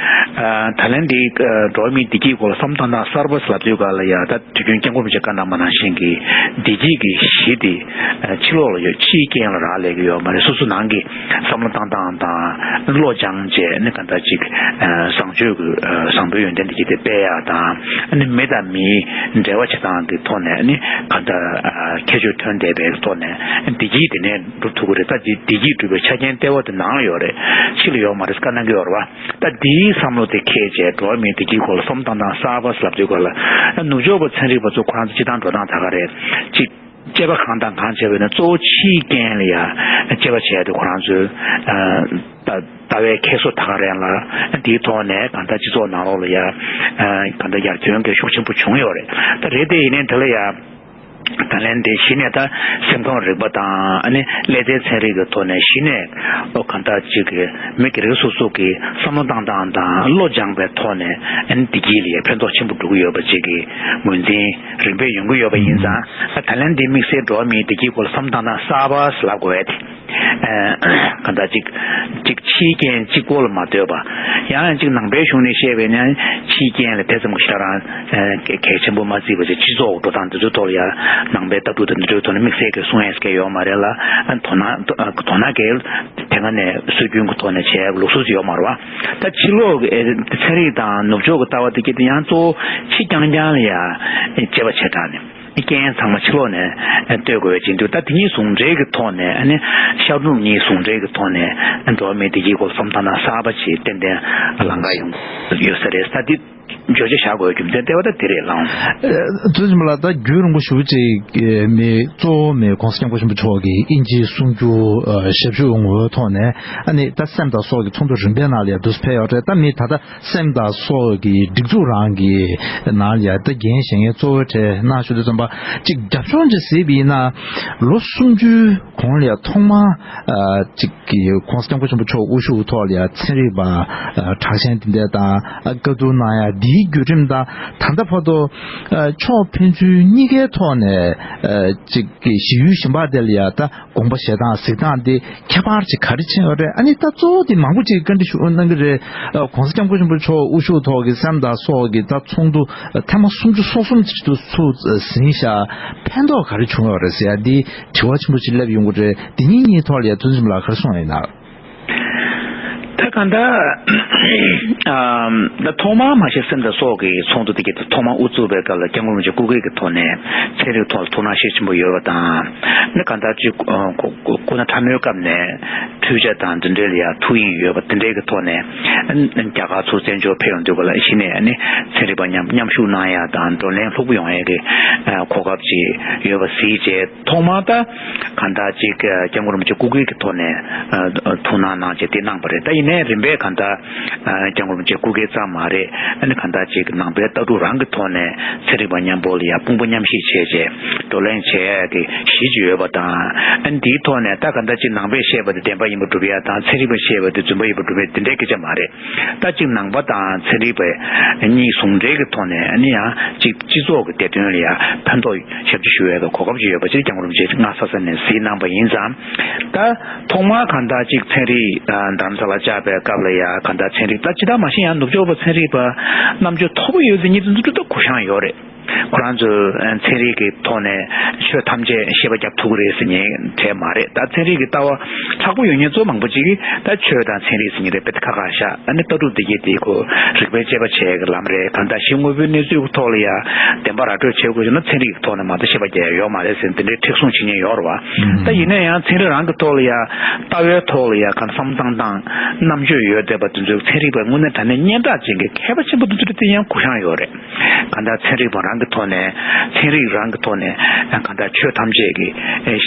ཨ་ད་ལན་འདི་ཨ་འགྲོ་བ་མིའི་བདེ་སྐྱིད་སྐོར་ལ་བསམ་བཏང་སྟངས་གསར་པ་ལབ་དུས་སྐབས་ལ་ཡང་ད་དུས་རྒྱུན་སྐྱབས་མགོན་རིན་པོ་ཆེས་བཀའ་གནང་བ་ནང་བཞིན་གྱི་བདེ་སྐྱིད་ཀྱི་གཞི་དེ་ཨ་ཕྱི་ལོགས་ལ་ཡོད། ཕྱིའི་རྐྱེན་ལ་རག་ལས་ཀྱི་ཡོད་མ་རེད། སོ་སོ་ནང་གི་བསམ་བློ་བཏང་སྟངས་དང་བློ་སྦྱངས་བྱས་ནས་ག་འདྲ་ཅིག་ཨ་བཟང་སྤྱོད་ཀྱི་ཨ་བཟང་པོའི་ཡོན་ཏན་དེ་གྱིས་དེ་སྤེལ་ཡག་དང་ཨ་ནི་མི་དང་མིའི་འབྲེལ་བ་བྱེད་སྟངས་ཀྱི་ཐོག་ནས་ཨ་ནི་ག་འདྲ་ཨ་ཁྱད་ཆོས་ཐོན་བསྡད་པའི་ཐོག་ནས་བདེ་སྐྱིད་དེ་ནས་སྒྲུབ་ཐུབ་ཀྱི་རེད། ད་དེ་བདེ་སྐྱིད་སྒྲུབ་པའི་ཆ་རྐྱེན་ལྟེ་བ་དེ་ནང་ལ་ཡོད་རེད། ཕྱི་ལ་ཡོད་མ་རེད་བཀའ་གནང་གི་ཡོད་རེད་བ། ད་དེའི་བསམ་བློ་དེ་འཁྱེར་བྱས་འགྲོ་བ་མིའི་བདེ་སྐྱིད་སྐོར་ལ་བསམ་བཏང་སྟངས་གསར་པ་ལབ་དུས་སྐོར་ལ་ནུབ་ཕྱོགས་པ་ཚན་རིག་པ་ཚོ་ཁོ་རང་ཚོ་སྤྱི་བཏང་འགྲོ་སྟངས་ད་ག་རེད། གཅིག་དཔྱད་པ་གང་དང་གང་བྱས་པ་ཡིན་ན་གཙོ་བོ་ཕྱིའི་རྐྱེན་ལ་ཡ་དཔྱད་པ་བྱས་ཏེ་ཁོ་རང་ཚོའི་ཨ་ལྟ་ལྟ་བའི་ཁྱད་གསོད་ད་ག་རེ་ལ་དེའི་ཐོག་ནས་གང་ལྟར་སྤྱི་ཚོགས་ནང་ལོགས་ལ་ཡ་ཨ་གང་ལྟར་ཡར་ཐོན་གྱི་ཤུགས་ཆེན་པོ་བྱུང་ཡོད་རེད། ད་རེད་དེ་ཡིན་ནའི་དེ་ལ་ཡ། ད་ལན་དེ་གཞི་ནས་ད་སེམས་ཁམས་རིག་པ་དང་ཨ་ནི་ཀླད་རྩའི་ཚན་རིག་གི་ཐོག་ནས་གཞི་ནས་ཨོ་གང་ལྟར་ཅིག་གི་མི་སྒེར་སོ་སོ་གི་བསམ་བློ་བཏང་སྟངས་དང་བློ་སྦྱངས་པའི་ཐོག་ནས་ཨ་ནི་བདེ་སྐྱིད་ལ་ཕན་ཐོགས་ཆེན་པོ་འགྲོ་གི་ཡོད་པ་ཅིག་གི་ངོས་འཛིན་རིམ་པས་ཡོང་གི་ཡོད་པ་ཡིན་ཙང་ཨ་ད་ལན་འདི་དམིགས་བསལ་འགྲོ་བ་མིའི་བདེ་སྐྱིད་སྐོར་ལ་བསམ་བཏང་སྟངས་གསར་པ་ལབ་དགོས་ཡ་དེ། ཨ་གང་ལྟར་ཅིག་ཅིག་ཕྱིའི་རྐྱེན་གཅིག་པོ་ལ་མ་ལྟོས་པ། ཡང་ཡང་ཅིག་ནང་པའི་གཞུང་ནས་བཤད་པས་ན་ཕྱིའི་རྐྱེན་ལ་དེ་ཙམ་གྱི་ཞེ་དྲག་རང་གལ་ཆེན་པོ་མ་བརྩིས་པ་ཅིག་སྤྱི་ཚོགས་འགྲོ་སྟངས་འདི་ཚོའི་ཐོག་ལ་ཡང་ནང་པའི་ལྟ་གྲུབ་དང་འདི་ཚོའི་ཐོག་ལ་དམིགས་བསལ་གྱི་གསུང་ཡས་གལ་ཡོད་མ་རེད་ལ། དོ་སྣང་དོ་སྣང་གལ་དེ་སྔ་ནས་སྲོལ་རྒྱུན་གྱི་ཐོག་ནས་བྱས་ལུགས་སྲོལ་ཅིག་ཡོད་མ་རེད་བ། ད་ཕྱི་ལོགས་ཀྱི་ཚན་རིག་དང་ནུབ་ཕྱོགས་ཀྱི་ལྟ་བ་དེ་གྱད་དེ་ཡང་གཙོ་བོ་ཕྱི་རྐྱང་རྐྱང་ལ་ཡང་དཔྱད་པ་བྱེད་སྟངས་ནི། རྐྱེན་ཚང་མ་ཕྱི་ལོགས་ནས་ལྟོས་དགོས་པའི་བྱེད་འདུག་ད་དེ་གཉིས་ཟུང་འབྲེལ་གྱི་ཐོག་ནས་ཨ་ནི་ཤར་ནུབ་གཉིས་ཟུང་འབྲེལ་གྱི་ཐོག་ནས་འགྲོ་བ་མིའི་བདེ་སྐྱིད་སྐོར་བསམ་བཏང་ན་གསར་པ་ཞིག་ཏན་ཏན་ལང་ཀ་ཡོང་ཡོད་ས་རེད། ད་འདི་བརྗོད་བྱ་བཞག་དགོས་རྒྱུ་མཚན་ལྟེ་བ་ད་དེ་རེད་ལགས། ཨ་ཐུགས་རྗེ་ཆེན་པོ་ལགས། ད་རྒྱུན་རིང་པོ་ཞུ་ཅིག་མི་གཙོ་བོ་མི་༸གོང་ས་༸སྐྱབས་མགོན་ཆེན་པོ་མཆོག་གི་དབྱིན་ཇིའི་གསུང་སྒྱུར་ཞབས་ཞུ་ངོ་བོའི་ཐོག་ནས་ཨ་ནི་ད་སེམས་དང་སྲོག་གི་ཚོགས་འདུ་རིམ་པའི་ནང་ལ་ཡང་འདུག་སེ་ཕེབས་ཡོད་རེད། ད་མི་ད་ལྟ་སེམས་དང་སྲོག་གི་སྒྲིག་འཛུགས་རང་གི་ནང་ལ་ཡ་ད་འགན་བཞེས་མཁན་གཙོ་བོའི་གྲས་གནང་ཞུ་དུས་ཙམ་པ་གཅིག་རྒྱབ་ལྗོངས་ཅིག་གཟིགས་པ་ཡིན་ན་ལོ་སུམ་ཅུའི་གོང་ལ་ཡ་ཐོག་མར་ཨ་གཅིག་གི་༸གོང་ས་༸སྐྱབས་མགོན་ཆེན་པོ་མཆོག་དབུ་བཞུགས་ཐོག་ལ་ཡ་ཚན་རིག་པ་ཨ་གྲགས་ཅན་དེ་འདྲ་དང་ཨ་བཀའ་བསྡུར་གནང་ཡ་འདིའི་བརྒྱུད་རིམ་དང་ད་ལྟ་བར་དུ་ཨ་ཕྱོགས་ཕན་ཚུན་གཉིས་ཀའི་ཐོག་ནས་ཨ་གཅིག་གི་ཞི་ཡུལ་གཞན་པ་དེ་ལ་ཡ་ད་དགོངས་པ་བཞེས་སྟངས་གཟིགས་སྟངས་དེ་ཁྱད་པར་ཅིག་ག་རེ་ཕྱིན་ཡོད་རེད། ཨ་ནི་ད་གཙོ་བོ་དེ་མང་པོ་ཅིག་བཀའ་འདྲི་ཞུ་གནང་གི་རེད། ཨ་༸གོང་ས་༸སྐྱབས་མགོན་ཆེན་པོ་མཆོག་དབུ་བཞུགས་ཐོག་གི་སེམས་དང་སྲོག་གི་ད་ཚོགས་འདུ་ཐེངས་མ་སུམ་ཅུ་སོ་གསུམ་ཅིག་ཏུ་ཚུགས་ཟིན་ཤག་ཕན་ཐོགས་ག་རེ་བྱུང་ཡོད་རེད་ཟེར་ཡ་འདི་དྲི་བ་ཆེན་པོ་ཅིག་སླེབས་ཡོང་གི་རེད། འདི་གཉིས་གཉིས་ཐོག་ལ་ཡ་ཐུགས་རྗེ་ཆེན་པོ་ལགས་ག་རེ་གསུངས་ཡིན་ན། ད་ གང་ལྟར། ཨམ། ད་ཐོག་མར་མ་ཤེས་སེམས་དང་སྲོག་གི་ཚོགས་འདུ་དེ་གའི་ཐོག་མར་དབུ་བཙུགས་པའི་སྐབས་ལ་སྐྱབས་མགོན་རིན་པོ་ཆེ་སྐུ་སྒེར་གྱི་ཐོག་ནས་ཚན་རིག་ཐོག་ལ་ཐུགས་སྣང་ཤུགས་ཆེན་པོ་ཡོད་པ་དང་། ནི་གང་ལྟར་ཅིག་ཨ། སྐུ་སྐུ་ན་ཕྲ་མོའི་སྐབས་ནས་འཕྲུལ་ཆས་དང་འདི་འདྲའི་ལ་ཡང་ཐུགས་དབྱིངས་ཡོད་པ་དེ་འདྲའི་གི་ཐོག་ནས་རྒྱ་གར་ཚུར་བཙན་བྱོལ་ཕེབས་ཡོང་དུས་སྐབས་ལ་གཞི་ནས་ནི་ཚན་རིག་པ་མཉམ་མཉམ་ཞུགས་གནང་ཡ་དང་བགྲོ་གླེང་ལྷུག་པོ་ཡོང་ཡ་གི་ཨ། གོ་སྐབས་ཅིག་ཡོད་པ་གཟིགས་བྱས། ཐོག་མར་ད་གང་ལྟར་ཅིག་སྐྱབས་མགོན་རིན་པོ་ཆེ་སྐུ་སྒེར་གྱི་ཐོག་ནས་ཨ། ཐུགས་སྣང་གནང་བྱས་དེ་གནང་བ་རེད། ད་ཡིན་ནའི་རིམ་པས་གང་ལྟར་ཨ། སྐྱབས་མགོན་རིན་པོ་ཆེ་སྐུ་སྒེར་ཙམ་མ་རེད། ཨ་ནི་གང་ལྟར་ཅིག་ནང་པའི་ལྟ་གྲུབ་རང་གི་ཐོག་ནས་ཚན་རིག་པ་མཉམ་པོ་ལ་ཡང་དཔུང་པ་མཉམ་གཤིབ་བྱས་བྱས་བགྲོ་གླེང་བྱས་ཡག་གི་གཞི་ཅིག་ཡོད་པ་དང་། ཨ་ནི་དེའི་ཐོག་ནས་ད་གང་ལྟར་ཅིག་ནང་པས་བཤད་པ་དེ་བདེན་པ་ཡིན་པ་སྒྲུབ་ཡག་དང་ཚན་རིག་པས་བཤད་པ་དེ་རྫུན་པ་ཡིན་པ་སྒྲུབ་ཡག་དེ་འདྲའི་སྐད་ཆ་མ་རེད། ད་ཅིག་ནང་པ་དང་ཚན་རིག་པའི་གཉིས་ཟུང་འབྲེལ་གྱི་ཐོག་ནས་ཨ་ནི་ཡང་ཅིག་སྤྱི་ཚོགས་ཀྱི་བདེ་དོན་ལ་ཡང་ཕན་ཐོགས་ཞབས་ཕྱི་ཞུ་བའི་གོ་སྐབས་ཅིག་ཡོད་པ་ཅིག་སྐྱབས་མགོན་རིན་པོ་ཆེས་སྔ་ས་ས་ནས་གཟིགས་གནང་པ་ཡིན་ཙང་། ད་ཐོག་མར་གང་ལྟར་ཅིག་ཚན་རིག་ཨ། རྡ་རམ་ས་ལ་བཅར་བའི་སྐབས་ལ་ཡང་གང་ལྟར་ཚན་རིག་ད་ཇི་ལྟར་མ་ཤེས་ཡང་ནུབ་ཕྱོགས་པ་ཚན་རིག་པ་རྣམ་དཔྱོད་མཐོ་པོ་ཡོད་ཚེ་ཉིད་དུ་འཛུགས་སྐྲུན་ད་གུ་བཤངས་ཡོད་རེད། ཁོ་རང་ཚོས་ཚན་རིག་གི་ཐོག་ནས་ཆོས་ཐམས་ཅད་ཤེས་པ་རྒྱབ་ཐུབ་ཀྱི་རེད་ཟེར་མཁན་གྲས་མ་རེད། ད་ཚན་རིག་གི་ལྟ་བ་མཁྲེགས་པོ་ཡོད་མཁན་ཚོ་མང་པོ་ཅིག་གིས་ད་ཆོས་དང་ཚན་རིག་ཟེར་མཁན་རེད་དཔེ་ཁ་ཁ་བཞག་ཨ་ནི་ལྟ་གྲུབ་འདི་གའི་དེ་ཁོ་རིག་པའི་དཔྱད་པ་བྱེད་ཡག་གི་ལམ་རེད། གང་ལྟར་གཞི་དངོས་པོའི་གནས་ཚུལ་གྱི་ཐོག་ལ་ཡང་བདེན་པ་ར་སྤྲོད་བྱེད་དགོས་ཀྱི་ན་ཚན་རིག་གི་ཐོག་ནས་མ་གཏོགས་ཤེས་པ་རྒྱག་ཡག་ཡོད་མ་རེད་ཟེར་འདི་འདྲའི་མཁྲེགས་བཟུང་བྱེད་མཁན་ཡོད་རེད་བ། ད་ཡིན་ན་ཡང་ཚན་རིག་རང་གི་ཐོག་ལ་ཡང་ལྟ་བའི་ཐོག་ལ་ཡང་གང་བསམ་བཏང་སྟངས་རྣམ་དཔྱོད་ཡོད་བསྡད་པ་དེ་ཚོའི་ཚན་རིག་པ་དངོས་གནས་དྲང་གནས་སྙན་གྲགས་ཅན་གྱི་མཁས་པ་ཆེན་པོ་དེ་ཚོ་དེ་ཡང་གུ་བཤངས་ཡོད་རེད། གང་ལྟར་ཚན་རིག་པ་རང་གི་ཐོག་ནས་ཚན་རིག་རང་གི་ཐོག་ནས་གང་ལྟར་ཆོས་ཐམས་ཅད་ཀྱི་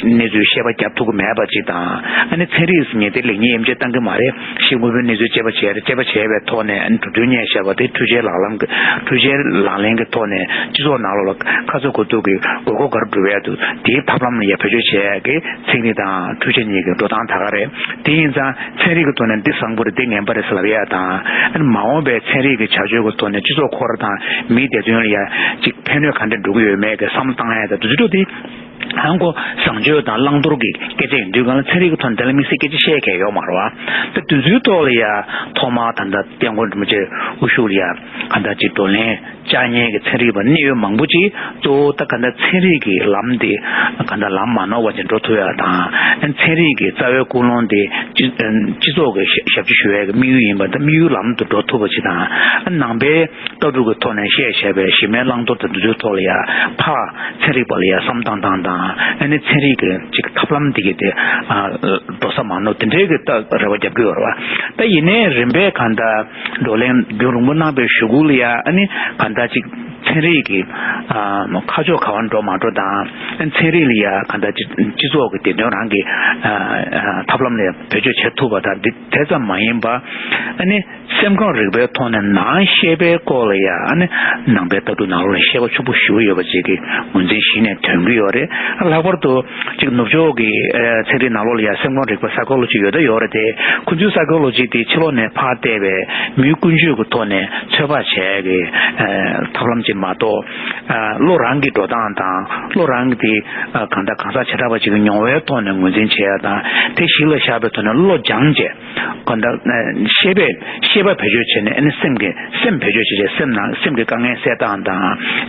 གནས་ཚུལ་ཤེས་པ་རྒྱབ་ཐུབ་ཀྱི་མེད་པ་ཅིག་དང་། ཨ་ནི་ཚན་རིག་ཟེར་མཁན་དེ་ལེགས་ཉེས་དབྱེ་འབྱེད་བཏང་གི་མ་རེད། གཞི་དངོས་པོའི་གནས་ཚུལ་དཔྱད་པ་བྱས་རེད། དཔྱད་པ་བྱས་པའི་ཐོག་ནས་ཨ་ནི་གྲུབ་དོན་རྙེད་བཞག་པ་དེ་འཕྲུལ་ཆས་ལག་ལེན་གྱི་འཕྲུལ་ཆས་ལག་ལེན་གྱི་ཐོག་ནས་སྤྱི་ཚོགས་ནང་ལོགས་ལ་ཁ་ཚ་དགོས་གཏུགས་ཀྱི་དགོས་མཁོ་ག་རེ་འདུག་བས་འདུག་དེའི་ཐབས་ལམ་ལ་ཡ་བེད་སྤྱོད་བྱས་ཀྱི་ཚན་རིག་དང་འཕྲུལ་ཆས་གཉིས་ཀྱི་འགྲོ་སྟངས་ད་ག་རེད། དེ་ཡིན་ཙང་ཚན་རིག་གི་ཐོག་ནས་འདི་བཟང་པོ་རེད་འདི་ངན་པ་རེད་ཟེར་ལབ་ཡ་དང་། ཨ་ནི་མ་འོངས་པའི་ཚན་རིག་གི་བྱ་སྤྱོད་ཀྱི་ཐོག་ནས་སྤྱི་ཚོགས་འཁོར་དང་མིའི་བདེ་དོན་ལ་ཡ་ཅིག་ཕན་གནོད་ག་འདྲ་འགྲོ་གི་ཡོད་མེད་ཀྱི་བསམ་བློ་བཏང་ཡ་དང་དེ་ཚོ་དེ་ཧང་གོ་བཟང་སྤྱོད་དང་བླང་དོར་གྱི་སྐད་ཆ་ཡིན་དུས་གང་ལ་ཚན་རིག་གི་ཐོག་ནས་དེ་ལ་དམིགས་བསལ་སྐད་ཆ་བཤད་མཁན་ཡོད་མ་རེད་བ། ད་དེ་ཚོའི་ཐོག་ལ་ཡ་ཐོག་མར་ད་ལྟ་སྐྱབས་མགོན་རིན་པོ་ཆེ་དབུ་བཞུགས་ལ་ཡ་ག་འདྲ་ཅིག་བགྲོ་གླེང་བཅར་མཁན་གྱི་ཚན་རིག་པ་གནད་ཡོད་མང་པོ་ཅིག་གཙོ་བོ་ད་ག་འདྲ་ཚན་རིག་གི་ལམ་དེ་ག་འདྲ་ལམ་མ་ནོར་བ་ཅིག་འགྲོ་ཐུབ་ཡ་དང་། ཚན་རིག་གི་རྩ་བའི་ཀུན་སློང་དེ་སྤྱི་སྤྱི་ཚོགས་ཀྱི་ཞབས་ཞབས་ཕྱི་ཞུ་ཡ་གི་དམིགས་ཡུལ་ཡིན་པ་དང་དམིགས་ཡུལ་ལམ་དུ་འགྲོ་ཐུབ་པ་ཅིག་དང་། ནང་པའི་ལྟ་གྲུབ་ཀྱི་ཐོག་ནས་བཤད་བྱས་པའི་གཞི་མའི་བླང་དོར་དང་དེ་ཚོའི་ཐོག་ལ་ཡ་ཕར་ཚན་རིག་པ་ལ་ཡ་བསམ་བཏང་སྟངས་དང་། ཨ་ནི་ཚན་རིག་གི་ཅིག་ཐབས་ལམ་དེ་གི་དེ་ཨ་འགྲོ་ས་མ་ནོར་དེ་འདྲའི་གི་ད་རེ་བ་རྒྱབ་ཀྱི་ཡོད་རེད་བ། ད་ཡིན་ནའི་རིམ་པས་གང་ལྟར་བགྲོ་གླེང་རྒྱུན་རིང་པོ་གནང་པའི་གཞུག་གུ་ལ་ཡ་ཨ་ནི་གང་ལྟར་ཅིག་ཚན་རིག་གི་ཨ་ཁ་ཕྱོགས་ག་བར་འགྲོ་མ་འགྲོ་དང་། ཨ་ནི་ཚན་རིག་ལ་ཡ་གང་ལྟར་ཅིག་སྤྱི་ཚོགས་ཀྱི་བདེ་དོན་རང་གི་ཨ་ཨ་ཐབས་ལམ་ལ་ཡ་བེད་སྤྱོད་བྱེད་ཐུབ་པ་དང་འདི་དེ་ཙམ་མ་ཡིན་པ་ཨ་ནི། སེམས་ཁམས་རིག་པའི་ཐོག་ནས་ནང་ཤེས་པའི་སྐོར་ལ་ཡང་ཨ་ནི་ནང་པའི་ལྟ་གྲུབ་ནང་ལོགས་ལ་ཤེས་པ་ཕྱུག་པོ་ཞེ་པོ་ཡོད་པ་ཅིག་གི་ངོས་འཛིན་གཞི་ནས་ཐོན་གྱི་ཡོད་རེད། ལྷག་པར་དུ་ཅིག་ནུབ་ཕྱོགས་ཀྱི་ཨ་ཚན་རིག་ནང་ལོགས་ལ་ཡང་སེམས་ཁམས་རིག་པ་སའི་ཀོ་ལོ་ཇི་ཡོད་ད་ཡོད་རེད་དེ། ཁོ་ཚོའི་སའི་ཀོ་ལོ་ཇི་དེ་ཕྱི་ལོགས་ནས་ཕར་བལྟས་པའི་མིའི་ཀུན་སྤྱོད་ཀྱི་ཐོག་ནས་ཚོད་དཔག་བྱས་ཀྱི་ཨ་ཐབས་ལམ་ཅིག་མ་གཏོགས། ཨ་བློ་རང་གི་འགྲོ་སྟངས་དང་བློ་རང་གི་དེ་ཨ་གང་ལྟར་གང་ཟག་བྱེ་བྲག་པ་ཅིག་གི་མྱོང་བའི་ཐོག་ནས་ངོས་འཛིན་བྱས་ཡ་དང་དེ་གཞི་ལ་བཞག་པའི་ཐོག་ནས་བློ་སྦྱངས་བྱས། གང་ལྟར་ཤེས་པས་ཤེས་པ་བེད་སྤྱོད་བྱས་ནས་ཨ་ནི་སེམས་ཀྱི་སེམས་བེད་སྤྱོད་བྱས་བྱས་སེམས་ནང་སེམས་ཀྱི་དཀའ་ངལ་སེལ་སྟངས་དང་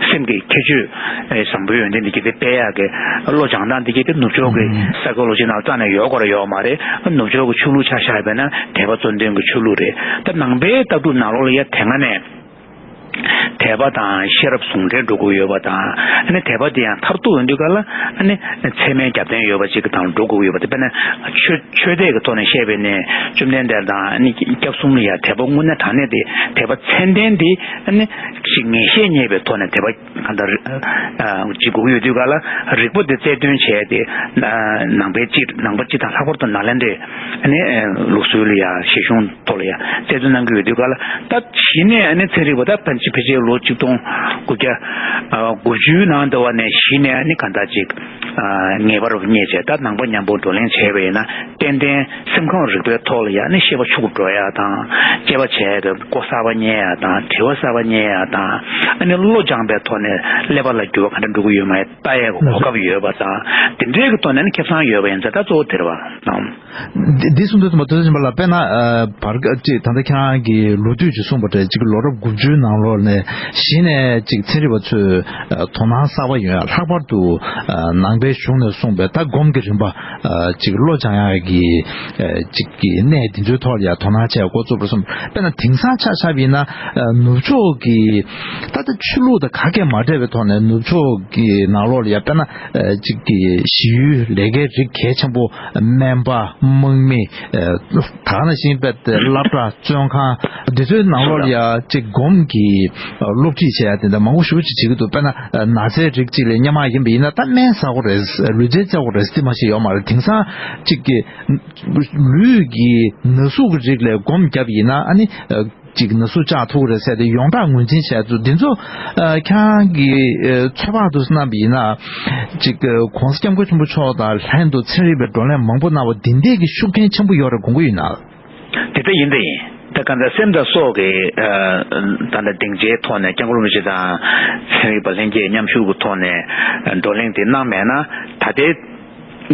སེམས་ཀྱི་ཁྱད་ཆོས་བཟང་པོའི་ཡོན་ཏན་འདི་གྱད་དེ་སྤེལ་ཡག་གི་བློ་སྦྱང་སྟངས་འདི་གྱད་དེ་ནུབ་ཕྱོགས་ཀྱི་སའི་ཀོ་ལོ་ཇི་ནང་རྩ་ནས་ཡོད་དགོས་ར་ཡོད་མ་རེད། ནུབ་ཕྱོགས་ཀྱི་ཆོས་ལུགས་ཆ་བཞག་པས་ན་དད་པ་གཙོ་འདོན་གྱི་ཆོས་ལུགས་རེད། ད་ནང་པའི་ལྟ་གྲུབ་ནང་ལོགས་ལ་ཡ་དེ་སྔ་ནས། དད་པ་དང་ཤེས་རབ་ཟུང་འབྲེལ་འགྲོ་དགོས་ཡོད་པ་དང་། ཨ་ནི་དད་པ་དེ་ཡང་མཐར་ཐུག་ཡོང་དུས་ག་ལ་ཨ་ནི་ཚད་མའི་རྒྱབ་རྟེན་ཡོད་པ་ཅིག་གི་དང་འགྲོ་དགོས་ཡོད་པ་དེ། དཔེར་ན་ཆོས་ཆོས་དད་ཀྱི་ཐོག་ནས་བཤད་པས་ནས་བཅོམ་ལྡན་འདས་དང་ཨ་ནི་སྐྱབས་གསུམ་ལ་ཡང་དད་པ་དངོས་གནས་དྲང་གནས་དེ་དད་པ་ཚད་ལྡན་དེ་ཨ་ནི་ཅིག་ངེས་ཤེས་རྙེད་པའི་ཐོག་ནས་དད་པ་གང་ལྟར་ཅིག་དགོས་ཀྱི་ཡོད་དུས་ག་ལ་རིགས་པ་དེ་རྩལ་འདོན་བྱས་ཏེ་ནང་པའི་སྤྱི་ནང་པ་སྤྱི་དང་ལྷག་པར་དུ་ནཱ་ལེནྡྲའི་ཨ་ནི་ལུགས་སྲོལ་ལ་ཡང་ཞལ་གཞུང་ཐོག་ལ་ཡང་རྩལ་འདོན་གནང་གི་ཡོད་དུས་ག་ལ། ད་གཞི་ནས་ཨ་ནི་ཚན་རིག་པ་ད་ཕན་ཆད་ཕལ་ཆེར་ལོ་གཅིག་སྟོང་དགུ་བརྒྱ་ཨ་དགུ་བཅུའི་ནང་དུ་བ་ནས་གཞི་ནས་ཨ་ནི་གང་ལྟར་ཅིག་ཨ་ངེས་པར་རྙེད་བྱས། ད་ནང་པ་མཉམ་པོ་བགྲོ་གླེང་བྱས་པ་ཡིན་ན་ཏན་ཏན་སེམས་ཁམས་རིག་པའི་ཐོག་ལ་ཡང་ཨ་ནི་ཤེས་པ་ཕྱུག་པོ་འགྲོ་ཡ་དང་། དཔྱད་པ་བྱས་ཏེ་གོ་གསར་པ་རྙེད་ཡ་དང་དྲི་བ་གསར་པ་རྙེད་ཡ་དང་། ཨ་ནི་བློ་སྦྱངས་པའི་ཐོག་ནས་ཀླད་པ་ལ་འགྱུར་བ་ག་འདྲ་འགྲོ་གི་ཡོད་མ་ཡ་ལྟ་ཡ་གི་གོ་སྐབས་ཡོད་པ་དང་། དེ་འདྲའི་གི་ཐོག་ནས་ཨ་ནི་ཁེ་བཟང་ཡོད་པ་ཡིན་ཙང་ད་གཙོ་བོ་དེ་རེད་བ། འདི་གསུང་དུས་ཙམ་པ་དོན་ཚན་པ་ལ་དཔེར་ན་ཨ་བར་སྐབས་ཅིག་ད་ལྟ་ཁྱེད་རང་གི་ལོ་དུས་ཅིག་གསུངས་པ་འདྲ་ཅིག་ལོ་རབས་དགུ་བཅུའི་ནང་ ནས་གཞི་ནས་ཅིག་ཚན་རིག་པ་ཚོས་དོ་སྣང་གསར་པ་ཡོང་ཡ། ལྷག་པར་དུ་ནང་པའི་གཞུང་ནས་གསུངས་པའི་ད་སྒོམ་གྱི་རིམ་པ་ཅིག་བློ་སྦྱང་ཡ་གི་ཅིག་གི་གནས་འདི་ཚོའི་ཐོག་ལ་ཡ་དོ་སྣང་བྱས་འགོ་བཙུགས་པར་སོང་། དཔེར་ན་དེང་སང་ཆ་བཞག་པ་ཡིན་ན་ནུབ་ཕྱོགས་ཀྱི་ད་ལྟ་ཆོས་ལུགས་དང་ག་གེ་མ་འདྲ་བའི་ཐོག་ནས་ནུབ་ཕྱོགས་ཀྱི་ནང་ལོགས་ལ་ཡ་དཔེར་ན་ཅིག་གི་གཞི་ཡུལ་ལས་ཀའི་རིགས་གལ་ཆེན་པོ་སྨན་པ་དམག་མི། ད་ག་ནང་བཞིན་དཔེ་དེ་སློབ་གྲྭ་བཙོན་ཁང་འདི་ཚོའི་ནང་ལོགས་ལ་ཡ་ཅིག་སྒོམ་གྱི་སློབ་ཁྲིད་བྱས་ཡ་དེ་འདྲ་མང་པོ་ཞེ་པོ་ཅིག་བྱེད་ཀྱི་འདུག་དཔེར་ན་ན་ཚའི་རིགས་ཅིག་ལ་སྔོན་མ་ཡིན་པ་ཡིན་ན་ད་སྨན་ཟ་དགོས་རེད། ལུས་རྩལ་རྩེ་དགོས་རེད་ཟེར་མ་ཞིག་ཡོད་མ་རེད། དེང་སང་ཅིག་གི་ལུས་ཀྱི་ན་ཟུག་གི་རིགས་ལ་སྒོམ་བརྒྱབ་ཡིན་ན་ཨ་ནི་ཅིག་ན་ཟུག་བཅག་ཐུབ་ཀྱི་རེད་ཟེར་ཏེ་ཡོངས་གྲགས་ངོས་འཛིན་བྱས་ཚུལ་འདི་ཚོ་ཁྱེད་རང་གིས་ཚོད་དཔག་ཏུ་བསྣམས་པ་ཡིན་ན་ཅིག་༸གོང་ས་༸སྐྱབས་མགོན་ཆེན་པོ་མཆོག་དང་ལྷན་དུ་ཚན་རིག་པའི་བགྲོ་གླེང་མང་པོ་གནང་བ་འདི་འདྲས་ཀྱི་ཤུགས་རྐྱེན་ཆེན་པོ་ཡོད་རེད་དགོངས་ཀྱི་ཡོད་ན། དེ་ལྟ་ཡིན་དེ་ཡིན། ད་ག་འདྲ་སེམས་དང་སྲོག་གི་ད་ལྟ་སྡིངས་ཆའི་ཐོག་ནས་སྐྱབས་མགོན་རིན་པོ་ཆེ་དང་ཚན་རིག་པ་ལྷན་རྒྱས་མཉམ་ཞུགས་ཀྱི་ཐོག་ནས་བགྲོ་གླེང་དེ་གནང་མེད་ན་ད་ལྟའི་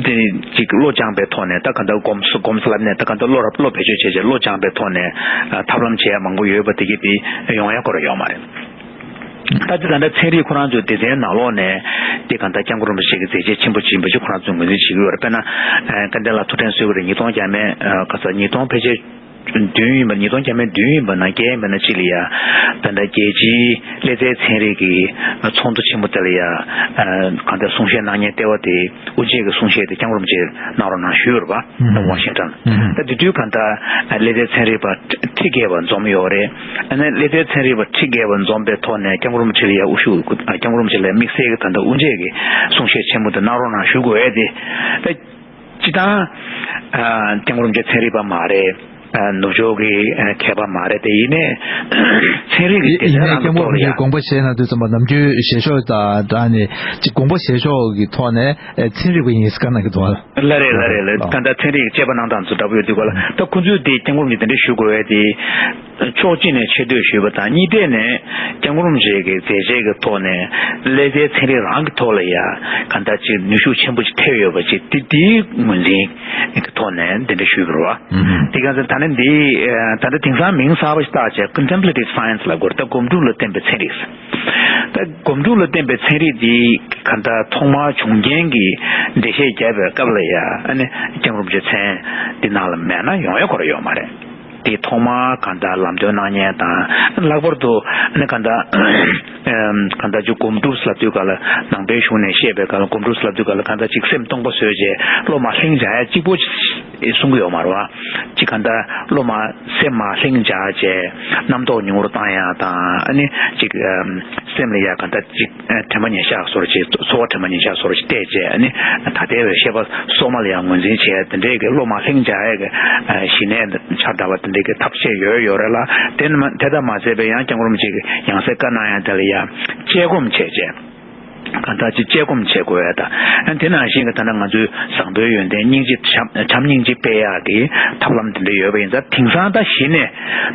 དེ་ཅིག་བློ་སྦྱངས་པའི་ཐོག་ནས་ད་ག་འདྲ་སྒོམ་སྒོམ་ས་ལབ་ནས་ད་ག་འདྲ་བློ་རབ་བློ་བེད་སྤྱོད་བྱས་བྱས་བློ་སྦྱངས་པའི་ཐོག་ནས་ཐབས་ལམ་བྱེད་ཡ་མང་པོ་ཡོད་པ་དེ་གི་དེ་ཡོང་ཡ་ཁོ་ར་ཡོད་མ་རེད། ད་ཅི་ད་ལྟ་ཚན་རིག་ཁོ་རང་ཚོའི་སྡེ་ཚན་ནང་ལོགས་ནས་དེ་གང་ལྟར་སྐྱབས་མགོན་རིན་པོ་ཆེ་གི་མཛད་རྗེས་ཆེན་པོ་ཅིག་ཡིན་པ་ཅིག་ཁོ་རང་ཚོས་ངོས་འཛིན་བྱེད་ཀྱི་ཡོད་རེད། དཔེར་ན་སྐལ་ལྡན་ལགས་ཐུགས་ཕྲན་གསོལ་གྱི་རེད། ཉིས་སྟོང་བརྒྱ་མེད་ག་ས་ཉིས་སྟོང་ཕལ་ཆེར་བདུན་ཡིན་པ་ཉིས་སྟོང་བརྒྱ་མེད་བདུན་ཡིན་པ་ན་བརྒྱད་ཡིན་པ་ན་གཅིག་ལ་ཡ་ད་ལྟ་རྒྱལ་སྤྱིའི་ཀླད་རྩའི་ཚན་རིག་གི་ཚོགས་འདུ་ཆེན་པོ་དེ་ལ་ཡ་གང་ལྟར་གསུང་བཤད་གནང་མཁན་ལྟེ་བ་དེ་དབུ་འབྱེད་ཀྱི་གསུང་བཤད་དེ་སྐྱབས་མགོན་རིན་པོ་ཆེ་གནང་རོགས་གནང་ཞུས་ཡོད་རེད་པ། ཝ་ཤིང་ཊོན། ད་དེ་དུས་གང་ལྟར་ཀླད་རྩའི་ཚན་རིག་པ་ཁྲི་བརྒལ་བ་འཛོམས་ཡོད་རེད། ཨ་ནི་ཀླད་རྩའི་ཚན་རིག་པ་ཁྲི་བརྒལ་བ་འཛོམས་པའི་ཐོག་ནས་སྐྱབས་མགོན་རིན་པོ་ཆེ་ལ་ཡ་དབུ་བཞུགས་སྐྱབས་མགོན་རིན་པོ་ཆེ་ལ་དམིགས་བསལ་གྱི་ད་ལྟ་དབུ་འབྱེད་ཀྱི་གསུང་བཤད་ཆེན་མོ་དེ་གནང་རོགས་གནང་ཞུ་དགོས་ཡས་དེ། ད་སྤྱི་བཏང་སྐྱབས་མགོན་རིན་པོ་ཆེ་ཚན་རིག་པ་མ་རེད། ནུབ་ཕྱོགས་ཀྱི་མཁས་པ་མ་རེད་དེ། ཡིན་ནའི་ཚན་རིག་གི་ཡིན་ནའི་སྐྱབས་མགོན་རིན་པོ་ཆེ་དགོངས་པ་བཞེས་གནང་དུས་ཙམ་པ་ནམ་རྒྱུན་བཞེས་ཕྱོགས་དང་སྦྲགས་ནས་ཅིག་དགོངས་པ་བཞེས་ཕྱོགས་ཀྱི་ཐོག་ནས་ཚན་རིག་པ་ཡིན་ཟེར་ག་གནང་གི་འདུག་བ། ལ་རེད་ལ་རེད་ལ། ད་ལྟ་ཚན་རིག་གི་དཔྱད་པ་གནང་སྟངས་ཚོ་འདྲ་པོ་ཡོད་དུས་ག་ལ། ད་ཁོ་ཚོས་དེ་སྐྱབས་མགོན་རིན་པོ་ཆེ་དེ་འདྲ་ཞུ་དགོས་པ་དེ་ཕྱོགས་གཅིག་ནས་ཆེ་བསྟོད་ཞུས་པ་དང་། གཉིས་ཐད་ནས་སྐྱབས་མགོན་རིན་པོ་ཆེ་གི་མཛད་རྗེས་ཀྱི་ཐོག་ནས་ཀླད་རྩའི་ཚན་རིག་རང་གི་ཐོག་ལ་ཡ་གང་ལྟར་ཅིག་ནུས་ཤུགས་ཆེན་པོ་ཅིག་ཐེབས་ཡོད་པ་ཅིག་དེ་དེའི་ངོས་འཛིན་གྱི་ཐོག་ནས་དེ་འདྲ་ཞུས་པ་རེད་བ། དེ་ག་ཚོད་ད་ནི་འདི་ད་ལྟ་དེང་སང་མིང་གསར་པ་ཞིག་བཏགས་བྱས་Contemplative Science་ལབ་དགོས་རེད། ད་སྒོམ་སྒྲུབ་ལ་བརྟེན་པའི་ཚན་རིག་ད་སྒོམ་སྒྲུབ་ལ་བརྟེན་པའི་ཚན་རིག་འདི་ག་འདྲ་ཐོག་མར་བྱུང་རྐྱེན་གྱི་འགྲེལ་བཤད་བརྒྱབ་པའི་སྐབས་ལ་ཡ་ཨ་ནི་སྐྱབས་མགོན་རིན་པོ་ཆེ་མཚན་འདི་ནང་ལ་མེད་ན་ཡོང་ཡ་ཁོ་ར་ཡོད་མ་རེད། དེ་ཐོག་མར་ག་འདྲ་ལམ་སྟོན་གནང་མཁན་དང་། ལྷག་པར་དུ་ཨ་ནི་ག་འདྲ་ཨམ་ག་འདྲ་ཅིག་སྒོམ་སྒྲུབ་ལབ་དུས་ག་ལ་ནང་པའི་གཞུང་ནས་བཤད་པའི་ག་ལ་སྒོམ་སྒྲུབ་ལབ་དུས་ག་ལ་ག་འདྲ་ཅིག་སེམས་སྟོང་པ་བཟོས་བྱས་བློ་མར་ལྷིང་འཇགས་ཡ་གཅིག་པོ་གསུང་གི་ཡོད་མ་རེད་བ། ཅིག་ག་འདྲ་བློ་མར་སེམས་མར་ལྷིང་འཇགས་བྱས་རྣམ་རྟོག་ཉུང་རུ་བཏང་ཡ་དང་། ཨ་ནི་ཅིག་ཨམ་སེམས་ལ་ཡ་ག་འདྲ་ཅིག་དྲན་པ་ཉེར་བཞག་སོར་ཅིག་ཚོར་བ་དྲན་པ་ཉེར་བཞག་སོར་ཅིག་བལྟས་བྱས། ཨ་ནི་ད་ལྟའི་བའི་ཤེས་པ་སོ་མ་ལ་ཡང་ངོས་འཛིན་བྱས། དེ་འདྲའི་གི་བློ་མར་ལྷིང་འཇགས་ཡས་ཀྱི་ཞི་གནས་ཆ་འདྲ་བ་དེ་འདྲའི་གི་ཐབས་ཤེས་ཡོད་ཡོད་རེད་ལ། དེ་ནི་དེ་ལྟར་མ་ཟད་པའི་ཡང་སྐྱབས་མགོན་རིན་པོ་ཆེ་གི་ཡང་སེ་བཀའ་གནང་ཡ་དེ་ལ་ཡང་དཔྱད་སྒོམ་བྱས་བྱས། གང་ལྟར་ཅིག་དཔྱད་སྒོམ་བྱེད་དགོས་ཡ་དང་། དེ་ནང་བཞིན་གྱི་ད་ལྟ་ང་ཚོའི་བཟང་པོའི་ཡོན་ཏན་སྙིང་རྗེ་བྱམས་བྱམས་སྙིང་རྗེ་སྤེལ་ཡག་གི་ཐབས་ལམ་དེ་འདྲ་ཡོད་པ་ཡིན་ཙང་། དེང་སང་ད་གཞི་ནས་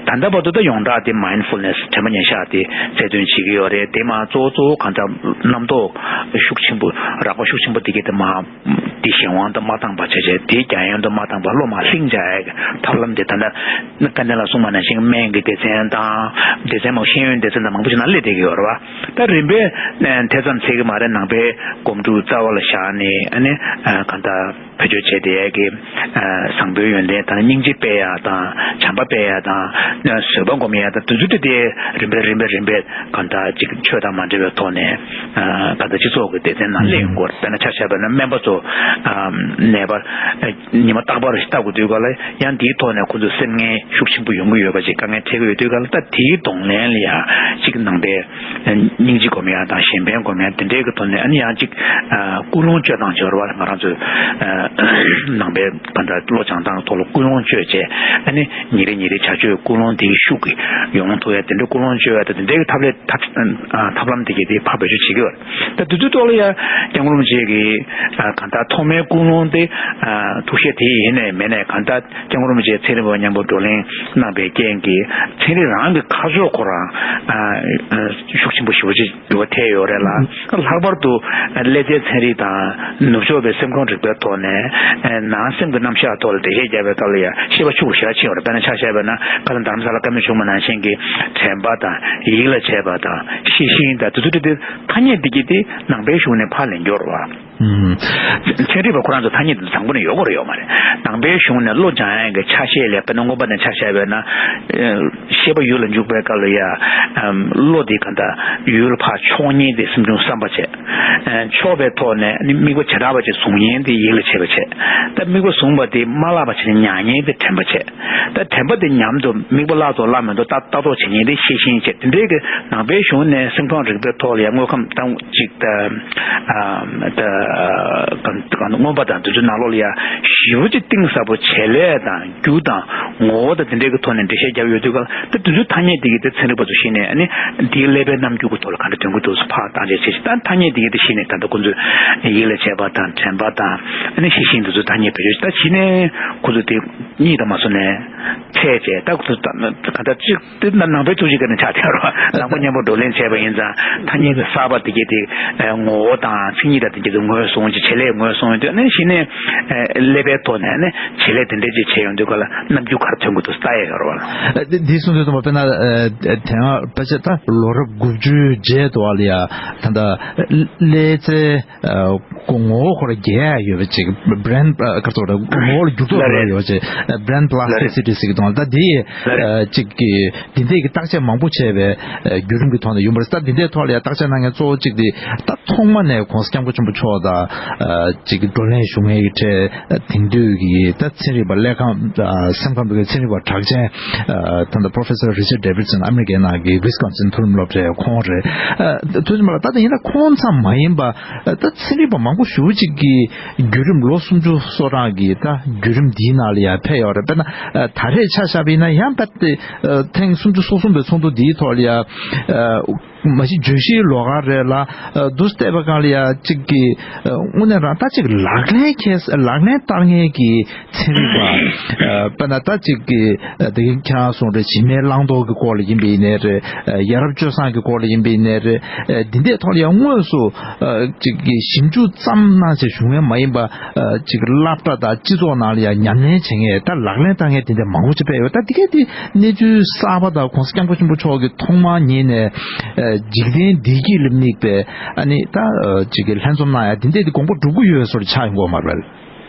ད་ལྟ་བར་དུ་ད་ཡོངས་གྲགས་དེ་mindfulness་དྲན་པ་ཉེར་བཞག་དེ་རྩལ་འདོན་བྱེད་ཀྱི་ཡོད་རེད། དེ་མ་གཙོ་བོ་གཙོ་བོ་གང་ལྟར་རྣམ་རྟོག་ཤུགས་ཆེན་པོ་རགས་པ་ཤུགས་ཆེན་པོ་དེ་གས་དེ་མ་དེ་གཞན་དབང་དུ་མ་བཏང་པ་བྱས་བྱས། དེ་རྒྱ་ཡན་དུ་མ་བཏང་པ་བློ་མར་ལྷིང་འཇགས་ཡག་གི་ཐབས་ལམ་དེ་ད་ལྟ་སྐལ་ལྡན་ལགས་གསུངས་པ་ནང་བཞིན་སྨན་གྱི་སྡེ་ཚན་དང་སྡེ་ཚན་མང་པོ་ཤེས་ཡོན་སྡེ་ཚན་དང་མང་པོ་ཞིག་ནང་སླེབས་བསྡད་ཀྱི་ཡོད་རེད་བ། ད་རིམ་པས་དེ་ཙམ་ཚད་ཀྱི་མ་རེད། ནང་པའི་སྒོམ་སྒྲུབ་རྩ་བ་ལ་བཞག་ནས། ཨ་ནི་གང་ལྟར་བེད་སྤྱོད་བྱས་བསྡད་ཡས་ཀྱི་བཟང་པོའི་ཡོན་ཏན་དང་། སྙིང་རྗེ་སྤེལ་ཡ་དང་། བྱམས་པ་སྤེལ་ཡ་དང་། བཟོད་པ་སྒོམ་ཡ་དང་། དེ་ཚོ་དེ་དེ་རིམ་པས་རིམ་པས་རིམ་པས་གང་ལྟར་ཅིག་ཆོས་དང་མ་འབྲེལ་བའི་ཐོག་ནས་གང་ལྟར་སྤྱི་ཚོགས་ཀྱི་སྡེ་ཚན་ནང་སླེབས་ཡོང་གི་ཡོད་རེད། དཔེར་ན་ཆ་བཞག་པ་ན་སྨན་པ་ཚོ་ནད་པ་ཉི་མ་རྟག་པར་ལྟ་དགོས་དུས་ག་ལ་ཡང་དེའི་ཐོག་ནས་ཁོ་ཚོ་སེམས་ངལ་ཤུགས་ཆེན་པོ་ཡོང་གི་ཡོད་པ་ཅིག་དཀའ་ངལ་འཕྲད་ཀྱི་ཡོད་དུས་ག་ལ། ད་དེའི་གདོང་ལེན་ལ་ཡང་ཅིག་ནང་པའི་སྙིང་རྗེ་སྒོམ་ཡ་དང་གཞན་ཕན་སྒོམ་ཡ་དེ་འདྲའི་གི་ཐོག་ནས། ཨ་ནི་ཡང་ཅིག་ཨ་ཀུན་སློང་བཅོས་སྟངས་བྱེད་པ་རེད་བ། ང་རང་ཚོའི་ཨ་ནང་པའི་ག་འདྲ་བློ་སྦྱང་སྟངས་ཐོག་ལ་ཀུན་སློང་བཅོས་བྱས། ཨ་ནི་ཉིན་རེ་ཉིན་རེ་བྱ་སྤྱོད་ཀུན་སློང་དེའི་ཤུགས་ཀྱིས་ཡོང་ཐུབ་ཡ་དེ་འདྲའི་ཀུན་སློང་བཅོས་ཡ་དང་དེ་འདྲའི་གི་ཐབས་ལས་ཐབས་ཨ་ཐབས་ལམ་དེ་གས་དེ་ཕར་བེད་སྤྱོད་བྱེད་ཀྱི་ཡོད་རེད། ད་དེ་ཚོའི་ཐོག་ལ་ཡང་སྐྱབས་མགོན་རིན་པོ་ཆེ་གིས་ཨ་ག་འདྲ་ ཐོག་མའི་ཀུན་སློང་དེ་ཐུགས་བཞེད་དེ་ཡིན་ནའི་མེད་ནའི་གང་ལྟར་སྐྱབས་མགོན་རིན་པོ་ཆེ་ཚན་རིག་པ་མཉམ་པོ་བགྲོ་གླེང་གནང་པའི་རྐྱེན་གྱིས་ཚན་རིག་རང་གི་ཁ་ཕྱོགས་ཁོ་རང་ཤུགས་ཆེན་པོ་ཞེ་པོ་ཅིག་འགྱུར་བ་ཐེབས་ཡོད་རེད་ལ། ལྷག་པར་དུ་ཀླད་རྩའི་ཚན་རིག་དང་ནུབ་ཕྱོགས་པའི་སེམས་ཁམས་རིག་པའི་ཐོག་ནས་ནང་སེམས་ཀྱི་རྣམ་གཞག་ཐོག་ལ་འགྲེལ་བཤད་བརྒྱབ་པའི་སྐབས་ལ་ཡང་ཤེས་པ་ཕྱུག་པོ་ཞེ་དྲག་ཕྱིན་ཡོད་རེད། དཔེར་ན་ཆ་བཞག་པ་ན་ཁ་སང་རྡ་རམ་ས་ལ་བཀའ་མོལ་བྱུང་བ་ནང་བཞིན་གྱི་དྲན་པ་དང་ཡིད་ལ་བྱེད་པ་དང་ཤེས་བཞིན་དང་དེ་ཚོ་དེ་ཐ་སྙད་འདི་གྱིས་དེ་ནང་པའི་གཞུང་ནས་ཕར་ལེན་རྒྱུ་རེད་བ། ཚན་རིག་པ་ཁོ་རང་ཚོ་ཐ་སྙད་དེ་ཚོ་དང་པོ་ནས་ཡོད་དགོས་རེད་ཡོད་མ་རེད། ནང་པའི་གཞུང་ནས་བློ་སྦྱང་ཡག་གི་ཆ་ཤས་ལ་དཔེར་ན་མངོན་པ་དང་ཆ་བཞག་པས་ན། ཤེས་པ་ཡུལ་ལ་འཇུག་པའི་སྐབས་ལ་ཡ། བློ་དེ་ག་འདྲ་ཡུལ་ལ་ཕར་ཕྱོགས་ཉིད་དེ་སེམས་བྱུང་བསམ་པ་བྱས། ཕྱོགས་པའི་ཐོག་ནས་ནི་དམིགས་པ་བྱེ་བྲག་པ་ཅིག་བཟུང་ཉིད་དེ་ཡིད་ལ་བྱེད་པ་བྱས། ད་དམིགས་པ་བཟུང་བ་དེ་མ་བརླག་པ་བྱས་ནས་མྱང་ཉིད་དེ་དྲན་པ་བྱས། ད་དྲན་པ་དེ་ཉམས་དུ་དམིགས་པ་བརླག་ཏུ་བརླག་མི་འདུག་ད་ལྟ་རྟོག་བྱེད་ཉིད་དེ་ཤེས་བཞིན་བྱས། དེ་འདྲའི་གི་ནང་པའི་གཞུང་ནས་སེམས་ཁམས་རིག་པའི་ཐོག་ལ་ཡང་དངོས་ཁམས་དང་གཅིག་ད་ཨ་ད་གང་གང་མངོན་པ་དང་དེ་ཚོའི་ནང་ལོགས་ལ་ཡང་ཞེ་པོ་ཅིག་གཏིང་ཟབ་པོ་བྱེད་ལས་དང་རྒྱུ་དང་ངོ་བོ་དང་དེ་འདྲའི་གི་ཐོག་ནས་འགྲེལ་བཤད་བརྒྱབ་ཡོད་དུས་ག་ད་དེ་ཚོའི་ཐ་སྙད་དེ་གི་དེ་ཚན་རིག་པ་ཚོ་ཤེས་ནས་ཨ་ནི་འདིའི་ཀླད་པའི་རྣམ་འགྱུར་གི་ཐོག་ལ་ག་འདྲ་སྟོན་གི་འདུག་ཕར་བཏང་བྱས་བྱས་ད་ཐ་སྙད་དེ་གི་དེ་ཤེས་ནས་ད་ལྟ་ཁོ་ཚོས་ཡིད་ལ་བྱེད་པ་དང་དྲན་པ་དང་ཨ་ནི་ཤེས་བཞིན་དེ་ཚོའི་ཐ་སྙད་བེད་སྤྱོད་ད་ཤེས་ནས་ཁོ་ཚོ་དེ་གཉིད་དང་མ་སོང་ནས་ཚད་བྱས་ད་ཁོ་ཚོ་ད་ག་ད་ཅིག་དེ་ནང་པའི་ཐུགས་རྗེ་ཀ་ནས་ཆགས་བསྡད་རོགས། ནང་པ་མཉམ་པོ་བགྲོ་གླེང་བྱས་པ་ཡིན་ཙང་ཐ་སྙད་ཀྱི་གསར་པ་དེ་གྱད་དེ་ངོ་བོ་དང་མཚན་ཉིད་དང་དེ་གྱད་དེ་ངོས་བཟུང་བྱས་བྱེད་ལས་ངོས་བཟུང་ཡོང་དུས་ནས་གཞི་ནས་ཀླད་པའི་ཐོག་ནས་ནས་བྱེད་ལས་དེ་འདྲ་ཅིག་བྱས་ཡོང་དུས་ག་ལ་རྣམ་འགྱུར་ག་རེ་ཐོན་དགོས་འདུག་ལྟ་ཡ་ཡོད་རེད་བ། འདི་གསུང་དུས་ཙམ་པ་དཔེར་ན་དེ་སྔ་ཕལ་ཆེར་ད་ལོ་རབས་དགུ་བཅུའི་རྗེས་དུ་བ་ལ་ཡ་ད་ལྟ་ཀླད་རྩའི་ཨ་ངོ་བོ་ཁོ་ར་རྒྱས་ཡོད་པ་ཅིག་brain ཨ་ག་ཚོད་རེད་ངོ་བོ་ལ་འགྱུར་ལྡོག་ལ་རེད་ཡོད་ཅིག brain plasticity་ཟེར་གི་འདུག་ད་འདི་ལ་རེད་ཅིག་གི་འདི་འདྲས་ཀྱི་བརྟག་དཔྱད་མང་པོ་བྱས་པའི་ཨ་བརྒྱུད་རིམ་གྱི་ཐོག་ནས་ཡོང་པ་རེད། ད་འདི་འདྲས་ཐོག་ལ་ཡང་བརྟག་དཔྱད་གནང་མཁན་གཙོ་བོ་གཅིག་དེ་ད་ཐོག་མ་ནས་༸གོང་ས་༸སྐྱབས་མགོན་ཆེན་པོ་མཆོག་དང་ཨ་ཅིག་བགྲོ་གླེང་ཞུ་མཁན་གྱི་གྲས་དེང་དུས་ཀྱི་ད་ཚན་རིག་པ་ཀླད་ཁང་ཨ་སེམས་ཁམས་ཀྱི་ཚན་རིག་པ་གྲགས་ཅན་ཨ་ད་ལྟ་Professor Richard Davidson་ཨ་མི་རི་ཀའི་ནང་གི་Wisconsin་མཐོ་རིམ་སློབ་གྲྭའི་ཁོང་རེད། ཨ་དུས་ཙམ་པ་ལ་ད་ལྟ་ཡིན་ན་ཁོང་ཙམ་མ་ཡིན་པ་ཨ་ད་ཚན་རིག་པ་མང་པོ་ཞེ་པོ་ཅིག་གིས་བརྒྱུད་རིམ་ལོ་སུམ་ཅུ་སོ་གྲངས་ཀྱི་ད་བརྒྱུད་རིམ་འདིའི་ནང་ལ་ཡང་ཕེབས་ཡོད་རེད། དཔེར་ན་ཨ་ད་རེས་ཆ་བཞག་པ་ཡིན་ན་ཡང་ད་ལྟ་ཨ་ཐེངས་སུམ་ཅུ་སོ་གསུམ་པའི་ཚོགས་འདུ་འདིའི་ཐོག་ལ་ཡང་ཨ་མ་གཞི་བརྗོད་གཞིའི་ལོགས་ཀ་རེད་ལ་ཨ་འདུག་བལྟས་པ་གང་ལ་ཡང་གཅིག་གིས་ཨ་དངོས་གནས་རང་ད་གཅིག་ལག་ལེན་ཁྱེར་ལག་ལེན་བསྟར་མཁན་གྱི་ཚན་རིག་པ་ཨ་དཔེར་ན་ད་གཅིག་གིས་ཨ་དེ་གིན་ཁྱེད་རང་གསུངས་རེད། བྱེ་མའི་བླང་དོར་གྱི་སྐོར་ལ་ཡིན་པ་ཡིན་ནའི་རེད། ཨ་ཡ་རབས་སྤྱོད་བཟང་གི་སྐོར་ལ་ཡིན་པ་ཡིན་ནའི་རེད། ཨ་འདི་འདྲའི་ཐོག་ལ་ཡང་དངོས་སུ་ཨ་གཅིག་གི་ཞིབ་འཇུག་ཙམ་གནང་བྱས་བྱུང་ཡས་མ་ཡིན་པ་ཨ་གཅིག་སློབ་གྲྭ་དང་སྤྱི་ཚོགས་ནང་ལ་ཡང་ཉམས་ལེན་བྱེད་མཁན་ད་ལག་ལེན་བསྟར་མཁན་དེ་འདྲ་མང་པོ་ཅིག་ཕེབས་ཡོད། ད་འདི་གས་དེ་གནས་ཚུལ་གསར་པ་དང་༸གོང་ས་༸སྐྱབས་མགོན་ཆེན་པོ་མཆོག་གིས་ཐོག་མར་ཉིད་ནས་ཨ་འཇིག་རྟེན་བདེ་སྐྱིད་ལ་དམིགས་པའི་ཨ་ནི་ད་ཨ་གཅིག་གི་ལྷན་འཛོམས་གནང་ཡ་དེ་འདྲས་དེ་དགོངས་པ་འགྲུབ་ཀྱི་ཡོད་བཟོ་འདྲ་ཆགས་ཡོང་གི་ཡོད་མ་རེད་པས།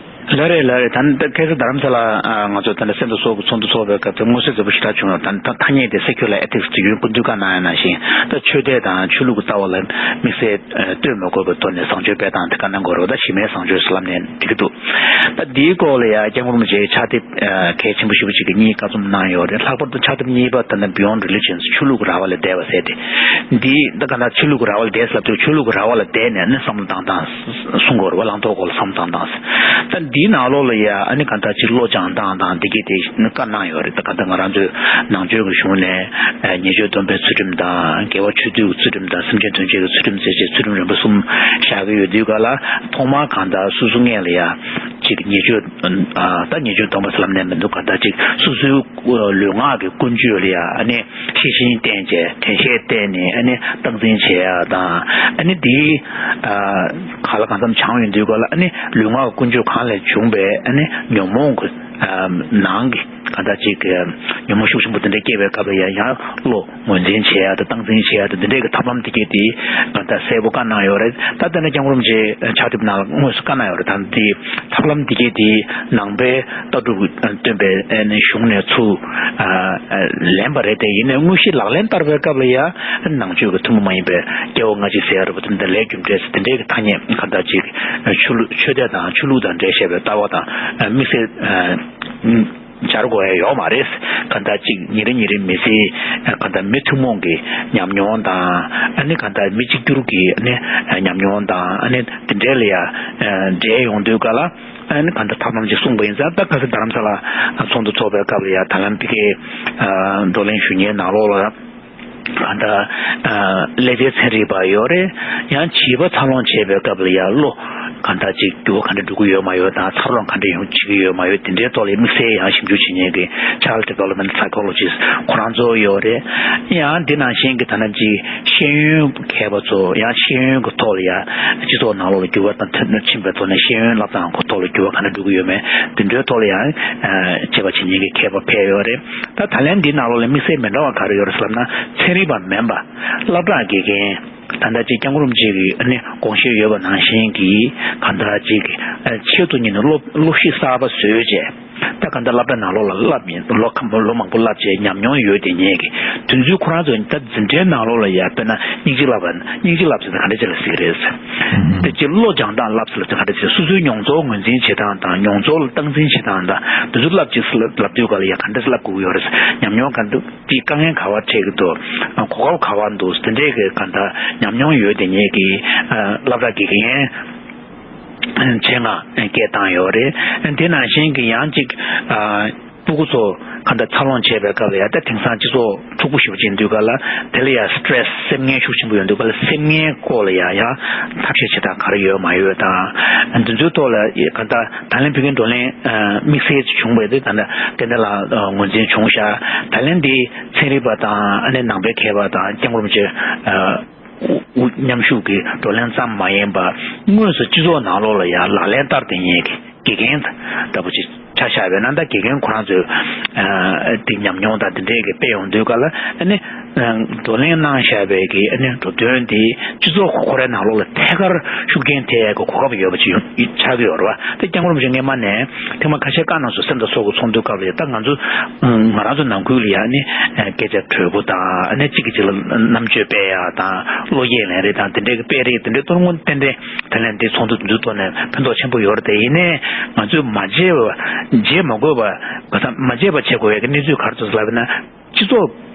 ལགས་རེད་ལགས་རེད། ད་ནི་ད་ཁ་སང་རྡ་རམ་ས་ལ་ཨ་ང་ཚོ་ད་ནི་སེམས་དང་སྲོག་གི་ཚོགས་འདུ་ཚོགས་པའི་སྐབས་དེ་མངོན་གསལ་དོད་པོ་ཞེ་དྲག་བྱུང་ཡོད། ད་ནི་ད་ཐ་སྙད་དེ་secular ethics་དེ་ཡུན་ཀུན་འདུས་ཁ་གནང་ཡ་ནང་བཞིན་ད་ཆོས་དད་དང་ཆོས་ལུགས་ཀྱི་ལྟ་བ་ལ་དམིགས་བསལ་ཨ་ལྟོས་མི་དགོས་པའི་ཐོག་ནས་བཟང་སྤྱོད་སྤེལ་སྟངས་དེ་བཀའ་གནང་དགོས་རེད་པ། ད་གཞི་མའི་བཟང་སྤྱོད་ཟེར་ལབ་ནས་འགྲིག་གི་འདུག་ད་འདིའི་སྐོར་ལ་ཡ་༸སྐྱབས་མགོན་རིན་པོ་ཆེ་ཕྱག་དེབ་ཨ་གལ་ཆེན་པོ་ཞེ་པོ་ཅིག་གི་གཉིས་བཀའ་རྩོམ་གནང་ཡོད་རེད། ལྷག་པར་དུ་ཕྱག་དེབ་གཉིས་པ་ད་ནི་Beyond Religions་ཆོས་ལུགས་ཀྱི་ར་བ་ལས་འདས་པ་ཟེར་ཏེ། འདི་ད་ག་ན་ཆོས་ལུགས་ཀྱི་ར་བ་ལས་འདས་ཟེར་ལབ་དུས་ཆོས་ལུགས་ཀྱི་ར་བ་ལས་འདས་ནས་ནི་བསམ་བློ་བཏང་སྟངས་གསུང་དགོས་རེད་པ། བླང་དོར་སྐོར་ལ་བསམ་བློ་བཏང་སྟངས། ད་འདིའི་ནང་ལོགས་ལ་ཡ་ཨ་ནི་ག་ད་ཅིག་བློ་སྦྱང་སྟངས་དང་འདི་གས་དེ་ནི་བཀའ་གནང་ཡོད་རེད། ད་ག་ད་ང་རང་ཚོའི་ནང་ཆོས་ཀྱི་གཞུང་ནས་ཉེས་སྤྱོད་སྡོམ་པའི་ཚུལ་ཁྲིམས་དང་དགེ་བ་ཆོས་སྡུད་ཀྱི་ཚུལ་ཁྲིམས་དང་སེམས་ཅན་དོན་བྱེད་ཀྱི་ཚུལ་ཁྲིམས་ཟེར་བྱས་ཚུལ་ཁྲིམས་རིམ་པ་གསུམ་བཞག་གི་ཡོད་དུས་ག་ལ་ཐོག་མར་ག་ད་སོ་སོ་སྔོན་ལ་ཡ་ཅིག་ཉེས་སྤྱོད་ད་ཉེས་སྤྱོད་སྡོམ་པ་ཟེར་ལབ་ནས་མི་འདུག་ག་ད་ཅིག་སོ་སོའི་ལུས་ངག་གི་ཀུན་སྤྱོད་ལ་ཡ་ཨ་ནི་ཤེས་བཞིན་བསྟེན་བྱས་དྲན་ཤེས་བསྟེན་ནས་ཨ་ནི་སྟངས་འཛིན་བྱེད་ཡ་དང་ཨ་ནི་དེའི་ག་ལ་གང་འཚམ་སྦྱངས་ཡོང་དུས་ག་ལ་ཨ་ནི་ལུས་ངག་ཀུན་སྤྱོད་གང་ལས་བྱུང་བའི་ཨ་ནི་ཉོན་མོངས་ཀྱི་ནང་གི་ག་ད་ཅིག་ཉོན་མོངས་ཤུགས་ཆེན་པོ་དེ་འདྲ་སྐྱེ་བའི་སྐབས་ལ་ཡ་ཡང་བློ་ངོས་འཛིན་བྱེད་ཡ་དང་སྟངས་འཛིན་བྱེད་ཡ་དང་དེ་འདྲའི་གི་ཐབས་ལམ་དེ་གས་དེ་ག་ད་གསལ་པོ་བཀའ་གནང་ཡོད་རེད། ད་ལྟ་ནས་༸སྐྱབས་མགོན་རིན་པོ་ཆེ་ཕྱག་དེབ་ནང་ལ་དངོས་སུ་བཀའ་གནང་ཡོད་རེད། ད་དེ་ཐབས་ལམ་འདི་གས་དེ་ནང་པའི་ལྟ་གྲུབ་སྟོན་པའི་ཨ་ནི་གཞུང་ནས་ཚུར་ཨ་ཨ་ལེན་པ་རེད་དེ། ཡིན་ནའི་དངོས་གཞི་ལག་ལེན་བསྟར་བའི་སྐབས་ལ་ཡ་ནང་ཆོས་ཀྱི་ཐུན་མོང་མ་ཡིན་པའི་སྐྱེ་བ་སྔ་ཕྱི་ཟེར་ཡ་རེད་པ། དེ་འདྲ་ལས་རྒྱུ་འབྲས་ཟེར་དེ་འདྲའི་གི་ཐ་སྙད་ག་ད་ཅིག་ཆོས་ལུགས་ཆོས་དད་དང་ཆོས་ལུགས་དང་འབྲེལ་བཤད་པའི་ལྟ་བ་དང་ཨ་དམིགས་བསལ་ཨ་སྦྱར་དགོས་ཡ་ཡོད་མ་རེད། ག་ད་ཅིག་ཉིན་རེ་ཉིན་རེ་མི་ཚེའི་ག་ད་མི་ཐུན་མོང་གི་ཉམས་མྱོང་དང་ཨ་ནི་ག་ད་མི་གཅིག་གྱུར་གྱི་ཨ་ནི་ཉམས་མྱོང་དང་ཨ་ནི་དེ་འདྲའི་ལ་ཡ་འབྲེལ་ཡོང་དུས་ག་ལ། ཨ་ནི་ག་འདྲ་ཐབས་ལམ་ཅིག་གསུངས་པ་ཡིན་ཙང་། ད་ག་ཚོད་རྡ་རམ་ས་ལ་ཚོགས་འདུ་ཚོགས་པའི་སྐབས་ལ་ཡ་ད་ལམ་ཕ་གིའི་བགྲོ་གླེང་ཞུ་མཁན་ནང་ལོགས་ལ་ག་འདྲ་ཀླད་རྩའི་ཚན་རིག་པ་ཡོད་རེད། ཡང་བྱིས་པ་འཚར་ལོངས་བྱེད་པའི་སྐབས་ལ་ཡ་བློ་ གང་ལྟར་ཅིག་འགྱུར་བ་ག་འདྲ་འགྲོ་གི་ཡོད་མ་ཡོད་དང་། འཚར་ལོངས་ག་འདྲ་ཡོང་བྱེད་ཀྱི་ཡོད་མ་ཡོད། དེ་འདྲའི་ཐོག་ལ་དམིགས་བསལ་ཡང་ཞིབ་འཇུག་བྱེད་མཁན་གྱི་Child Development Psychologist ཁོ་རང་ཚོ་ཡོད་རེད། ཡང་འདི་ནང་བཞིན་གྱི་ད་ནང་ཅིག་ཤེས་ཡོན་མཁས་པ་ཚོ་ཡང་ཤེས་ཡོན་གྱི་ཐོག་ལ་ཡང་སྤྱི་ཚོགས་ནང་ལོགས་ལ་འགྱུར་བ་དང་མཐུན་ཕྱིན་པའི་ཐོག་ནས་ཤེས་ཡོན་བསླབ་སྟངས་ཀྱི་ཐོག་ལ་འགྱུར་བ་ག་འདྲ་འགྲོ་གི་ཡོད་མེད། དེ་འདྲའི་ཐོག་ལ་ཡང་དཔྱད་པ་བྱེད་མཁན་གྱི་མཁས་པ་ཕེབས་ཡོད་རེད། ད་ད་ལན་འདིའི་ནང་ལོགས་ལ་དམིགས་བསལ་མི་འདྲ་བ་ག་རེ་ཡོད་རེད་ཟེར་ལབ་ན། ཚན་རིག་པ་མིན་པ་སློབ་གྲྭ་དགེ་རྒན། ད་ལྟ་ཅིག་སྐྱབས་མགོན་རིན་པོ་ཆེ་གིས་ཨ་ནི་དགོངས་བཞེས་ཡོད་པ་ནང་བཞིན་གྱི་གང་ལྟར་ཅིག་ཆེད་དུ་གཉེར་ནས་སློབ་སློབ་གཞི་གསར་པ་བཟོས་བྱས། ད་གང་ལྟར་སློབ་གྲྭ་ནང་ལོགས་ལ་བསླབ་ཡིན། ལོ་ཁ་ལོ་མང་པོ་བསླབ་བྱས་ཉམས་མྱོང་ཡོད་དེ་ཉེ་གི་དུས་ཚོད་ཁོ་རང་ཚོ་ད་འཛིན་གྲྭའི་ནང་ལོགས་ལ་ཡ་དཔེར་ན་སྙིང་རྗེ་བསླབ་པ་སྙིང་རྗེ་བསླབ་ཟེར་ན་ག་འདྲ་ཅིག་ལ་ཟེར་གི་རེད་ཟེར། དེ་ཅིག་བློ་སྦྱང་སྟངས་བསླབ་ཟེར་ལ་དེ་ག་འདྲ་ཅིག་སོ་སོའི་མྱོང་ཚོར་ངོས་འཛིན་བྱེད་སྟངས་དང་མྱོང་ཚོར་ལ་སྟངས་འཛིན་བྱེད་སྟངས་དང་དེ་ཚོ་བསླབ་ཅིག་ཟེར་ལ་བསླབ་དུས་ག་ལ་ཡ་ག་འདྲ་ཟེར་བསླབ་དགོས་ཀྱི་ཡོད་རེད་ཟེར། ཉམས་མྱོང་ག་འདུག་དེ་དཀའ་ངལ་ག་བ་འཕྲད་ཀྱི་འདུག་གོ་སྐབས་ག་བ་འདུག་དེ་འདྲའི་གི་ག་འདྲ་ཉམས་མྱོང་ཡོད་དེ་ཉེ་གི་སློབ་གྲྭ་དགེ་རྒན་ཆེད་མངགས་སྐད་བཏང་ཡོད་རེད། དེ་ནང་བཞིན་གི་ཡང་ཅིག་སྤུ་གུ་ཚོ་ག་འདྲ་འཚར་ལོངས་བྱེད་པའི་སྐབས་ལ་ཡ་ད་དེང་སང་སྤྱི་ཚོགས་འཁྲུག་པོ་ཞེ་པོ་ཅིག་འདུག་ག་ལ། དེ་ལ་ཡ་སི་ཊེ་རེ་སི་སེམས་ངལ་ཤུགས་ཆེན་པོ་ཡོད་འདུག་ག་ལ། སེམས་ངལ་སྐོར་ལ་ཡ་ཡང་ཐབས་ཤེས་བྱེད་སྟངས་ག་རེ་ཡོད་མ་ཡོད་དང་། འདི་ཚོའི་ཐོག་ལ་ག་འདྲ་ད་ལན་ཕུལ་མཁན་བགྲོ་གླེང་དམིགས་བསལ་བྱུང་བས་དེ་ད་ལྟ་ཏན་ཏན་ལ་ངོས་འཛིན་བྱུང་ཤག་ད་ལན་འདི་ཚན་རིག་པ་དང་ཨ་ནི་ནང་པའི་མཁས་པ་དང་སྐྱབས་མགོན་རིན་པོ་ཆེ་དབུ་མཉམ་ཞུགས་ཀྱི་བགྲོ་གླེང་ཙམ་མ་ཡིན་པར་དངོས་སུ་སྤྱི་ཚོགས་ནང་ལོགས་ལ་ཡང་ལག་ལེན་བསྟར་བསྡད་མཁན་གྱི་དགེ་རྒན་ལྟ་བུ་ཅིག་ཆ་བཞག་པས་ན། ད་དགེ་རྒན་ཁོ་རང་ཚོས་དེ་ཉམས་མྱོང་དང་དེ་འདྲས་ཀྱི་སྤེལ་ཡོང་དུས་ག་ལ་ཨ་ནི། བགྲོ་གླེང་གནང་བཞག་པའི་གི་ཨ་ནི་གྲུབ་དོན་དེ་སྤྱི་ཚོགས་ཁོ་རའི་ནང་ལོགས་ལ་ཐད་ཀར་ཤུགས་རྐྱེན་ཐེབས་ཡག་གི་གོ་སྐབས་ཡོད་པ་ཅིག་ཡོད་ཆགས་ཀྱི་ཡོད་རེད་བ། དེ་སྐྱབས་མགོན་རིན་པོ་ཆེ་སྔས་མ་ནས་ཐེངས་མ་ཁ་ཤས་བཀའ་གནང་སོང་། སེམས་དང་ཚོགས་ཀྱི་ཚོགས་འདུའི་སྐབས་ལ་ཡ་ད་ང་ཚོ་ང་རང་ཚོ་ནང་ཁུལ་ལ་ཡ་ཨ་ནི་སྐད་ཆ་དྲོད་པོ་དང་ཨ་ནི་གཅིག་གིས་གཅིག་ལ་རྣམ་དཔྱོད་སྤེལ་ཡག་དང་བློ་སྐྱེད་ལེན་རེས་དང་དེ་འདྲའི་གི་སྤེལ་རེས་དེ་འདྲའི་གཏོང་སྔོན་ཏན་ཏན་ད་ལན་འདི་ཚོགས་འདུ་འདི་ཐོག་ནས་ཕན་ཐོགས་ཆེན་པོ་ཡོད་རེད། དེ་ཡིན་ནའི་ང་ཚོས་མ་བརྗེད་པ་བརྗེད་མ་དགོས་པ་ག་ས་མ་བརྗེད་པ་བྱེད་དགོས་ཡག་གི་གནས་ཚུལ་ག་རེ་ཚོ་ལབ་ན། སྤྱི་ཚོགས།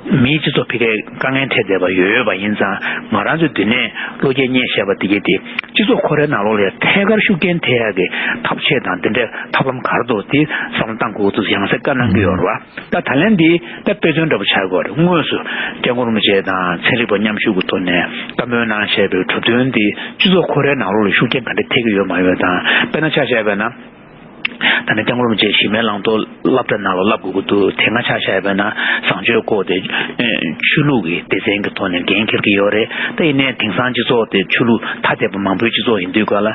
མིའི་སྤྱི་ཚོགས་ཕ་གིའི་དཀའ་ངལ་འཕྲད་བསྡད་པ་ཡོད་པ་ཡིན་ཙང་། ང་རང་ཚོའི་འདི་ནས་བློ་སྐྱེད་རྙེད་བཞག་པ་དེ་གྱིས་དེ་སྤྱི་ཚོགས་ཁོ་རའི་ནང་ལོགས་ལ་ཐད་ཀར་ཤུགས་རྐྱེན་ཐེབས་ཡག་གི་ཐབས་ཤེས་དང་དེ་འདྲའི་ཐབས་ལམ་ག་རེ་འདུག་དེ་བསམ་བློ་བཏང་དགོས་འདུག་ཡང་སེ་བཀའ་གནང་གི་ཡོད་རེད་བ། ད་ད་ལན་འདི་ད་དཔེ་མཚོན་འདྲ་པོ་ཆགས་ཀྱི་ཡོད་རེད། དངོས་སུ་སྐྱབས་མགོན་རིན་པོ་ཆེ་དང་ཚན་རིག་པ་མཉམ་ཞུགས་ཀྱི་ཐོག་ནས་བཀའ་མོལ་གནང་བཞག་པའི་གྲུབ་དོན་འདི་སྤྱི་ཚོགས་ཁོ་རའི་ནང་ལོགས་ལ་ཤུགས་རྐྱེན་ག་འདྲ་ཐེབས་ཀྱི་ཡོད་མ་ཡོད་དང་། དཔེར་ན་ཆ་བཞག་པ་ན། ད་ནི་སྐྱབས་མགོན་རིན་པོ་ཆེ་གཞི་མེད་བླང་དོར་སློབ་གྲྭ་ནང་ལ་བསླབ་དགོས་ཀྱི་འདུག་དེ་སྔ་ཆ་བཞག་པ་ན་བཟང་སྤྱོད་སྐོར་དེ་ཆོས་ལུགས་ཀྱི་སྡེ་ཚན་གྱི་ཐོག་ནས་འགན་འཁྱེར་གྱི་ཡོད་རེད། ད་ཡིན་ནའི་དེང་སང་སྤྱི་ཚོགས་དེ་ཆོས་ལུགས་ཐ་དད་པ་མང་པོའི་སྤྱི་ཚོགས་ཡིན་དུས་ག་ལ་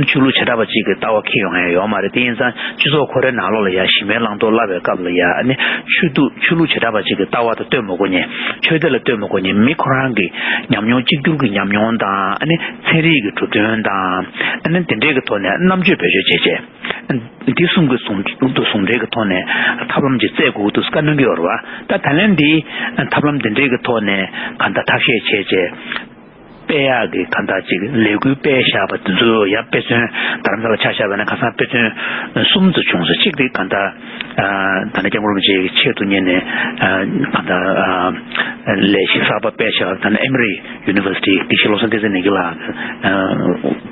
ཆོས་ལུགས་བྱེ་བྲག་པ་གཅིག་གི་ལྟ་བ་འཁྱེར་ཡོང་ཡ་ཡོད་མ་རེད། དེ་ཡིན་ཙང་སྤྱི་ཚོགས་ཁོ་རའི་ནང་ལོགས་ལ་ཡ་གཞི་མེད་བླང་དོར་བསླབ་པའི་སྐབས་ལ་ཡ་ཨ་ནི་ཆོས་ལུགས་ཆོས་ལུགས་བྱེ་བྲག་པ་གཅིག་གི་ལྟ་བ་དང་ལྟོས་མ་དགོས་ནས། ཆོས་དད་ལ་ལྟོས་མ་དགོས་ནས་མི་ཁོ་རང་གི་ཉམས་མྱོང་གཅིག་གྱུར་གྱི་ཉམས་མྱོང་དང་ཨ་ནི་ཚན་རིག་གི་གྲུབ་དོན་དང་ཨ་ནི་དེ་འདྲའི་གི་ཐོག་ནས་རྣམ་དཔྱོད་བེད་སྤྱོད་བྱས་བྱས། འདི་གསུམ་གྱི་ཟུང་དུ་ཟུང་འབྲེལ་གྱི་ཐོག་ནས་ཐབས་ལམ་ཅིག་བཙལ་དགོས་འདུག་བཀའ་གནང་གི་ཡོད་རེད་བ། ད་ད་ལན་འདི་ཐབས་ལམ་འདི་འདྲའི་གི་ཐོག་ནས་གང་ལྟར་ཐབས་ཤེས་བྱས་བྱས་སྤེལ་ཡག་གི་གང་ལྟར་ཅིག་ལས་འགུལ་སྤེལ་བཞག་པ་འདི་ཚོ་ཡང་དཔེ་མཚོན་རྡ་རམ་ས་ལ་ཆ་བཞག་པ་ན་ཁ་སང་དཔེ་མཚོན་གསུམ་ཙམ་བྱུང་སོང་། གཅིག་དེ་གང་ལྟར་ད་ནི་སྐྱབས་མགོན་རིན་པོ་ཆེ་གི་ཆེད་དུ་གཉེར་ནས་གང་ལྟར་ལས་གཞི་གསར་པ་སྤེལ་བཞག་ད་ནི་ཨེ་མོ་རི་ཡུ་ནི་ཝར་སི་ཊི་དགེ་བཤེས་བློ་བཟང་བསྟན་འཛིན་ལགས་ཀྱིས་ལ་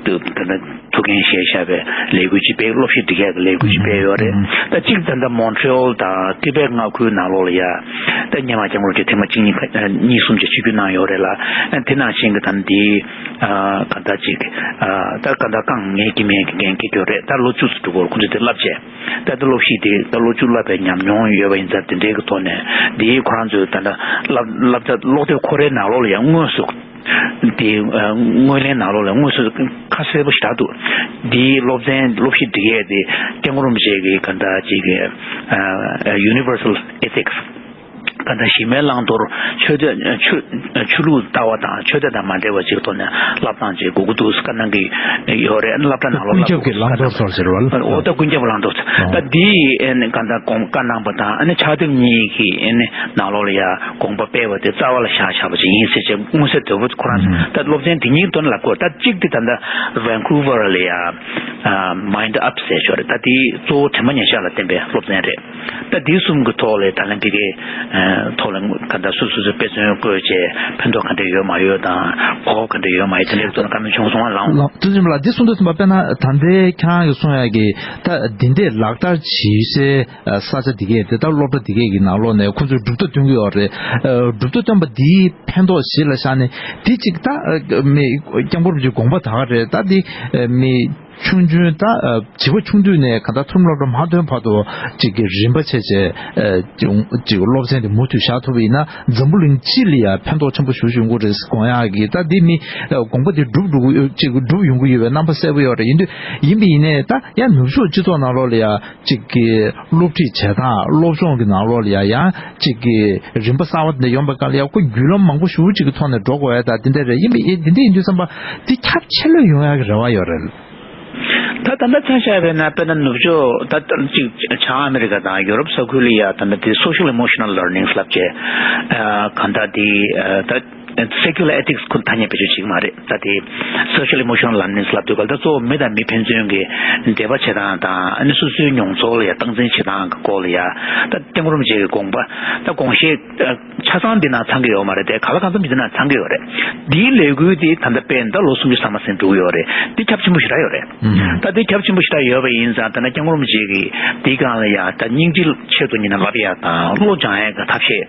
ད་ནི། ཐུགས་འགན་བཞེས་བཞག་པའི་ལས་འགུལ་ཅིག་སྤེལ། སློབ་གཞི་སྒྲིག་ཡག་གི་ལས་འགུལ་ཅིག་སྤེལ་ཡོད་རེད། ད་གཅིག་ད་ལྟ་མོན་ཊི་རི་ཨོལ་དང་ཏི་བེད་མངའ་ཁུལ་ནང་ལོགས་ལ་ཡ་ད་སྔོན་མ་སྐྱབས་མགོན་རིན་པོ་ཆེ་ཐེངས་མ་གཅིག་གཉིས་ཁ་གཉིས་གསུམ་ཅིག་ཆིབས་བསྒྱུར་གནང་ཡོད་རེད་ལ། དེ་ནང་བཞིན་གྱི་ད་ནི་འདི་ག་ད་ཅིག་ད་ག་ད་རྐང་ངལ་གྱི་མེད་ཀྱི་འགན་འཁྱེར་གྱི་ཡོད་རེད། ད་ལོ་བཅུ་ཙམ་འགྲོ་གི་ཡོད་རེད། ཁོང་ཚོས་དེ་བསླབ་བྱས་ད་ད་སློབ་གཞི་དེ་ད་ལོ་བཅུ་བསླབ་པའི་ཉམས་མྱོང་ཡོད་པ་ཡིན་ཙང་། དེ་འདྲའི་གི་ཐོག་ནས་འདི་ཁོ་རང་ཚོས་ད་ལྟ་བསླབ་བསླབ་བྱ་ཀློག་དེབ་ཁོ་རའི་ནང་ལོགས་ལ་ཡང་དངོས་སུ། དེའི་ཨ་སྔོན་གླེང་ནང་ལོགས་ལ་དངོས་སུ་ཁ་གསལ་པོ་ཞེ་དྲག་འདུག་འདིའི་སློབ་ཚན་སློབ་གཞི་སྒྲིག་ཡས་དེ་སྐྱབས་མགོན་རིན་པོ་ཆེ་གི་ག་འདྲ་ཅིག་གི་ཨ་Universal Ethics ག་འདྲ་གཞི་མེད་བླང་དོར་ཆོས་དད་ཆོས་ཆོས་ལུགས་ལྟ་བ་དང་ཆོས་དད་དང་མ་འབྲེལ་བ་ཅིག་ཐོག་ནས་བསླབ་སྟངས་ཅིག་དགོས་ཀྱི་འདུག་བཀའ་གནང་གི་ཡོད་རེད། བསླབ་གྲྭ་ནང་ལོགས་ཀུན་ཁྱབ་ཀྱི་བླང་དོར་ཟེར་བ་ལ། འོ་ད་ཀུན་ཁྱབ་བླང་དོར། ད་འདིའི་ཨ་ནི་ག་འདྲ་དགོངས་བཀའ་གནང་པ་དང་ཨ་ནི་ཕྱག་དེབ་གཉིས་ཀྱི་ཨ་ནི་ནང་ལོགས་ལ་ཡ་དགོངས་པ་སྤེལ་བ་དེ་རྩ་བ་ལ་བཞག་བཞག་པ་ཅིག་ཡིན་ཟེར་བྱས་མངོན་གསལ་དོད་པོ་ཁོ་རང་ད་སློབ་ཚན་དེ་གཉིས་དོན་ལ་གོ། ད་གཅིག་དེ་ད་ལྟ་Vancouver ལ་ཡ་Mind Up ཟེར་ཞོར་རེད། ད་དེ་གཙོ་བོ་དྲན་པ་ཉེར་བཞག་ལ་བརྟེན་པའི་སློབ་ཚན་རེད། ད་ འདི་གསུམ་གྱི་ཐོག་ལ་ད་ལན་འདི་གའི་ཐོག་ལ་ག་འདྲ་སོ་སོ་སོ་དཔེ་མཚོན་བཀོད་བྱས་ཕན་ཐོགས་ག་འདྲ་ཡོད་མ་ཡོད་དང་གོ་སྐབས་ག་འདྲ་ཡོད་མ་ཡོད་དེ་འདྲའི་ཐོག་ལ་བཀའ་མོལ་བྱུང་སོང་བ་ལགས། ལགས་ཐུགས་རྗེ་ཆེན་པོ་ལགས། འདི་གསུང་དུས་ཙམ་པ་དཔེར་ན་ད་ལྟའི་ཁྱེད་རང་གིས་གསུང་ཡག་གི་ད་འདི་འདྲས་ལག་བསྟར་བྱེད་སའི་ས་ཆ་འདི་གས་དེ་ད་སློབ་གྲྭ་འདི་གས་ཀྱི་ནང་ལོགས་ནས་ཁོ་ཚོས་གྲུབ་མཐའ་སྟོན་གྱི་ཡོད་རེད། གྲུབ་མཐའ་སྟོན་པ་འདིའི་ཕན་ཐོགས་གཞི་ལ་བཞག་ནས་འདི་གཅིག་ད་མི་སྐྱབས་མགོན་རིན་པོ་ཆེའི་དགོངས་པ་ད་ག་རེད། ད་འདི་མི་ཆུང་ཆུང་ད་བྱིས་པ་ཆུང་དུས་ནས་གང་ལྟར་མཐོ་རིམ་སློབ་གྲྭ་མ་ཐོན་བར་དུ་གཅིག་གི་རིམ་པ་བྱས་བྱས་གཅིག་སློབ་ཚན་དེ་མུ་མཐུད་བཞག་ཐུབ་པ་ཡིན་ན་འཛམ་བུ་གླིང་སྤྱི་ལ་ཡང་ཕན་ཐོགས་ཆེན་པོ་ཞེ་པོ་ཡོང་གི་རེད་དགོངས་ཡག་གི། ད་འདི་མི་དགོངས་པ་དེ་འགྲུབ་འགྲོ་གི་གཅིག་འགྲུབ་ཡོང་གི་ཡོད་པའི་རྣམ་པ་གསལ་པོ་ཡོད་རེད། ཡིན་དུས་ཡིན་པ་ཡིན་ནའི་ད་ཡང་ནུབ་ཕྱོགས་སྤྱི་ཚོགས་ནང་ལོགས་ལ་ཡང་གཅིག་གི་སློབ་ཁྲིད་བྱེད་སྟངས་སློབ་སྦྱོང་གི་ནང་ལོགས་ལ་ཡང་ཡང་གཅིག་གི་རིམ་པ་གསར་བ་འདི་ཡོང་པའི་སྐབས་ལ་ཡང་ཁོ་བརྒྱུད་ལམ་མང་པོ་ཞེ་པོ་གཅིག་གི་ཐོག་ནས་འགྲོ་དགོས་ཡ་ད་འདི་འདྲ་རེད། ཡིན་པ་ཡིན་འདི་འདྲ་ཡིན་དུས་ཙམ་པ་འདི་ཁྱབ་ཆེ་ལོས་ཡོང་ཡག་གི་རེ་བ་ཡོད་རེད། ད་ད་ལྟ་ཆ་བཞག་པ་ཡིན་ན་དཔེར་ན་ནུབ་ཕྱོགས་ད་གཅིག་བྱང་ཨ་མི་རི་ཀ་དང་ཡོ་རོབ་ས་ཁུལ་ལ་ཡ་ད་ལྟ་དེ་social emotional learning ལབ་བྱས་གང་ལྟར་དེ་ད་secular ethics ཁོ་ཐ་སྙད་བེད་སྤྱོད་བྱེད་ཀྱི་མ་རེད། ད་དེ་social emotional learning ལབ་དུས་ག་ལ་ད་གཙོ་བོ་མི་དང་མི་ཕན་ཚུན་གྱི་འབྲེལ་བ་བྱེད་སྟངས་དང་ཨ་ནི་སོ་སོའི་མྱོང་ཚོར་ལ་ཡ་སྟངས་འཛིན་བྱེད་སྟངས་ཀྱི་སྐོར་ལ་ཡ་ད་སྐྱབས་མགོན་རིན་པོ་ཆེ་གི་དགོངས་པ་ད་དགོངས་བཞེད་ཆ་ཚང་འདི་ནང་ཚང་གི་ཡོད་མ་རེད་དེ་ག་ལ་གང་འཚམ་འདི་ནང་ཚང་གི་ཡོད་རེད། འདིའི་ལས་འགུལ་འདི་ད་ལྟ་སྤེལ་ད་ལོ་སུམ་ཅུ་ཐམ་པ་ཟིན་འགྲོ་གི་ཡོད་རེད། འདི་ཁྱབ་ཆེན་པོ་ཞེ་དྲག་ཡོད་རེད། ད་འདི་ཁྱབ་ཆེན་པོ་ཞེ་དྲག་ཡོད་པ་ཡིན་ཙང་ད་ནི་སྐྱབས་མགོན་རིན་པོ་ཆེ་གིས་འདིའི་སྒང་ལ་ཡ་ད་སྙིང་རྗེ་ཆེད་དུ་ཉིད་ནས་ལབ་ཡ་དང་བློ་སྦྱང་ཡ་གི་ཐབས་ཤེས་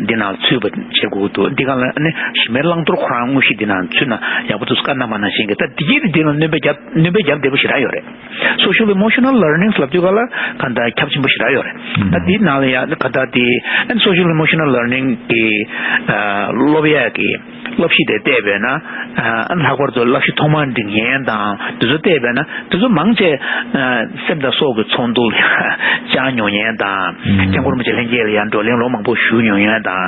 འདི་ནང་ཚུད་པ་བྱེད་དགོས་འདུག་འདི་སྒང་ལ་ནི་གཞི་མེད་བླང་དོར་ཁོ་རང་དངོས་གཞི་འདི་ནང་ཚུད་ན་ཡག་པོ་འདུག་བཀའ་གནང་བ་ནང་བཞིན་གི་ད་འདི་གིས་འདི་ལ་སྣོན་པ་རྒྱབ་སྣོན་པ་རྒྱབ་བདེ་པོ་ཞེ་དྲག་ཡོད་རེད། Social emotional learning ལབ་དུས་ག་ལ་ག་འདྲ་ཁྱབ་ཆེན་པོ་ཞེ་དྲག་ཡོད་རེད། ད་དེའི་ནང་ལ་ཡང་ག་འདྲ་དེ་social emotional learning གི་སློབ་ཡ་གི་སློབ་གཞི་དེ་བལྟས་པས་ན་ལྷག་པར་དུ་བསླབ་གཞི་ཐོག་མར་འབྲི་མཁན་དང་དེ་ཚོ་བལྟས་པས་ན་དེ་ཚོ་མང་ཆེ་སེམས་དང་སྲོག་གི་ཚོགས་འདུ་ལ་བཅར་མྱོང་མཁན་དང་སྐྱབས་མགོན་རིན་པོ་ཆེ་ལྷན་རྒྱས་ལ་ཡང་བགྲོ་གླེང་ལོ་མང་པོ་ཞུ་མྱོང་མཁན་དང་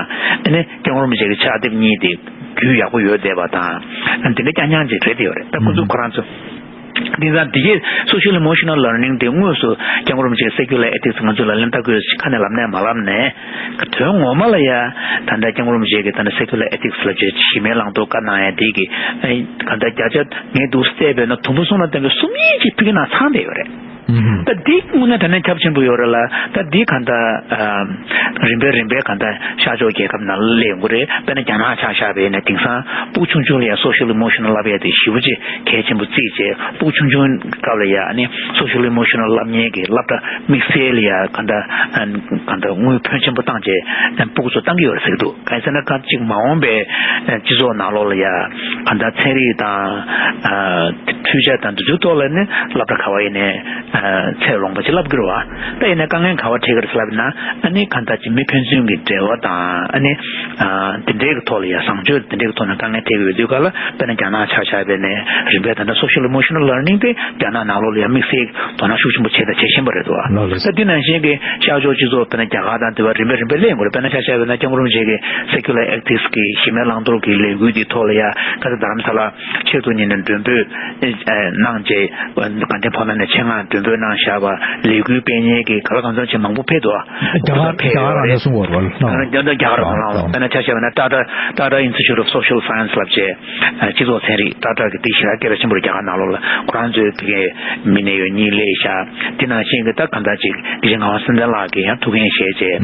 ཨ་ནི་སྐྱབས་མགོན་རིན་པོ་ཆེ་གི་ཕྱག་དེབ་གཉིས་དེ་རྒྱུས་ཡག་པོ་ཡོད་བསྡད་པ་དང་དེ་འདྲ་རྐྱང་རྐྱང་ཅིག་རེད་དེ་ཡོད་རེད། ད་ཁོ་ཚོ་ཁོ་རང་ཚོ། དེང་སང་འདི་གའི་social emotional learning དེ་དངོས་སུ་སྐྱབས་མགོན་རིན་པོ་ཆེའི་secular ethics ང་ཚོ་ལ་ལན་བཏབ་དགོས་ཁ་ནས་ལབ་ནས་མ་ལབ་ནས་དོན་ངོ་མ་ལ་ཡ་ད་ལྟ་སྐྱབས་མགོན་རིན་པོ་ཆེ་གི་ད་ལྟ་secular ethics ལ་བྱས་གཞི་མེད་བླང་དོར་བཀའ་གནང་ཡ་དེ་གི་ག་ད་བརྒྱ་ཆ་ངས་འདུག་བལྟས་པས་ན་དུམ་བུ་གསུམ་ལ་བརྟེན་པའི་གསུམ་ཡིན་གཅིག་ཕ་གི་ནང་ཚང་བསྡད་ཡོད་རེད། ད་འདི་དངོས་གནས་དྲང་གནས་ཁྱབ་ཆེན་པོ་ཡོད་རེད་ལ། ད་འདི་ག་ད་རིམ་པས་རིམ་པས་ག་ད་ཤར་ཕྱོགས་རྒྱལ་ཁབ་ནང་སླེབས་ཡོང་གི་རེད། དཔེར་ན་རྒྱ་ནག་ཆ་བཞག་པ་ཡིན་ན་དེང་སང་ཕྲུ་གུ་ཆུང་ཆུང་ལ་ཡ་social emotional ལབ་ཡ་དེ་ཞེ་པོ་ཅིག་གལ་ཆེན་པོ་བརྩིས་བྱས་ཕྲུ་གུ་ཆུང་ཆུང་སྐབས་ལ་ཡ་ཨ་ནི་social emotional ལབ་མཁན་གྱི་སློབ་གྲྭ་དམིགས་བསལ་ལ་ཡ་ག་འདྲ་ག་འདྲ་དངུལ་ཕོན་ཆེན་པོ་བཏང་བྱས་ཕྲུ་གུ་ཚོ་བཏང་གི་ཡོད་རེད་ཟེར་གྱི་འདུག་གང་ཡིན་ཟེར་ན་ཁ་ཅིག་མ་འོངས་པའི་སྤྱི་ཚོགས་ནང་ལོགས་ལ་ཡ་ག་འདྲ་ཚན་རིག་དང་འཕྲུལ་ཆས་དང་འདི་ཚོའི་ཐོག་ལ་ནི་སློབ་གྲྭ་ག་བ་ཡིན་ནའི་ཚད་ལོངས་པ་ཅིག་བསླབ་དགོས་རེད་བ། ད་ཡིན་ནའི་དཀའ་ངལ་ག་བ་འཕྲད་ཀྱི་རེད་ཟེར་ལབ་ན་ཨ་ནི་གང་ལྟར་ཅིག་མི་ཕན་ཚུན་གྱི་འབྲེལ་བ་དང་ཨ་ནི་དེ་འདྲའི་གི་ཐོག་ལ་ཡ་བཟང་སྤྱོད་དེ་འདྲའི་གི་ཐོག་ནས་དཀའ་ངལ་འཕྲད་ཀྱི་ཡོད་དུས་ག་ལ་དཔེར་ན་རྒྱ་ནག་ཆ་བཞག་པ་ཡིན་ནའི་རིམ་པས་ད་ལྟ་social emotional learning དེ་རྒྱ་ནག་ནང་ལོགས་ལ་ཡ་དམིགས་བསལ་དོ་སྣང་ཤུགས་ཆེན་པོ་བྱས་དང་བྱེད་བཞིན་པ་རེད་འདུག་བ། ལགས་ལགས། ད་འདི་ནང་བཞིན་གྱི་ཤར་ཕྱོགས་སྤྱི་ཚོགས་དཔེར་ན་རྒྱ་གར་དང་དེ་བ་རིམ་པས་རིམ་པས་སླེབས་ཡོང་གི་རེད། དཔེར་ན་ཆ་བཞག་པ་ཡིན་ན་སྐྱབས་མགོན་རིན་པོ་ཆེ་གི་secular ethics གི་གཞི་མེད་བླང་དོར་གྱི་ལས་འགུལ་འདིའི་ཐོག་ལ་ཡ་ག་ཚོད་རྡ་རམ་ས་ལ་ཆེད་དུ་ཉིད་ནས་མགྲོན་འབོད་གནང་རྗེས་དགའ་ལྡན་ཕོ་བྲང་ནས་ཆེད་མངགས་མགྲོན་འབོད་གནང་བཞག་པ་ལས་འགུལ་སྤེལ་མཁན་གྱི་ག་ལ་གང་འཚམ་ཅིག་མང་པོ་ཕེབས་འདུག་རྒྱ་གར་རྒྱ་གར་རང་ནས་གསུང་བར་བ་རྒྱ་གར་རང་ལ་དཔེར་ན་ཆ་བཞག་པ་ན་ཊ་ཊ་ཊ་ཊ་Institute of Social Science ལབ་བྱས་སྤྱི་ཚོགས་ཚན་རིག་ཊ་ཊ་གི་དེ་ཞེ་དྲག་སྐད་གྲགས་ཆེན་པོ་རེད། རྒྱ་གར་ནང་ལོགས་ལ་ཁོ་རང་ཚོའི་ཕ་གིའི་མི་སྣ་ཡོད་གཉིས་སླེབས་ཤག་དེ་ནང་བཞིན་གྱི་ད་གང་ལྟར་ཅིག་དགེ་བཤེས་ངག་དབང་བསམ་གཏན་ལགས་ཀྱིས་ཡང་ཐུགས་འགན་བཞེས་བྱས་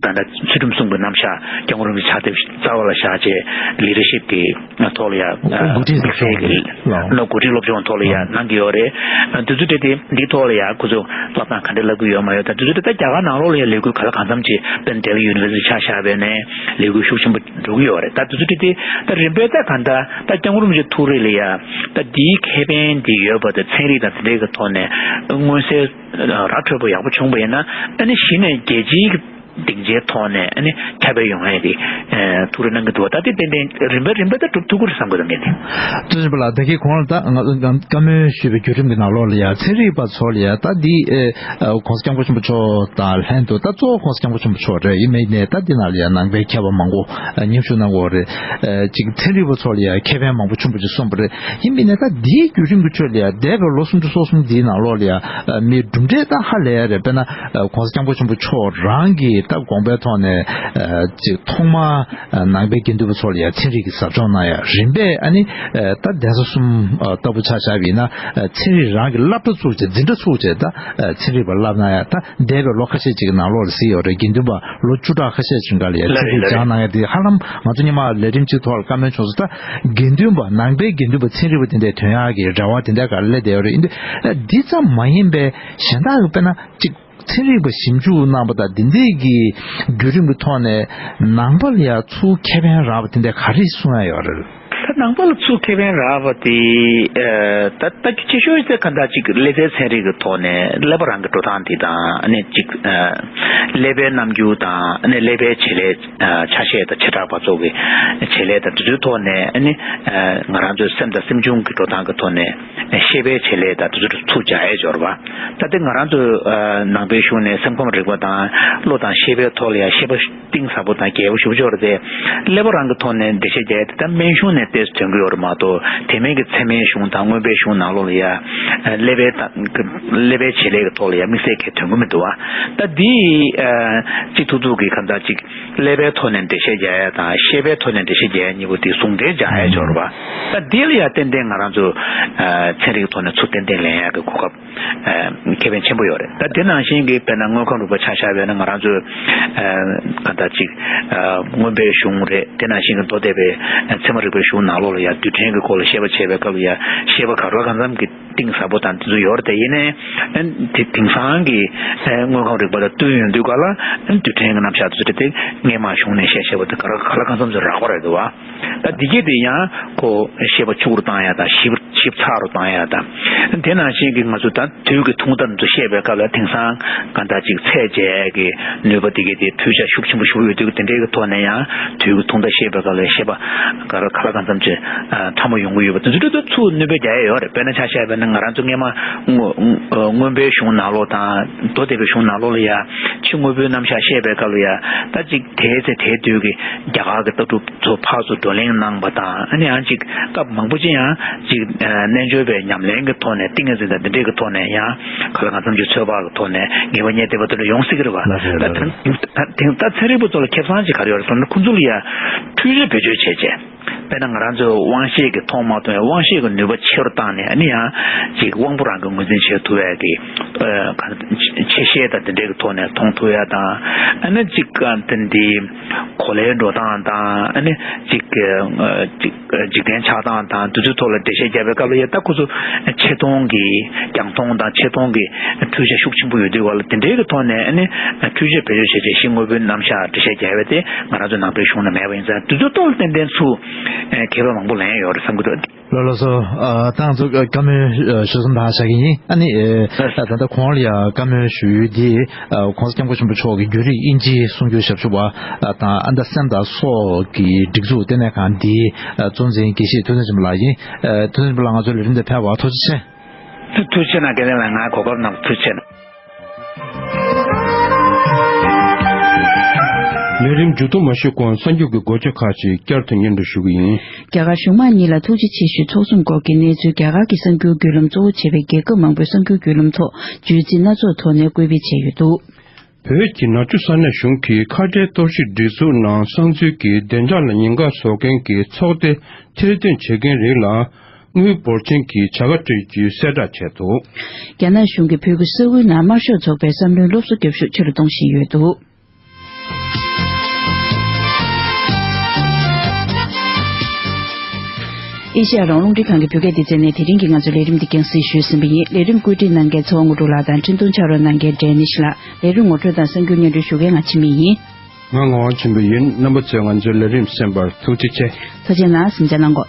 ད་ལྟ་ཚུལ་ཁྲིམས་སྲུང་གི་རྣམ་གཞག་སྐྱབས་མགོན་རིན་པོ་ཆེ་ཕྱག་དེབ་རྩ་བ་ལ་བཞག་བྱས་leadership གི་ཐོག་ལ་ཡ་འགོ་ཁྲིད་སློབ་སྦྱོང་གི་ལ་འགོ་ཁྲིད་སློབ་སྦྱོང་ཐོག་ལ་ཡ་གནང་གི་ཡོད་རེད། དུས་ཚོད་དེ་དེ་འདིའི་ཐོག་ལ་ཡ་ཁོ་ཚོ་བསླབ་སྟངས་ག་འདྲ་བསླབ་ཀྱི་ཡོད་མ་ཡོད་ད་དུས་ཚོད་དེ་ད་རྒྱ་གར་ནང་ལོགས་ལ་ཡ་ལས་འགུལ་ག་ལ་གང་འཚམ་ཅིག་དཔེར་ན་Delhi University ཆ་བཞག་པ་ཡིན་ནའི་ལས་འགུལ་ཤུགས་ཆེན་པོ་འགྲོ་གི་ཡོད་རེད། ད་དུས་ཚོད་དེ་དེ་ད་རིམ་པས་ད་ག་འདྲ་ད་སྐྱབས་མགོན་རིན་པོ་ཆེ་ཐུགས་རེ་ལ་ཡ་ད་འདིའི་ཁེ་ཕན་འདི་ཡོད་པ་དང་ཚན་རིག་དང་དེ་འདྲའི་གི་ཐོག་ནས་མངོན་གསལ་ར་འཕྲོད་པོ་ཡག་པོ་བྱུང་པ་ཡིན་ན་ཨ་ནི་གཞི་ནས་རྒྱལ་སྤྱིའི་གི་སྡིངས་ཆའི་ཐོག་ནས་ཨ་ནི་ཁྱབ་སྤེལ་ཡོང་ཡ་དེ་ཐུགས་རེ་གནང་གི་འདུག་ད་དེ་ཏན་ཏན་རིམ་པས་རིམ་པས་ད་གྲུབ་ཐུབ་ཀྱི་རེད་བསམ་གི་འདུག་ངས་ནི། ཐུགས་རྗེ་ཆེན་པོ་ལགས། ད་གིན་གོང་ལ་ད་ང་ང་བཀའ་མོལ་ཞུས་པའི་བརྒྱུད་རིམ་གྱི་ནང་ལོགས་ལ་ཡ་ཚན་རིག་པ་ཚོ་ལ་ཡ་ད་འདི་ཨེ་ཨ་༸གོང་ས་༸སྐྱབས་མགོན་ཆེན་པོ་མཆོག་དང་ལྷན་དུ་ད་གཙོ་བོ་༸གོང་ས་༸སྐྱབས་མགོན་ཆེན་པོ་མཆོག་རེད། ཡིན་མིན་ནས་ད་འདི་ནང་ལ་ཡ་ནང་པའི་མཁས་པ་མང་པོ་མཉམ་ཞུགས་གནང་གི་ཡོད་རེད། ཨེ་ཅིག་ཚན་རིག་པ་ཚོ་ལ་ཡ་ཁེ་ཕན་མང་པོ་ཆེན་པོ་ཅིག་སོང་པ་རེད། ཡིན་མིན་ནས་ད་འདིའི་བརྒྱུད་རིམ་གྱི་ཁྲོད་ལ་ཡ་འདས་པའི་ལོ་སུམ་ཅུ་སོ་གསུམ་འདིའི་ནང་ལོགས་ལ་ཡ་ཨ་མི་གྲུབ་འབྲས་ད་ཧ་ལས་ཡ་རེད། དཔེར་ན་༸གོང་ས་༸སྐྱབས་མགོན་ཆེན་པོ་མཆོག་རང་གི་ད་དགོངས་པའི་ཐོག་ནས་ཅིག་ཐོག་མར་ནང་པའི་དགེ་འདུན་པ་ཚོ་ལ་ཡང་ཚན་རིག་གི་ཟབ་སྦྱོང་གནང་ཡ། རིམ་པས་ཨ་ནི་ད་གདན་ས་གསུམ་ལྟ་བུ་ཆ་བཞག་པ་ཡིན་ན་ཚན་རིག་རང་གི་སློབ་གྲྭ་ཚུགས་བྱས་འཛིན་གྲྭ་ཚུགས་བྱས་ད་ཚན་རིག་པ་བསླབ་གནང་ཡ། ད་འདས་པའི་ལོ་ཁ་ཤས་ཅིག་གི་ནང་ལོགས་ལ་གཟིགས་ཡོད་རེད། དགེ་འདུན་པ་ལོ་བཅུ་ཕྲག་ཁ་ཤས་ཅིག་འགའ་ལ་ཡ་ཚན་རིག་སྦྱང་གནང་ཡ་དེ་ཧ་ལམ་ང་ཚོ་སྔོན་མ་ལས་རིམ་གཅིག་ཐོག་ལ་བཀའ་མོལ་བྱུང་སོང་། ད་དགེ་འདུན་པ་ནང་པའི་དགེ་འདུན་པ་ཚན་རིག་པ་དེ་འདྲའི་ཐོན་ཡག་གི་རེ་བ་དེ་འདྲ་ག་ལ་སླེབས་བསྡད་ཡོད་རེད། ཡིན་དུས་འདི་ཙམ་མ་ཡིན་པའི་གཞན་དག་གི་དཔེར་ན་ཅིག་ཚན་རིག་པ་ཞིབ་འཇུག་གནང་བ་དང་དེ་འདྲའི་གི་བརྒྱུད་རིམ་གྱི་ཐོག་ནས་ནང་པ་ལ་ཡང་ཚུར་ཁེ་ཕན་རག་པ་དེ་འདྲ་ག་རེ་གསུང་ཡ་ཡོད་རེད། ད་ནང་པ་ལ་ཚུར་ཁེ་ཕན་རག་པ་དེ་ཨ་ད་ལྟ་སྤྱི་ཤོས་ཚེ་ག་འདྲ་ཅིག་ཀླད་རྩའི་ཚན་རིག་གི་ཐོག་ནས་ཀླད་པ་རང་གི་འགྲོ་སྟངས་དེ་དང་ཨ་ནི་ཅིག་ཨ་ཀླད་པའི་རྣམ་འགྱུར་དང་ཨ་ནི་ཀླད་པའི་བྱེད་ལས་ཨ་ཆ་ཤས་དང་བྱེ་བྲག་པ་ཚོ་གི་བྱེད་ལས་དང་དེ་ཚོའི་ཐོག་ནས་ཨ་ནི་ཨ་ང་རང་ཚོའི་སེམས་དང་སེམས་བྱུང་གི་འགྲོ་སྟངས་ཀྱི་ཐོག་ནས། ཤེས་པའི་བྱེད་ལས་དང་དེ་ཚོར་ཚུར་སྦྱར་ཡས་སྦྱོར་བ། ད་ལྟ་ང་རང་ཚོ་ནང་པའི་གཞུང་ནས་སེམས་ཁམས་རིག་པ་དང་བློ་དང་ཤེས་པའི་ཐོག་ལ་ཡང་ཤེས་པ་གཏིང་ཟབ་པོ་དང་རྒྱས་པོ་ཞེ་པོ་ཅིག་ཡོད་རེད་དེ། ཀླད་པ་རང་གི་ཐོག་ནས་འགྲེལ་བཤད་རྒྱག་ཡས་དེ་ད་སྨན་གཞུང་ནས་ཏོག་ཙམ་ཐོན་གྱི་ཡོད་རེད་མ་གཏོགས་དེ་མིན་གྱི་ཚད་མའི་གཞུང་དང་མངོན་པའི་གཞུང་ནང་ལོགས་ལ་ཡང་ཀླད་པའི་ཀླད་པའི་བྱེད་ལས་ཀྱི་ཐོག་ལ་ཡང་དམིགས་བསལ་གྱི་ཐོན་གྱི་མི་འདུག་བ། ད་འདི་གཅིག་ཐུག་ཐུག་གི་གང་ལྟར་གཅིག་ཀླད་པའི་ཐོག་ནས་འགྲེལ་བཤད་རྒྱག་ཡ་དང་ཤེས་པའི་ཐོག་ནས་འགྲེལ་བཤད་རྒྱག་ཡ་གཉིས་པོ་དེ་ཟུང་འབྲེལ་རྒྱག་ཡ་སྦྱོར་བ། ད་འདི་ལ་ཡ་ཏན་ཏན་ང་རང་ཚོ་ཚན་རིག་ཐོག་ནས་ཚུར་ཏན་ཏན་ལེན་ཡ་གི་གོ་སྐབས་ཁེ་ཕན་ཆེན་པོ་ཡོད་རེད། ད་དེ་ནང་བཞིན་གྱི་དཔེར་ན་དངོས་ཁམས་རིག་པ་ཆ་བཞག་པ་ཡིན་ན་ང་རང་ཚོ་ག་ད་ཅིག་མངོན་པའི་གཞུང་རེད། དེ་ནང་བཞིན་གྱི་མདོ་སྡེ་པའི་ཚད་མ་རིག་པའི་གཞུང་ནང་ལོགས་ལ་ཡ་རྡུལ་ཕྲན་གྱི་སྐོར་ལ་བཤད་པ་བྱས་པའི་སྐབས་ལ་ཡ་བཤད་པ་ག་རེ་གང་འཚམ་གྱི་གཏིང་ཟབ་པོ་དང་དེ་ཚོ་ཡོད་རེད་དེ། ཡིན་ནའི་དེ་དེང་སང་གི་དངོས་ཁམས་རིག་པ་དང་བསྟུན་ཡོང་དུས་ག་ལ་རྡུལ་ཕྲན་གྱི་རྣམ་གཞག་དེ་ཚོ་རེད་དེ། སྔས་མ་གཞུང་ནས་བཤད་བཤད་པ་དེ་ག་ལ་ག་ལ་གང་འཚམ་ཚོ་རགས་པ་རེད་འདུག་བ། ད་དེ་གྱད་དེ་ཡང་ཁོ་ཤེས་པ་ཕྱུག་རུ་བཏང་ཡ་དང་ཞིབ་ཞིབ་ཚགས་རུ་བཏང་ཡ་དང་། དེ་ནང་བཞིན་གྱི་ང་ཚོ་ད་དུས་ཀྱི་ཐུང་མཐའ་དེ་ཚོ་བཤད་པའི་སྐབས་ལ་དེང་སང་ག་འདྲ་ཅིག་ཚད་འཇལ་གྱི་ནུས་པ་དེ་གྱད་དེ་འཕྲུལ་ཆ་ཤུགས་ཆེན་པོ་ཞུགས་ཡོད་དུས་དེ་འདྲའི་གི་ཐོག་ནས་ཡང་དུས་ཀྱི་ཐུང་མཐའ་བཤད་པའི་སྐབས་ལ་ཤེས་པ་ག་ལ་ག་ལ་གང་འཚམ་ཅིག་ཕྲ་མོ་ཡོང་གི་ཡོད་པ་དེ་ཚོ་ཚུར་ནུས་པ་རྒྱག་ཡ་ཡོད་རེད། དཔེར་ན་ཆ་བཞག་པ་ན་ང་རང་ཚོ་སྔས་མ་མངོན་པའི་གཞུང་ནང་ལོགས་དང་མདོ་སྡེ་པའི་གཞུང་ནང་ལོགས་ལ་ཡ་ཕྱི་དངོས་པོའི་རྣམ་གཞག་བཤད་པའི་སྐབས་ལ་ཡ་ད་ཅིག་དེའི་ཚེ་དེའི་དུས་ཀྱི་རྒྱ་གར་གྱི་ལྟ་གྲུབ་ཚོ་ཕར་ཚུར་བགྲོ་གླེང་གནང་བ་དང་། ཨ་ནི་ཡང་ཅིག་སྐབས་མང་པོ་ཅིག་ཡང་ཅིག་རྣལ་འབྱོར་པའི་ཉམས་ལེན་གྱི་ཐོག་ནས་ཏིང་ངེ་འཛིན་དང་འདི་འདྲའི་གི་ཐོག་ནས་ཡང་ག་ལ་གང་འཚམ་ཅིག་ཚོད་དཔག་གི་ཐོག་ནས་ངེས་པ་རྙེད་བསྡད་པ་དེ་འདྲ་ཡོང་སྲིད་ཀྱི་རེད་བ། ལགས་རེད། ད་ལགས་རེད། དེང་ད་ཚན་རིག་པ་ཚོ་ལ་ཁེ་བཟང་ཅིག་ག་རེ་ཡོད་རེད་ཟེར་ན་ཁོང་ཚོ་ལ་ཡ་འཕྲུལ་ཆས་བེད་སྤྱོད་བྱས་བྱས། དཔེར་ན་ང་རང་ཚོས་དབང་ཤེས་ཀྱིས་མཐོང་མ་ཐུབ་པའི་དབང་ཤེས་ཀྱི་ནུས་པ་ཆེ་རུ་བཏང་ནས། ཨ་ནི་ཡང་ཅིག་དབང་པོ་རང་གི་ངོས་འཛིན་བྱེད་ཐུབ་པའི་གི་ཨ་ཆེ་ཤེལ་དང་དེ་འདྲའི་གི་ཐོག་ནས་མཐོང་ཐུབ་ཡ་དང་། ཨ་ནི་ཅིག་ཨ་དེ་འདི་གོ་ལའི་འགྲོ་སྟངས་དང་། ཨ་ནི་ཅིག་ཨ་ཅིག་འཇིག་རྟེན་ཆགས་སྟངས་དང་དེ་ཚོའི་ཐོག་ལ་འགྲེལ་བཤད་བརྒྱབ་པའི་སྐབས་ལ་ཡ་ད་ཁོ་ཚོ་ཆེ་མཐོང་གི་རྒྱང་མཐོང་དང་ཆེ་མཐོང་གི་འཕྲུལ་ཆས་ཤུགས་ཆེན་པོ་ཡོད་དུས་བར་ལ་དེ་འདྲའི་གི་ཐོག་ནས། ཨ་ནི་འཕྲུལ་ཆས་བེད་སྤྱོད་བྱས་བྱས་ཤེལ་དངོས་པོའི་རྣམ་གཞག་འགྲེལ་བཤད་བརྒྱབ་པ་དེ་ང་རང་ཚོ་ནང་པའི་གཞུང་ན་མེད་པ་ཡིན་ཙང་། དེ་ཚོའི་ཐོག་ལ་ཏན་ཏན་ཚུར་ཁེ་ཕན་མང་པོ་ལེན་ཡོད་རེད་བསམ་གྱི་འདུག་ལགས་ལགས་སོ། ཨ་ད་ང་ཚོ་བཀའ་མོལ་ཞུ་མཚམས་དེ་ག་བཞག་གི་ཡིན། ཨ་ནི་ཨ་ད་ལྟ་གོང་ལ་ཡ་བཀའ་མོལ་ཞུ་ཡུལ་འདི་ཨ་༸གོང་ས་༸སྐྱབས་མགོན་ཆེན་པོ་མཆོག་གི་བརྒྱུད་རིམ་དབྱིན་ཇིའི་གསར་འགྱུར་ཞབས་ཞུ་བ་དང་ཨ་ད་སེམས་དང་སྲོག་གི་སྒྲིག་འཛུགས་ལྟེ་གནས་ཁང་འདིའི་གཙོ་འཛིན་དགེ་བཤེས་ཐུབ་བསྟན་ཆེན་པོ་ལགས་ཡིན། ཐུབ་བསྟན་ཆེན་པོ་ལགས་ང་ཚོའི་ལས་རིམ་འདིར་ཕེབས་པར་ཐུགས་རྗེ་ཆེ། ཐུགས་རྗེ་ཆེ་གནང་། དགེ་ལེགས་ལགས་ང་གོ་སྐབས་གནང་བར་ཐུགས་རྗེ་ཆེ་གནང་། ལས་རིམ་མཇུག་བསྡོམས་མ་ཞུས་གོང་གསར་འགྱུར་གྱི་འགོ་བརྗོད་ཁག་ཅིག་བསྐྱར་དུ་སྙན་སྒྲོན་ཞུ་གི་ཡིན། རྒྱ་གར་གཞུང་མང་གཉིས་ལ་ཐུགས་རྗེ་ཆེ་ཞུའི་ཚོགས་འཛོམས་སྐོར་གྱི་གནས་ཚུལ། རྒྱ་གར་གྱི་གསར་འགྱུར་བརྒྱུད་ལམ་གཙོ་བོ་བྱས་པའི་རྒྱལ་ཁབ་མང་པོའི་གསར་འགྱུར་བརྒྱུད་ལམ་ཐོག་བརྗོད་ཚིག་སྣ་ཚོགས་ཐོག་ནས་བཀོད་སྤེལ་བྱས་ཡོད་འདུག་བོད་ཀྱི་ནག་ཆུ་ས་གནས་གཞུང་གིས་ཁ་བྲལ་གཏོར་བཤིག་སྒྲིག་འཛུགས་ནང་གསང་འཛུལ་གྱིས་བདེ་འཇགས་ལ་ཉེན་ཁ་བཟོ་མཁན་གྱི་ཚོགས་སྡེ་ཐེར་འདོན་བྱེད་མཁན་རིགས་ལ་དངུལ་འབོར་ཆེན་གྱི་བྱ་དགའ་སྤྲད་རྒྱུའི་གསལ་བསྒྲགས་བྱས་འདུག་རྒྱ་ནག་གཞུང་གིས་བོད་ཀྱི་ས་ཁུལ་ནང་དམར་ཤོག་ཚོགས་པའི་བསམ་བློའི་སློབ་གསོ་བརྒྱབ་ཤུགས་ཆེ་རུ་གཏོང་བཞིན་ཡོད་འདུག་ཨེ་ཤེ་ཡ་རང་དབང་རླུང་འཕྲིན་ཁང་གི་བོད་སྐད་སྡེ་ཚན་ནས་དེ་རིང་གི་ང་ཚོའི་ལས་རིམ་འདི་རྒྱང་སྲིང་ཞུས་ཟིན་པ་ཡིན། ལས་རིམ་བཀོད་སྒྲིག་གནང་མཁན་ཚེ་དབང་དངོས་གྲུབ་ལགས་དང་འཕྲིན་གཏོང་ཕྱག་རོགས་གནང་མཁན་ཌེ་ནིཤ་ལགས། ལས་རིམ་ངོ་སྤྲོད་དང་གསར་འགྱུར་སྙན་སྒྲོན་ཞུ་མཁན་ང་འཆི་མེད་ཡིན། ང་ངག་དབང་ཆོས་འཕེལ་ཡིན། རྣམ་པ་ཚོས་ང་ཚོའི་ལས་རིམ་གསན་པར་ཐུགས་རྗེ་ཆེ། ཐུགས་རྗེ་གནང་། གཟིམ་འཇགས་གནང་གོ།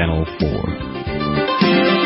Channel four.